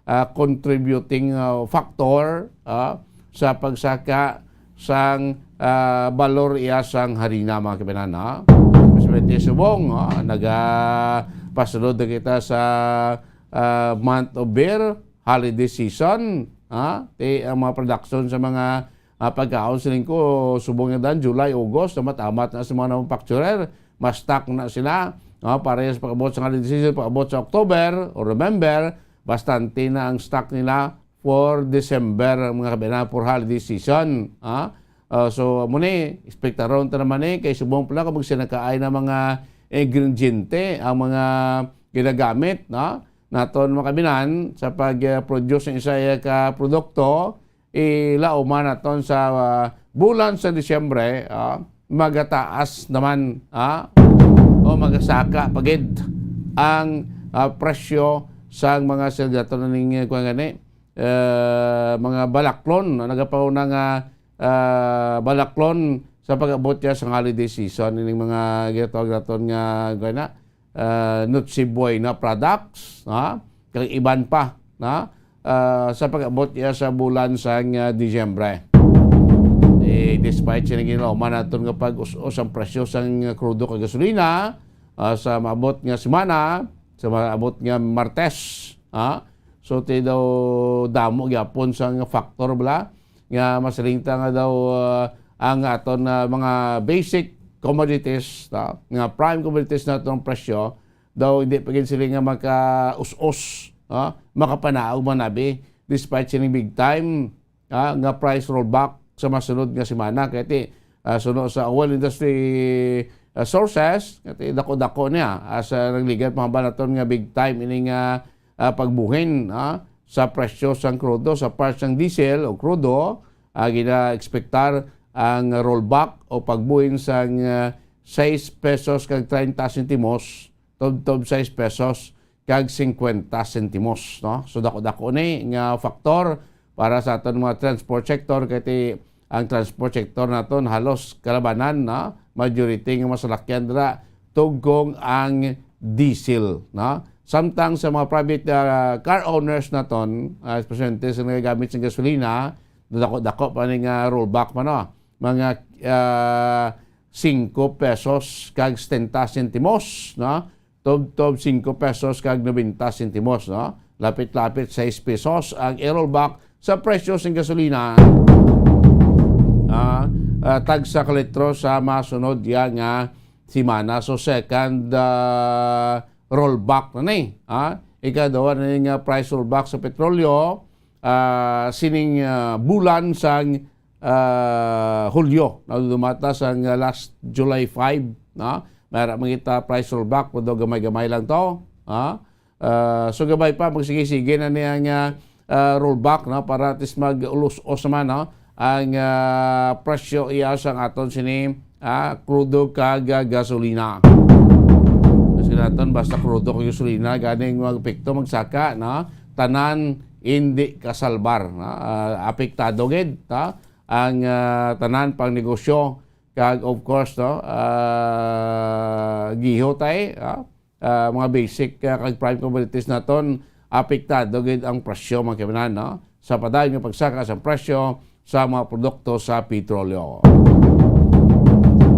ah, contributing, ah, factor, ah, sa pagsaka sang, ah, balor iya sang harina, mga kababayan, ha? Mas subong, ah, naga-, pasulod na kita sa, ah, month of beer, holiday season, ha? Ti, ang mga production sa mga, ah, pagkaon, siling ko, subong nga dan, July, August, amat-amat na sa mga manufacturer, mas stock na sila, ah, para sa pag-abot sa holiday season, pag-abot sa October o November, bastante na ang stock nila for December, mga kababayan, for holiday season, ha? Ah, so, amo ni, ekspektaron ta naman ni, kay subong pala kung magsinakaay na mga ingrediente ang mga ginagamit, no? Naton, mga kababayan, sa pag-produce ng isa ka produkto, ilauman naton sa, ah, bulan sa Disyembre, ah, magataas naman, ah, o magasaka pa gid ang, ah, presyo sang mga sila naton ning, eh, kuwan gani, eh, mga balaklon, no? Nagapauna nga, ah, balaklon sa pag-abot niya sa holiday season, ining mga ginatawag naton nga, kuwan na, ah, Noche Buena products, ha? Kag iban pa, ha? Ah, sa pag-abot niya sa bulan sang, ah, Disyembre. Eh, despite sining ginlauman naton nga pag-us-os ang presyo sang, ah, krudo kag gasolina, ah, sa maabot nga semana, sa maabot nga Martes, ha? So, ti daw damo gyapon sang factor bala nga masiling ta nga daw, ah, ang aton, ah, mga basic commodities, ta, nga prime commodities naton presyo, daw hindi pa gid sila nga makaus-os, ha, makapanaog man abi, despite sining big time, ha, nga price rollback sa masunod nga semana. Kay ti, ah, suno sa oil industry, ah, sources, kay ti dako-dako niya, ah, sa nagligad pa ba naton nga big time ini nga, ah, pagbuhin, ha, sa presyo sang krudo, sa price sang diesel o krudo, ah, gina-ekspektar ang rollback o pagbuhin sang, ah, sais pesos kag treinta sentimos, tubtob sais pesos kag singkwenta sentimos, no? So, dako-dako ni nga faktor para sa aton mga transport sector, kay ti ang transport sector naton halos kalabanan, no? Majority nga masalakyan dira tugkong ang diesel, no? Samtang sa mga private, ah, car owners naton, ah, especially sa nagagamit sa gasolina, dako-dako pa ni nga rollback pa, no? Mga, ah, singko pesos kag setenta sentimos, no? Tubtob singko pesos kag nobenta sentimos, no? Lapit-lapit sais pesos ang i-rollback sa presyo sing gasolina, ah, ah, tagsa ka litro sa masunod ya nga semana. So, second, ah, rollback na ni, ah. Ikaduha na ni nga price rollback sa petrolyo, ah, sining, ah, bulan sang, ah, Hulyo. Nadumata sang, ah, last July five, no? May ara man kita price rollback, pero gamay-gamay lang to, ha? Ah, so, gamay pa, magsige-sige na niya nga, ah, rollback, no? Para at least mag-ulos-os naman, no? Ang, ah, presyo iya sang aton sini, ah, krudo kag, ah, gasolina. Kasi naton, basta krudo kag gasolina, ganing mag-epekto, magsaka, no? Tanan hindi kasalbar, no? Ah, apektado gid, no? Ang, ah, tanan pang negosyo, kag of course, no? Ah, giho tay, ah, ah, mga basic, ah, kag prime commodities naton, apektado gid ang presyo, mga kababayan, no? Sa padayon nga pagsaka sa presyo sa mga produkto sa petrolyo.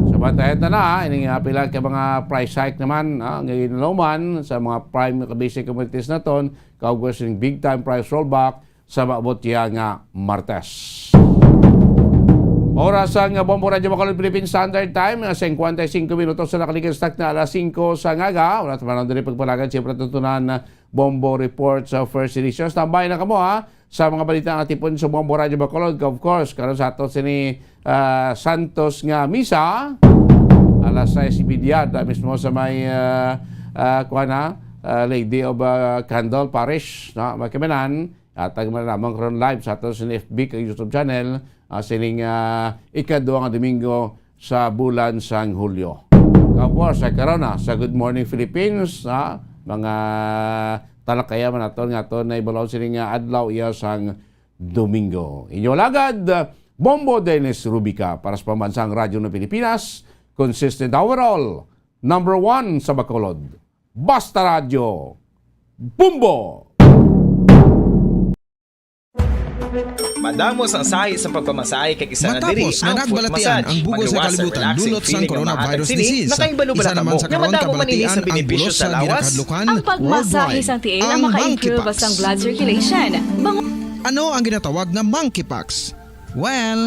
Sa bantayan ta na, ining apila ka mga price hike naman, ah, nga ginlauman sa mga prime nga basic commodities naton, kaugnay sing big time price rollback sa maabot iya nga Martes. Oras sang Bombo Radyo Bacolod Philippine Standard Time, nga singkwenta y singko minutos na nakaligid sa takna alas singko sa ngaga. Wala ta man diri pagpalagan, siyempre, tutunan Bombo Report sa First Edition. Standby na kamo, ha, sa mga balita nga tipon sa Bombo Radyo Bacolod. Of course, karon sa ato sini, ah, Santos nga misa, alas sais y media, da mismo sa may, ah, ah, kuwan na, ah, Lady of, ah, Candle Parish, no? Magkamanan, atag man lamang karon live sa ato sa F B kag YouTube channel, ah, sining, ah, ikaduha nga Domingo sa bulan sang Hulyo. Of course, sa karon, ah, sa Good Morning Philippines, ah, mga talakayan man naton nga aton nahibaluan sini nga adlaw, iya sang Domingo. Inyo alagad, Bombo Dennis Rubica para sa Pambansang Radyo ng Pilipinas, consistent overall, number one sa Bacolod. Basta Radyo, Bombo! Madamo sang sahi sa pagpamasahe kag isa na diri Matapos nga ang foot nagbalatian massage. ang bugos sa Magluwas sa kalibutan relaxing dulot sang feeling nga coronavirus mahatag sini, disease, nakaibalo ba isa na naman kamo sa nga karon madamo man ini kabalatian sa ang benepisyo bulos sa sa lawas? Ginakadlukan Ang pagmasahe worldwide, sang tiil ang ang maka-improve monkeypox. sang blood circulation. Mangu- Ano ang ginatawag nga monkeypox? Well,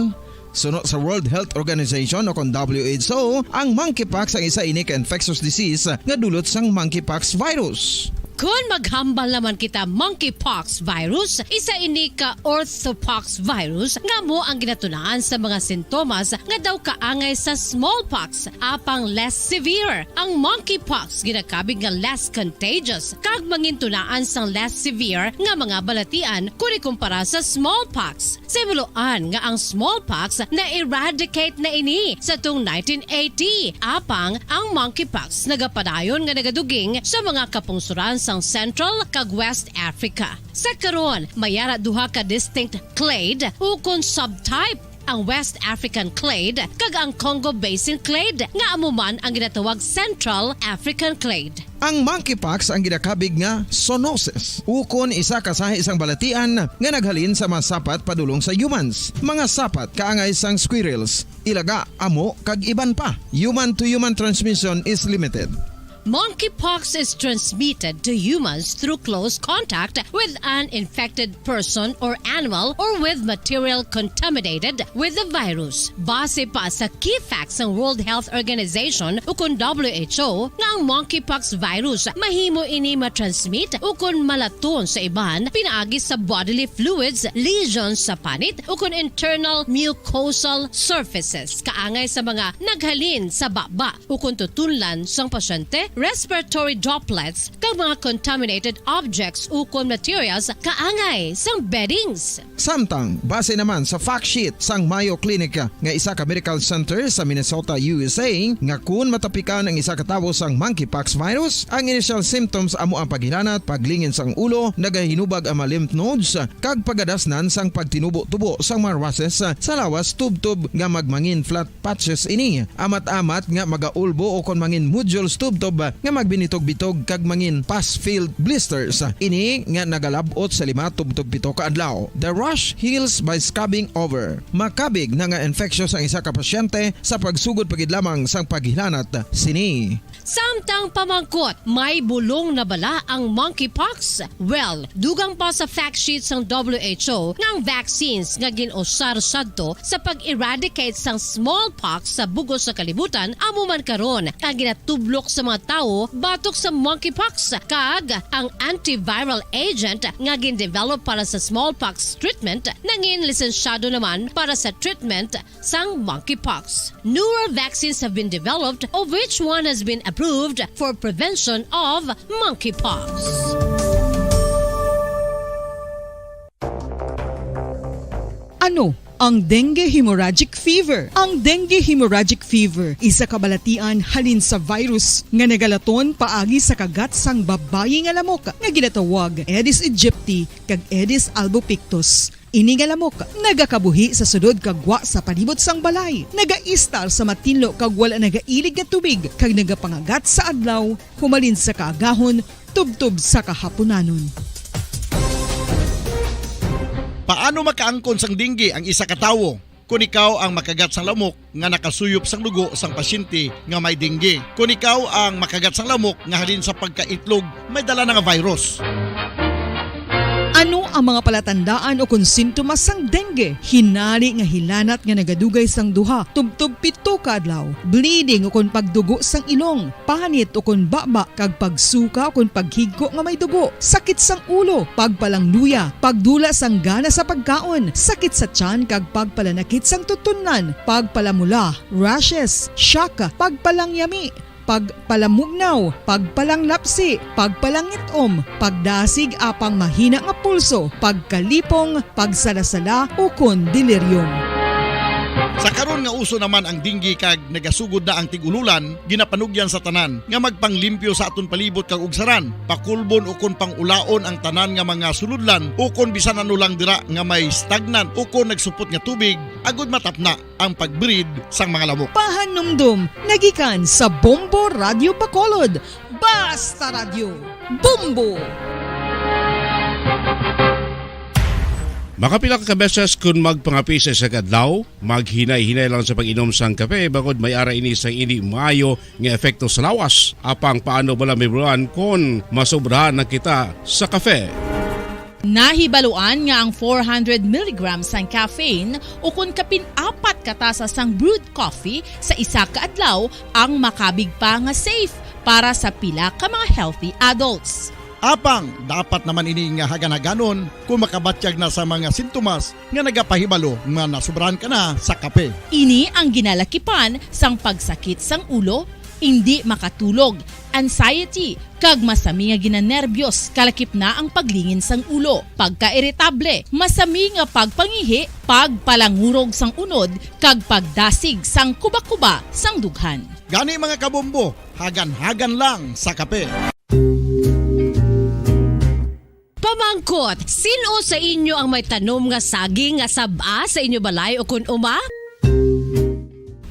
suno sa World Health Organization o kon W H O, ang monkeypox ang isa ini ka infectious disease nga dulot sang monkeypox virus. Kon maghambal naman kita monkeypox virus, isa ini ka orthopox virus nga amo ang ginatunaan sa mga sintomas nga daw kaangay sa smallpox, apang less severe. Ang monkeypox ginakabig nga less contagious kag mangintunaan sang less severe nga mga balatian kon ikumpara sa smallpox. Sa hibaluan nga ang smallpox na-eradicate na ini sa tong nineteen eighty, apang ang monkeypox nagapadayon nga nagaduging sa mga kapungsoran sang Central kag West Africa. Sa karon, may ara duha ka distinct clade ukon subtype, ang West African clade kag ang Congo Basin clade, nga amo man ang ginatawag Central African clade. Ang monkeypox ang ginakabig nga zoonosis, ukon isa ka sahi sang balatian nga naghalin sa mga sapat padulong sa humans, mga sapat kaangay sang squirrels, ilaga, amo, kag iban pa. Human-to-human transmission is limited. Monkeypox is transmitted to humans through close contact with an infected person or animal or with material contaminated with the virus. Base pa sa key facts sang World Health Organization ukon W H O nga ang monkeypox virus mahimo ini matransmit ukon malaton sa iban pinaagi sa bodily fluids, lesions sa panit ukon internal mucosal surfaces kaangay sa mga naghalin sa baba ukon tutunlan sang pasyente, respiratory droplets, kag mga contaminated objects ukon materials kaangay sang beddings. Samtang, base naman sa fact sheet sang Mayo Clinic nga isa ka medical center sa Minnesota, U S A, nga kun matapikan ang isa ka tawo sang monkeypox virus, ang initial symptoms amo ang paghilanat, paglingin sang ulo, nagahinubag ang mga lymph nodes, kag pagadasnan sang pagtinubo-tubo sang mga rushes sa lawas tubtob nga magmangin flat patches ini. Amat-amat nga magaulbo o kon mangin nodules tubtob nga magbinitog-bitog kag mangin pus-filled blisters. Ini nga nagalab-ot sa lima tubtob pito ka adlaw. The rash heals by scabbing over. Makabig na nga infectious ang isa ka pasyente sa pagsugod pa gid lamang sang paghilanat sini. Samtang pamangkot, may bulong na bala ang monkeypox? Well, dugang pa sa fact sheet sang W H O nga ang vaccines nga gin-usar sadto sa pag-eradicate sang smallpox sa bugos sa kalibutan amo man karon ang ginatublok sa mga tawo batok sa monkeypox, kag ang antiviral agent nga gin-develop para sa smallpox treatment nangin lisensyado naman para sa treatment sang monkeypox. Newer vaccines have been developed, of which one has been approved for prevention of monkeypox. Ano ang dengue hemorrhagic fever? Ang dengue hemorrhagic fever isa ka balatian halin sa virus nga nagalaton paagi sa kagat sang babayi nga lamok nga ginatawag Aedes aegypti kag Aedes albopictus. Ini nga lamok nagakabuhi sa sulod kag gwa sa palibot sang balay, nagaistar sa matinlo kag wala nagailig nga tubig, kag nagapangagat sa adlaw humalin sa kaagahon tubtob sa kahapunanon. Paano makaangkon sang dengue ang isa ka tawo? Kon ikaw ang makagat sang lamok nga nakasuyop sang dugo sang pasyente nga may dengue, kon ikaw ang makagat sang lamok nga halin sa pagkaitlog may dala na nga virus. Ano ang mga palatandaan o kon sintomas sang dengue? Hinari nga hilanat nga nagadugay sang duha tubtob pito ka adlaw, bleeding o kon pagdugo sang ilong, panit o kon baba, kag pagsuka o kon paghigko nga may dugo, sakit sang ulo, pagpalangluya, pagdula sang gana sa pagkaon, sakit sa tiyan kag pagpalanakit sang tutunlan, pagpalamula, rashes, shock, pagpalangyami, pagpalamugnaw, pagpalanglapsi, pagpalangit-om, pagdasig apang mahina nga pulso, pagkalipong, pagsalasala, ukon delirium. Sa karon nga uso naman ang dengue kag nagasugod na ang tig-ululan, ginapanugyan sa tanan nga magpanglimpyo sa aton palibot kag ugsaran, pakulbon ukon pangulaon ang tanan nga mga sulodlan ukon bisan ano lang dira nga may stagnant ukon nagsupot nga tubig, agud matapna ang pag-breed sang mga lamok. Pahanumdom nagikan sa Bombo Radio Bacolod. Basta Radio Bombo! Makapila ka beses kun magpangape sa isa ka adlaw, maghinay-hinay lang sa pag-inom sang kape, bangod may ara ini sang indi maayo nga epekto sa lawas. Apang paano bala, Mibruan, kon masobrahan na kita sa kape? Nahibaluan nga ang four hundred milligrams sang caffeine ukon kapin apat ka tasa sang brewed coffee sa isa ka adlaw ang makabig pa nga safe para sa pila ka mga healthy adults. Apang dapat naman ini nga hagan-haganon kung makabatyag na sa mga sintomas nga nagapahibalo nga nasobrahan ka na sa kape. Ini ang ginalakipan sang pagsakit sang ulo, indi makatulog, anxiety, kag masami nga ginanerbyos, kalakip na ang paglingin sang ulo, pagkairitable, masami nga pagpangihi, pagpalangurog sang unod, kag pagdasig sang kuba-kuba sang dughan. Gani, mga kabombo, hagan-hagan lang sa kape. Pamangkot, sin-o sa inyo ang may tanom nga saging nga sab-a sa inyo balay o kun uma?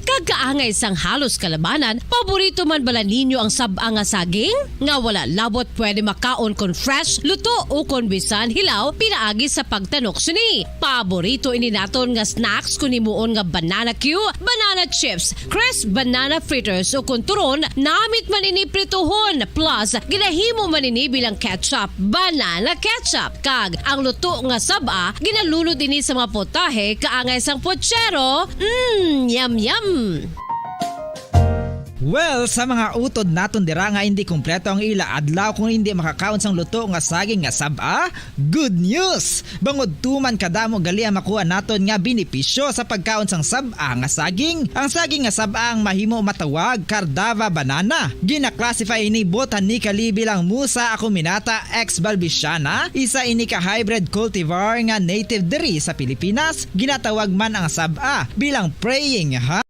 Kag kaangay sang halos kalabanan, paborito man bala ninyo ang sab-a nga saging? Nga wala labot pwede makaon kon fresh, luto, o kon bisan hilaw pinaagi sa pagtanok sini. Paborito ini naton nga snacks kon himuon nga banana cue, banana chips, crisp banana fritters, o kon turon, namit man ini prituhon, plus ginahimo man ini bilang ketchup, banana ketchup, kag ang luto nga sab-a ginalunod ini sa mga potahe kaangay sang pochero. Mm, yum yum! Well, sa mga utod naton dira nga indi kompleto ang ila adlaw kung indi makakaon sang luto nga saging nga sab-a, good news! Bangod tuman kadamo gali ang makuha naton nga benepisyo sa pagkaon sang sab-a nga saging. Ang saging nga sab-a ang mahimo matawag Cardava banana. Gina-classify ini botanically bilang Musa acuminata ex balbisiana, isa ini ka hybrid cultivar nga native diri sa Pilipinas. Ginatawag man ang sab-a bilang praying ha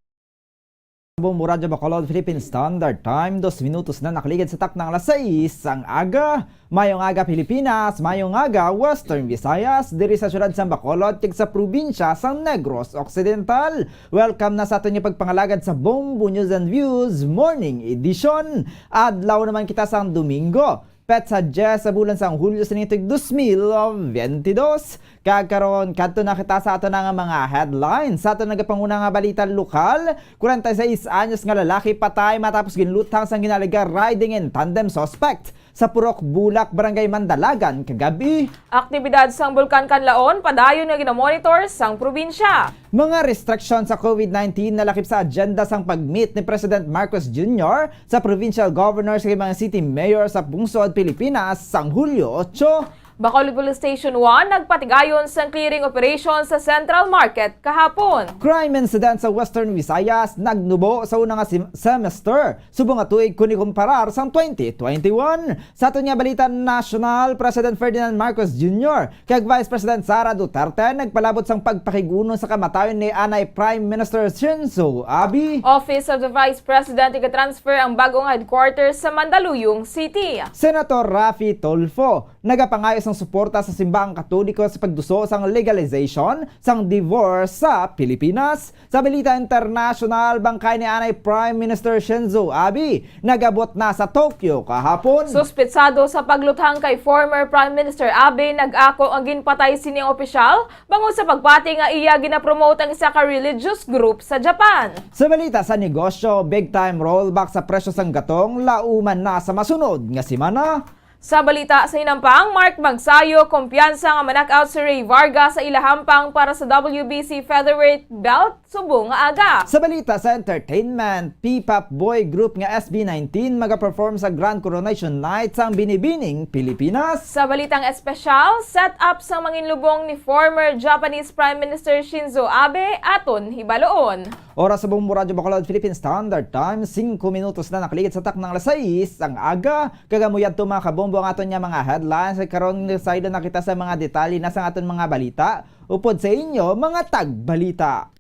Bombo Radyo Bacolod, Philippine Standard Time, dos minutos na nakaligid sa taknang alas sais sang aga. Mayong aga, Pilipinas. Mayong aga, Western Visayas. Diri sa siyudad sang Bacolod, kag sa probinsya sang Negros Occidental. Welcome na sa aton nga pagpangalagad sa Bombo News and Views Morning Edition. Adlaw naman kita sang Domingo, petsa diyes sa bulan sang Hulyo sa tuig dos mil bentidós. Kag karon, kadto na kita sa aton nga mga headlines. Sa aton nagapanguna nga balita lokal, kwarenta y seis anyos nga lalaki patay matapos ginluthang sang ginaliga riding in tandem suspect sa Purok Bulak, Barangay Mandalagan, kagab-i. Aktibidad sang Bulkan Kanlaon padayon nga ginamonitor sang probinsya. Mga restriksyon sa covid nineteen nalakip sa agenda sang pag-meet ni President Marcos Junior sa provincial governors kag mga city mayor sa pungsod Pilipinas sang Hulyo otso. Bacolod Police Station one nagpatigayon sang clearing operation sa Central Market kahapon. Crime incident sa Western Visayas nagnubo sa una nga sim-, semester subong nga tuig kon ikumparar sang twenty twenty-one. Sa aton nga balita nasyonal, President Ferdinand Marcos Junior kag Vice President Sara Duterte nagpalabot sang pagpakig-uno sa kamatayon ni anay Prime Minister Shinzo Abe. Office of the Vice President igatransfer ang bag-ong headquarters sa Mandaluyong City. Senator Raffy Tulfo nagapangayo sang suporta sa simbahang Katoliko sa pagduso sang legalization sang divorce sa Pilipinas. Sa balita internasyonal, bangkay ni anay Prime Minister Shinzo Abe nagabot na sa Tokyo kahapon. Suspetsado sa pagluthang kay former Prime Minister Abe, nag-ako ang ginpatay sini nga opisyal bangod sa pagpati nga iya ginapromote ang isa ka religious group sa Japan. Sa balita sa negosyo, big time rollback sa presyo sang gatong, lauman na sa masunod nga semana. Sa balita sa hinampang, Mark Magsayo kumpiyansa nga ma-knock out si Rey Vargas sa ila hampang para sa W B C featherweight belt subong nga aga. Sa balita sa entertainment, P-pop boy group nga S B nineteen magaperform sa Grand Coronation Night sang Binibining Pilipinas. Sa balitang espesyal, set up sang manginlubong ni former Japanese Prime Minister Shinzo Abe, aton hibaloon. Oras sa Bombo Radyo Bacolod, Philippine Standard Time, singko minutos na nakaligid sa taknang alas sais ang aga. Kag amo yadto, mga kabombo, ang aton nga mga headlines. Karon, saylo na kita sa mga detalye na sang aton mga balita. Upod sa inyo, mga tagbalita.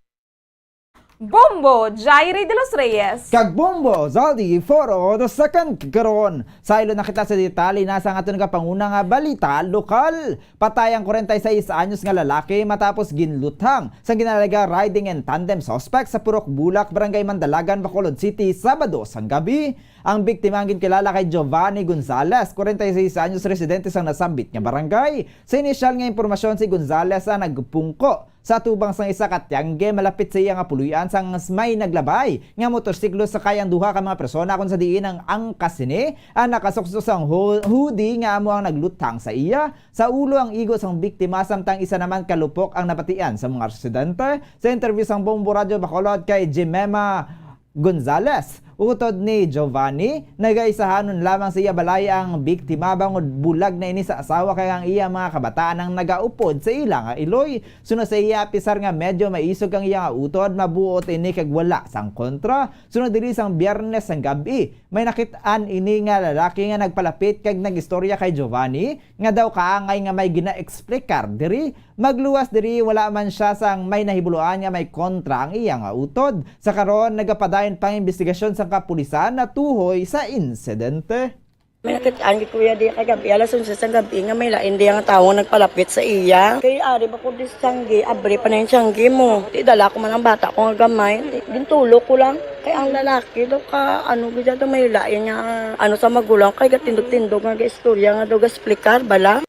Bombo Jairi de los Reyes. Kag Bombo Zaldi Foro the second karon. Saylo na kita sa detalye na sa aton nga panguna nga balita lokal. Patay ang kwarenta y seis anyos nga lalaki matapos ginluthang sang ginalaga riding in tandem suspect sa Purok Bulak, Barangay Mandalagan, Bacolod City, Sabado sang gabi. Ang biktima ang ginkilala kay Giovanni Gonzalez, kwarenta y seis anyos, residente sang nasambit nga barangay. Sa inisyal nga impormasyon, si Gonzalez ang nagpungko sa atubang sang isa ka tiyangge malapit sa iya nga puloy-an sang may naglabay nga motorsiklo, sakay ang duha ka mga persona, kon sa diin ang angkas sini ang nakasuksok sang ho-, hoodie nga amo ang nagluthang sa iya. Sa ulo ang igo sang biktima, samtang isa naman ka lupok ang nabatian sa mga residente. Sa interview sang Bombo Radyo Bacolod kay Jemima Gonzalez, utod ni Giovanni, nagaisahanon lamang sa iya balay ang biktima bangod bulag na ini sa asawa kag ang iya mga kabataan ang nagaupod sa ila nga iloy. Suno sa iya, apisar nga medyo maisog ang iya nga utod, mabuot ini kag wala sang kontra. Sunod diri sang Biyernes sang gab-i, may nakit-an ini nga lalaki nga nagpalapit kag nag-istorya kay Giovanni nga daw kaangay nga may ginaeksplikar diri. Magluwas diri, wala man sia sang may nahibuloan nga may kontra ang iya nga utod. Sa karon, nagapadayon pang imbestigasyon sang kapulisan natuhoy sa insidente. May nakit-an gid, kuya, di kagabi, alas onse sang gabi, nga may lain di nga tawo nagpalapit sa iya. Kay ari ba ko di sa tiyangge, abri pa na yung tiyangge mo. Di dala ko man ang bata ko nga gamay. Di, gintulok ko lang. Kay ang lalaki daw ka, ano, gid daw may lain nga, ano, sa magulang, kay gatindog-tindog nga gaistorya nga daw gasplikar bala.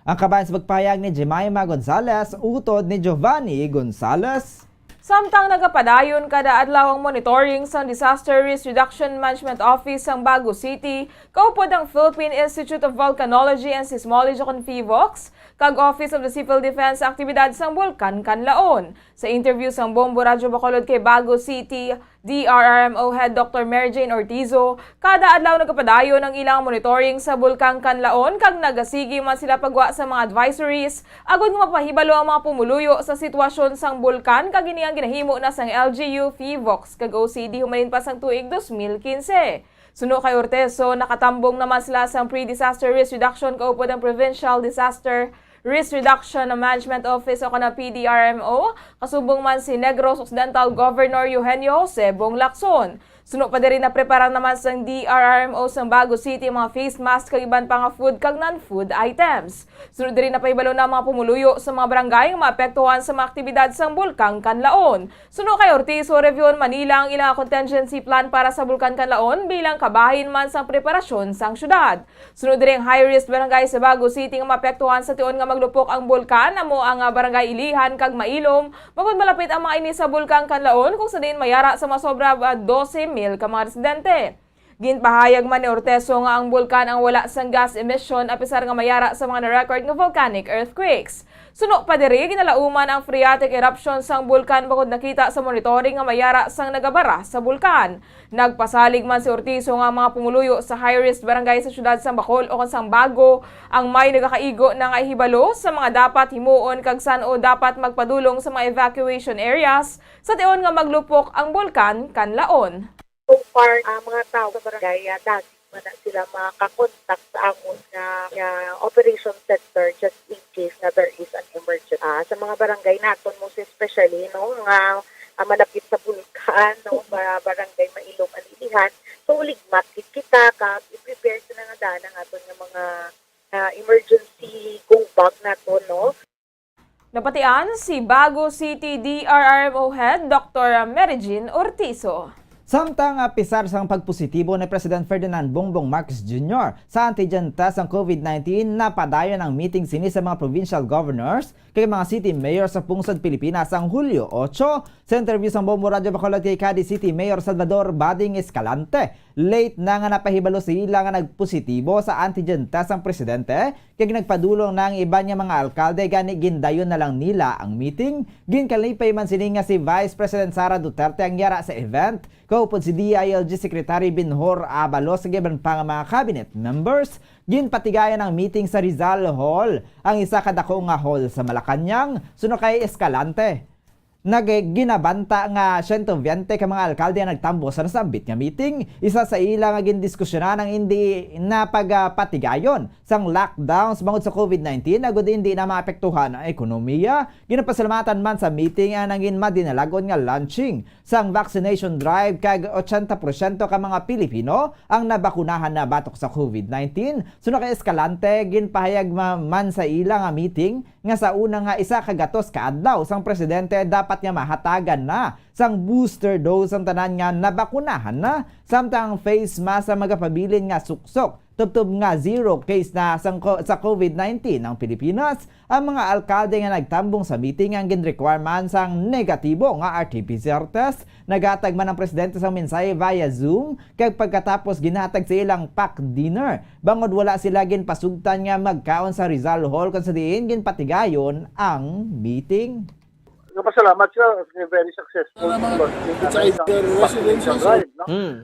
Ang kabahin sa pagpahayag ni Jemima Gonzalez, utod ni Giovanni Gonzalez. Samtang nagapadayon kada adlaw ang monitoring sang Disaster Risk Reduction Management Office sang Bago City, kaupod ang Philippine Institute of Volcanology and Seismology, kon PHIVOLCS, kag Office of the Civil Defense sa aktibidad sang Bulkan Kanlaon. Sa interview sang Bombo Radyo Bacolod kay Bago City D R R M O Head Doctor Mary Jane Ortizo, kada adlaw nagapadayon ang ilang monitoring sa Bulkan Kanlaon kag nagasigi man sila pagwa sa mga advisories agod nga mapahibalo ang mga pumuluyo sa sitwasyon sang bulkan, kag ini ang ginahimo na sang L G U, PHIVOLCS, kag O C D humalin pa sang tuig dos mil quince. Suno kay Orteso, nakatambong naman sila sang Pre-Disaster Risk Reduction kaupod ang Provincial Disaster Risk Reduction Management Office o kon ang P D R M O, kasubong man si Negros Occidental Governor Eugenio Jose Bong Lacson. Suno pa diri, naprepara naman sang D R R M O sang Bago City ang mga face mask kag iban pa nga food kag non-food items. Sunod diri, napahibalo na ang mga pumuluyo sa mga barangay nga maapektuhan sa mga aktibidad sang Bulkan Kanlaon. Suno kay Ortizo, review-on man nila ang ilang contingency plan para sa Bulkan Kanlaon bilang kabahin man sang preparasyon sang syudad. Sunod diri, ang high-risk barangay sa Bago City nga maapektuhan sa tion nga maglupok ang bulkan amo ang, ah, Barangay Ilihan kag Mailom, bangod malapit ang mga ini sa Bulkan Kanlaon, kung sa diin mayara sa mga sobra, ah, dose mil ka mga residente. Ginpahayag man ni Orteso nga ang bulkan ang wala sang gas emission, apisar nga mayara sa mga na-record nga volcanic earthquakes. Suno pa diri, ginalauman ang phreatic eruption sang bulkan bangod nakita sa monitoring nga mayara sang nagabara sa bulkan. Nagpasalig man si Ortizo nga ang mga pumuluyo sa high-risk barangay sa siyudad sang Bacolod o kon sang Bago ang may nagakaigo na nga ihibalo sa mga dapat himuon kag san-o dapat magpadulong sa mga evacuation areas sa tion nga maglupok ang bulkan Kanlaon. So far, ang mga tawo sa barangay, ah, dati man na sila makakontak sa amon nga, nga operation center just in case nga there is an emergency. Ah, sa mga barangay naton, most especially, no, nga, ah, malapit sa bulkan, no, ba-, barangay Mailom and Ilihan. So, ligmat gid kita kag i-prepare sa nangadaan ang aton nga mga, ah, emergency go bag naton, no. Nabatian si Bago City D R R M O Head Doctor Mary Jean Ortizo. Samtang, ah, apisar sang pagpositibo ni President Ferdinand Bongbong Marcos Junior sa antigen test sang COVID nineteen, napadayon ang meeting sini sa mga provincial governors kag mga city mayor sa pungsod Pilipinas sang Hulyo otso. Sa interview sang Bombo Radyo Bacolod kay Cadiz City Mayor Salvador Bading Escalante, late na nga napahibalo sa ila nga nagpositibo sa antigen test ang presidente, kag nagpadulong na ang iban nga mga alkalde, gani gindayon na lang nila ang meeting. Ginkalipay man sini nga si Vice President Sara Duterte ang yara sa event, kaupod si D I L G Secretary Benhur Abalos kag iban pa nga mga cabinet members. Ginpatigayon ang meeting sa Rizal Hall, ang isa ka dako nga hall sa Malacañang. Suno kay Escalante, Nag-, ginabanta nga siyento biyente ka mga alkalde ang nagtambong sa nasambit nga meeting. Isa sa ila nga gindiskusyonan ang indi na pagapatigayon sang lockdowns bangod sa covid nineteen, agud indi na maapektuhan ang ekonomiya. Ginapasalamatan man sa meeting ang nangin madinalagon nga launching sang vaccination drive kag ochenta porsyento ka mga Pilipino ang nabakunahan na batok sa covid nineteen. Suno kay Escalante, ginpahayag ma-, man sa ila nga meeting nga sa una nga isa ka gatos ka adlaw sang presidente dapat nga mahatagan na sang booster dose ang tanan nga nabakunahan na, samtang ang face mask ang magapabilin nga suksok tubtob nga zero case na sang co-, sa covid nineteen ang Pilipinas. Ang mga alkalde nga nagtambong sa meeting ang ginrequire man sang negatibo nga R T P C R test. Naghatag man ang presidente sang mensahe via Zoom, kag pagkatapos ginhatag sa ilang pack dinner, bangod wala sila ginpasugtan nga magkaon sa Rizal Hall, kung sa diin ginpatigayon ang meeting. Nagpasalamat sila, very successful. It's either residential drive, no? Hmm.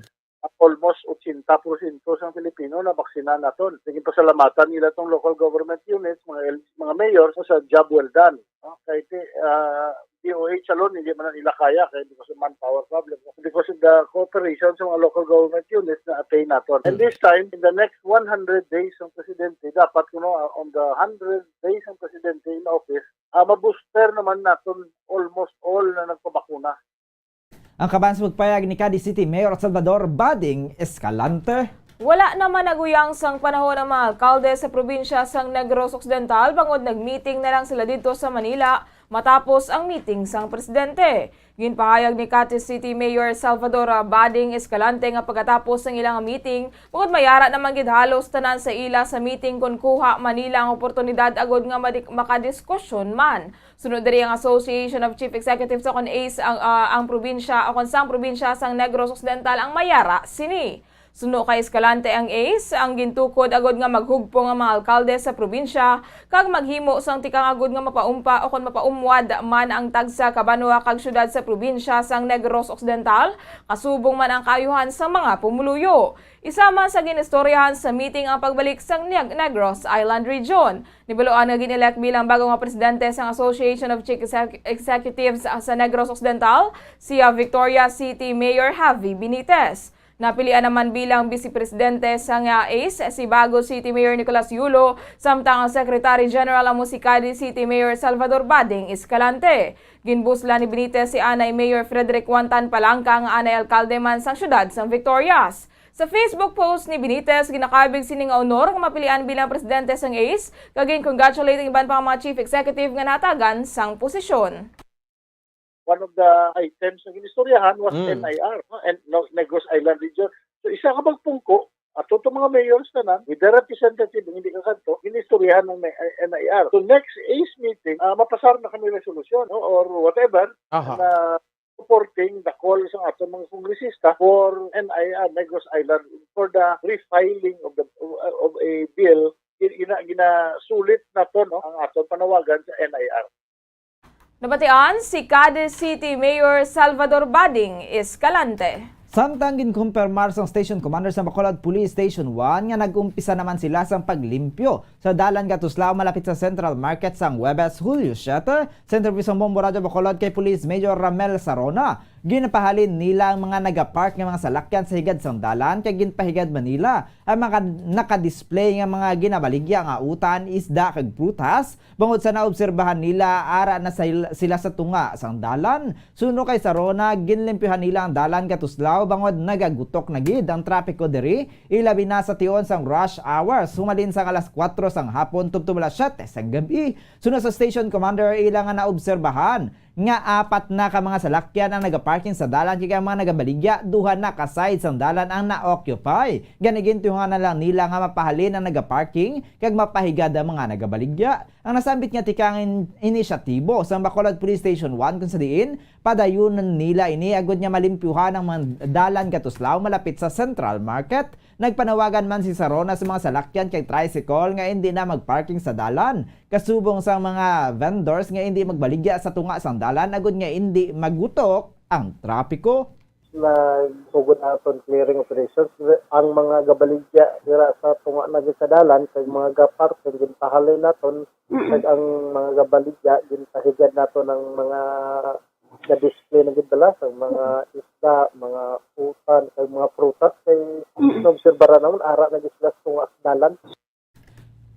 Almost ochenta porsyento sang Pilipino na baksina naton. Sige, pasalamatan nila tong local government units, mga L-, mga mayor sa job well done, no? Kay ti-, ah, D O H alone, hindi man nila kaya kay because of manpower problem. Because of the cooperation sa mga local government units na attain naton. And this time, in the next one hundred days ng presidente, dapat kuno, ah, on the hundred days ng presidente in office, ah, ma-booster naman naton almost all na nagpabakuna. Ang kaban sa pagpayag ni Cadiz City Mayor Salvador Bading Escalante. Wala naman naguyang sang panahon ang mga alkalde sa probinsya sang Negros Occidental bangod nag-meeting na lang sila didto sa Manila matapos ang meeting sang presidente. Ginpahayag ni Cadiz City Mayor Salvador Bading Escalante nga pagkatapos sang ilang meeting, bangod mayara naman gid halos tanan sa ila sa meeting kon kuha man nila ang oportunidad agud nga madi-, makadiskusyon man. Sunod diri ang Association of Chief Executives o kon ACE ang, ah, ang probinsya o kon sang probinsya sang Negros Occidental ang mayara sini. Suno kay Escalante, ang ACE ang gintukod agud nga maghugpong ang mga alkalde sa probinsya kag maghimo sang tikang agud nga mapaumpa o kon mapaumwad man ang tagsa ka banwa kag syudad sa probinsya sang Negros Occidental, kasubong man ang kaayuhan sang mga pumuluyo. Isa man sa ginistoryahan sa meeting ang pagbalik sang Neg-, Negros Island Region. Nibaluan nga gin-elect bilang bago nga presidente sang Association of Chief Exec-, Executives sa Negros Occidental, si, ah, Victoria City Mayor Javi Benitez. Napilian naman bilang vice presidente sang, ah, ACE si bago City Mayor Nicolas Yulo, samtang ang Secretary General amo si Cadiz City Mayor Salvador Bading Escalante. Ginbuslan ni Benitez si anay Mayor Frederick Juan Tan Palangka nga anay alkalde man sang siyudad sang Victorias. Sa Facebook post ni Benitez, ginakabig sini nga honor nga mapilian bilang presidente sang ACE, kag gin-congratulate ang iban pa nga mga chief executive nga nahatagan sang posisyon. One of the items nga ginistoryahan was Mm. N I R, no? And, no, Negros Island Region. So, isa ka magpungko, ato tong mga mayors tanan, with the representative, hindi ka kanto, ginistoryahan ng may-, N I R. So, next ACE meeting, ah, mapasar na kami resolusyon, no? Or whatever, Aha. na supporting the call sa aton mga kongresista for N I R Negros Island for the refiling of the, of a bill. Gina-, ginasulit nato, no, ang aton panawagan sa N I R. Nabatian si Cadiz City Mayor Salvador Bading Escalante. Samtang ginkumpirmar sang Station Commander sa Bacolod Police Station one nga nag-umpisa naman sila sang paglimpyo sa dalan nga Tuslao malapit sa Central Market sang Huwebes, Hulyo siete, sa interview sang Bombo Radyo Bacolod kay Police Major Ramel Sarona, ginapahalin nila ang mga nagapark nga mga salakyan sa higad sang dalan kay ginpahigad man nila ang mga nakadisplay nga mga ginabaligya nga utan, isda kag prutas, bangod sa naobserbahan nila ara na sil-, sila sa tunga sang dalan. Suno kay Sarona, ginlimpyuhan nila ang dalan nga Tuslao bangod nagagutok na gid ang trapiko diri, ilabi na sa tion sang rush hours, humalin sang alas kuwatro sang hapon tubtob alas siyete sang gab-i. Suno sa station commander, ila nga naobserbahan nga apat na ka mga salakyan ang nagaparking sa dalan, kag ang mga nagabaligya, duha na ka side sang dalan ang na-occupy. Gani, gintuyohan na lang nila nga mapahalin ang nagaparking kag mapahigad ang mga nagabaligya. Ang nasambit nga tikang in-, inisyatibo sang Bacolod Police Station one, kung sa diin padayonon nila ini agud nga malimpyuhan ang mga dalan nga Tuslao malapit sa Central Market. Nagpanawagan man si Sarona sa mga salakyan kag tricycle nga indi na magparking sa dalan, kasubong sang mga vendors nga indi magbaligya sa tunga sang dalan agud nga indi magutok ang trapiko. Nagsugod na aton clearing operations. Ang mga gabaligya dira sa tunga na gid sa dalan kag mga gaparking, ginpahalin naton, kag ang mga gabaligya, ginpahigad naton ang mga Na-display na gid dala sa mga isda, mga utan, kag mga prutas kay naobserbaran namon ara na gid sila sa tunga sa dalan.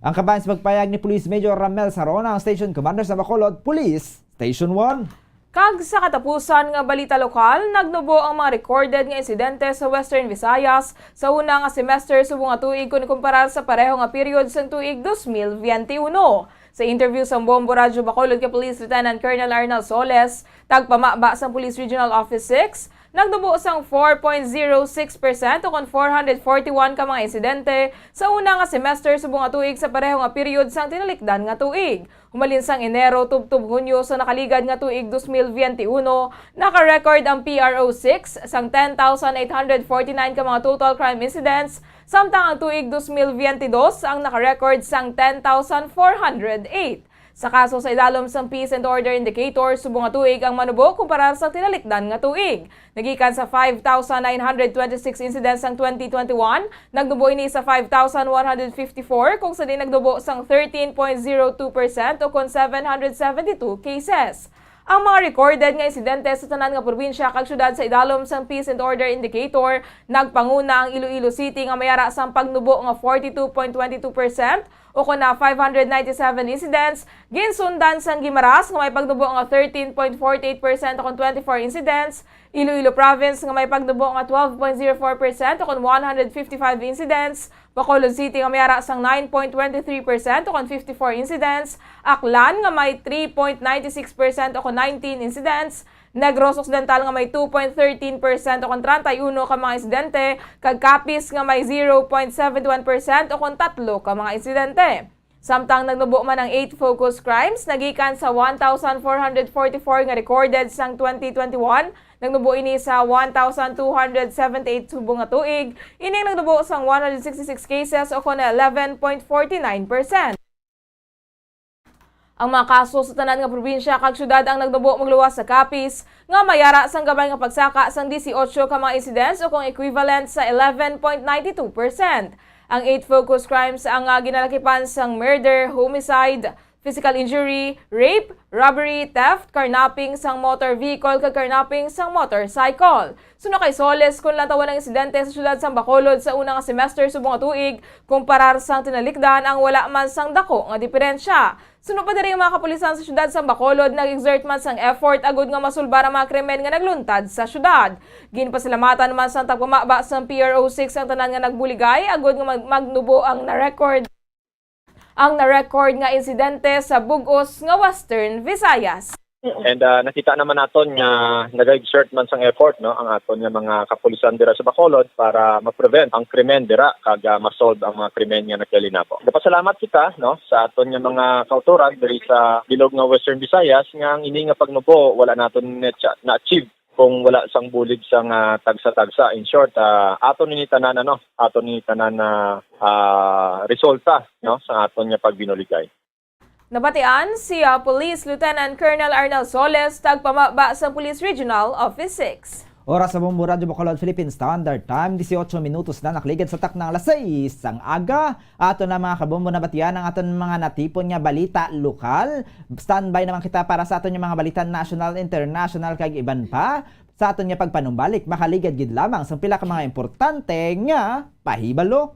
Ang kabahin sa pagpayag ni Police Major Ramel Sarona, ang Station Commander sa Bacolod Police Station one. Kag sa katapusan nga balita lokal, nagnubo ang mga recorded nga insidente sa Western Visayas sa una nga semester subong nga tuig kon ikumparar sa pareho nga period sang tuig dos mil biyente uno. Sa interview sang Bombo Radyo Bacolod kay Police Lieutenant Colonel Arnel Soles, tagpamaba sang Police Regional Office six, nagnubo sang four point zero six percent o kon four hundred forty-one ka mga insidente sa una nga semester subong nga tuig sa pareho nga period sang tinalikdan nga tuig. Humalin sang Enero tubtob Hunyo sa nakaligad nga tuig dos mil biyente uno, naka-record ang P R O six sang ten thousand eight hundred forty-nine ka mga total crime incidents, samtang ang tuig dos mil biyente dos ang naka-record sang ten thousand four hundred eight. Sa kaso sa idalom sang Peace and Order Indicator, subong nga tuig ang manubo kumparar sa tinalikdan nga tuig. Nagikan sa five thousand nine hundred twenty-six incidents sang twenty twenty-one, nagnubo ini sa five thousand one hundred fifty-four, kung sa diin nagnubo sang thirteen point zero two percent o kon seven hundred seventy-two cases. Ang mga recorded nga insidente sa tanan nga probinsya kag syudad sa idalom sang Peace and Order Indicator, nagpanguna ang Iloilo City nga may ara sang pagnubo nga forty-two point twenty-two percent, o kon na five hundred ninety-seven incidents, ginsundan sang Guimaras nga may pagnubo nga thirteen point forty-eight percent o kon twenty-four incidents, Iloilo Province nga may pagnubo nga twelve point zero four percent o kon one hundred fifty-five incidents, Bacolod City nga may ara sang nine point twenty-three percent o kon fifty-four incidents, Aklan nga may three point ninety-six percent o kon nineteen incidents, Negros Occidental nga may two point thirteen percent o kon treinta y uno ka mga insidente, kag Capiz nga may zero point seven one percent o kon tatlo ka mga insidente. Samtang nagnubo man ang eight focus crimes, nagikan sa one thousand four hundred forty-four nga recorded sang twenty twenty-one, nagnubo ini sa one thousand two hundred seventy-eight subong nga tuig, ining nagnubo sang one hundred sixty-six cases o kon eleven point forty-nine percent. Ang mga kaso sa tanan nga probinsya kag syudad ang nagnubo magluwas sa Capiz, nga may ara sang gamay nga pagsaka sang dieciocho ka mga incidents o kung equivalent sa eleven point ninety-two percent. Ang eight focus crimes ang, ah, ginalakipan sang murder, homicide, physical injury, rape, robbery, theft, carnapping sang motor vehicle kag carnapping sang motorcycle. Suno kay Soles, kun lantawon ang insidente sa siyudad sang Bacolod sa una nga semester subong nga tuig, kumparar sang tinalikdan, ang wala man sang dako nga diperensya. Suno pa diri, ang mga kapulisan sa siyudad sang Bacolod nag-exert man sang effort agud nga masulbar ang mga krimen nga nagluntad sa siyudad. Ginpasalamatan man sang tagpamaba sang P R O six ang tanan nga nagbuligay agud nga mag-, magnubo ang na-record, ang na-record nga insidente sa bug-os nga Western Visayas. And, ah, nakita naman naton nga nag-exert man sang effort, no, ang aton nga mga kapulisan dira sa Bacolod para ma-prevent ang krimen dira kag, ah, ma-solve ang mga krimen nga naglalinabo. Nagapasalamat kita, no, sa aton nga mga kautoran diri sa bilog nga Western Visayas nga ang ini nga pagnubo wala naton na-, na-achieve kung wala sang bulig sang, ah, tagsa-tagsa. In short, ah, aton ini tanan, ano, aton ini tanan na, ah, resulta, no, sa aton nga pagbinuligay. Nabatian si, ah, Police Lieutenant Colonel Arnel Soles, tagpamaba sa Police Regional Office six. Oras sa Bombo Radyo Bacolod Philippine Standard Time, dieciocho minutos na nakaligid sa takna nga alas sais sang aga. Aton na, mga kabombo, nabatian ang aton mga natipon nga balita lokal. Standby naman kita para sa aton nga mga balita national, international, kag iban pa. Sa aton nga pagpanumbalik, makaligid gid lamang sa pila ka mga importante nga pahibalo.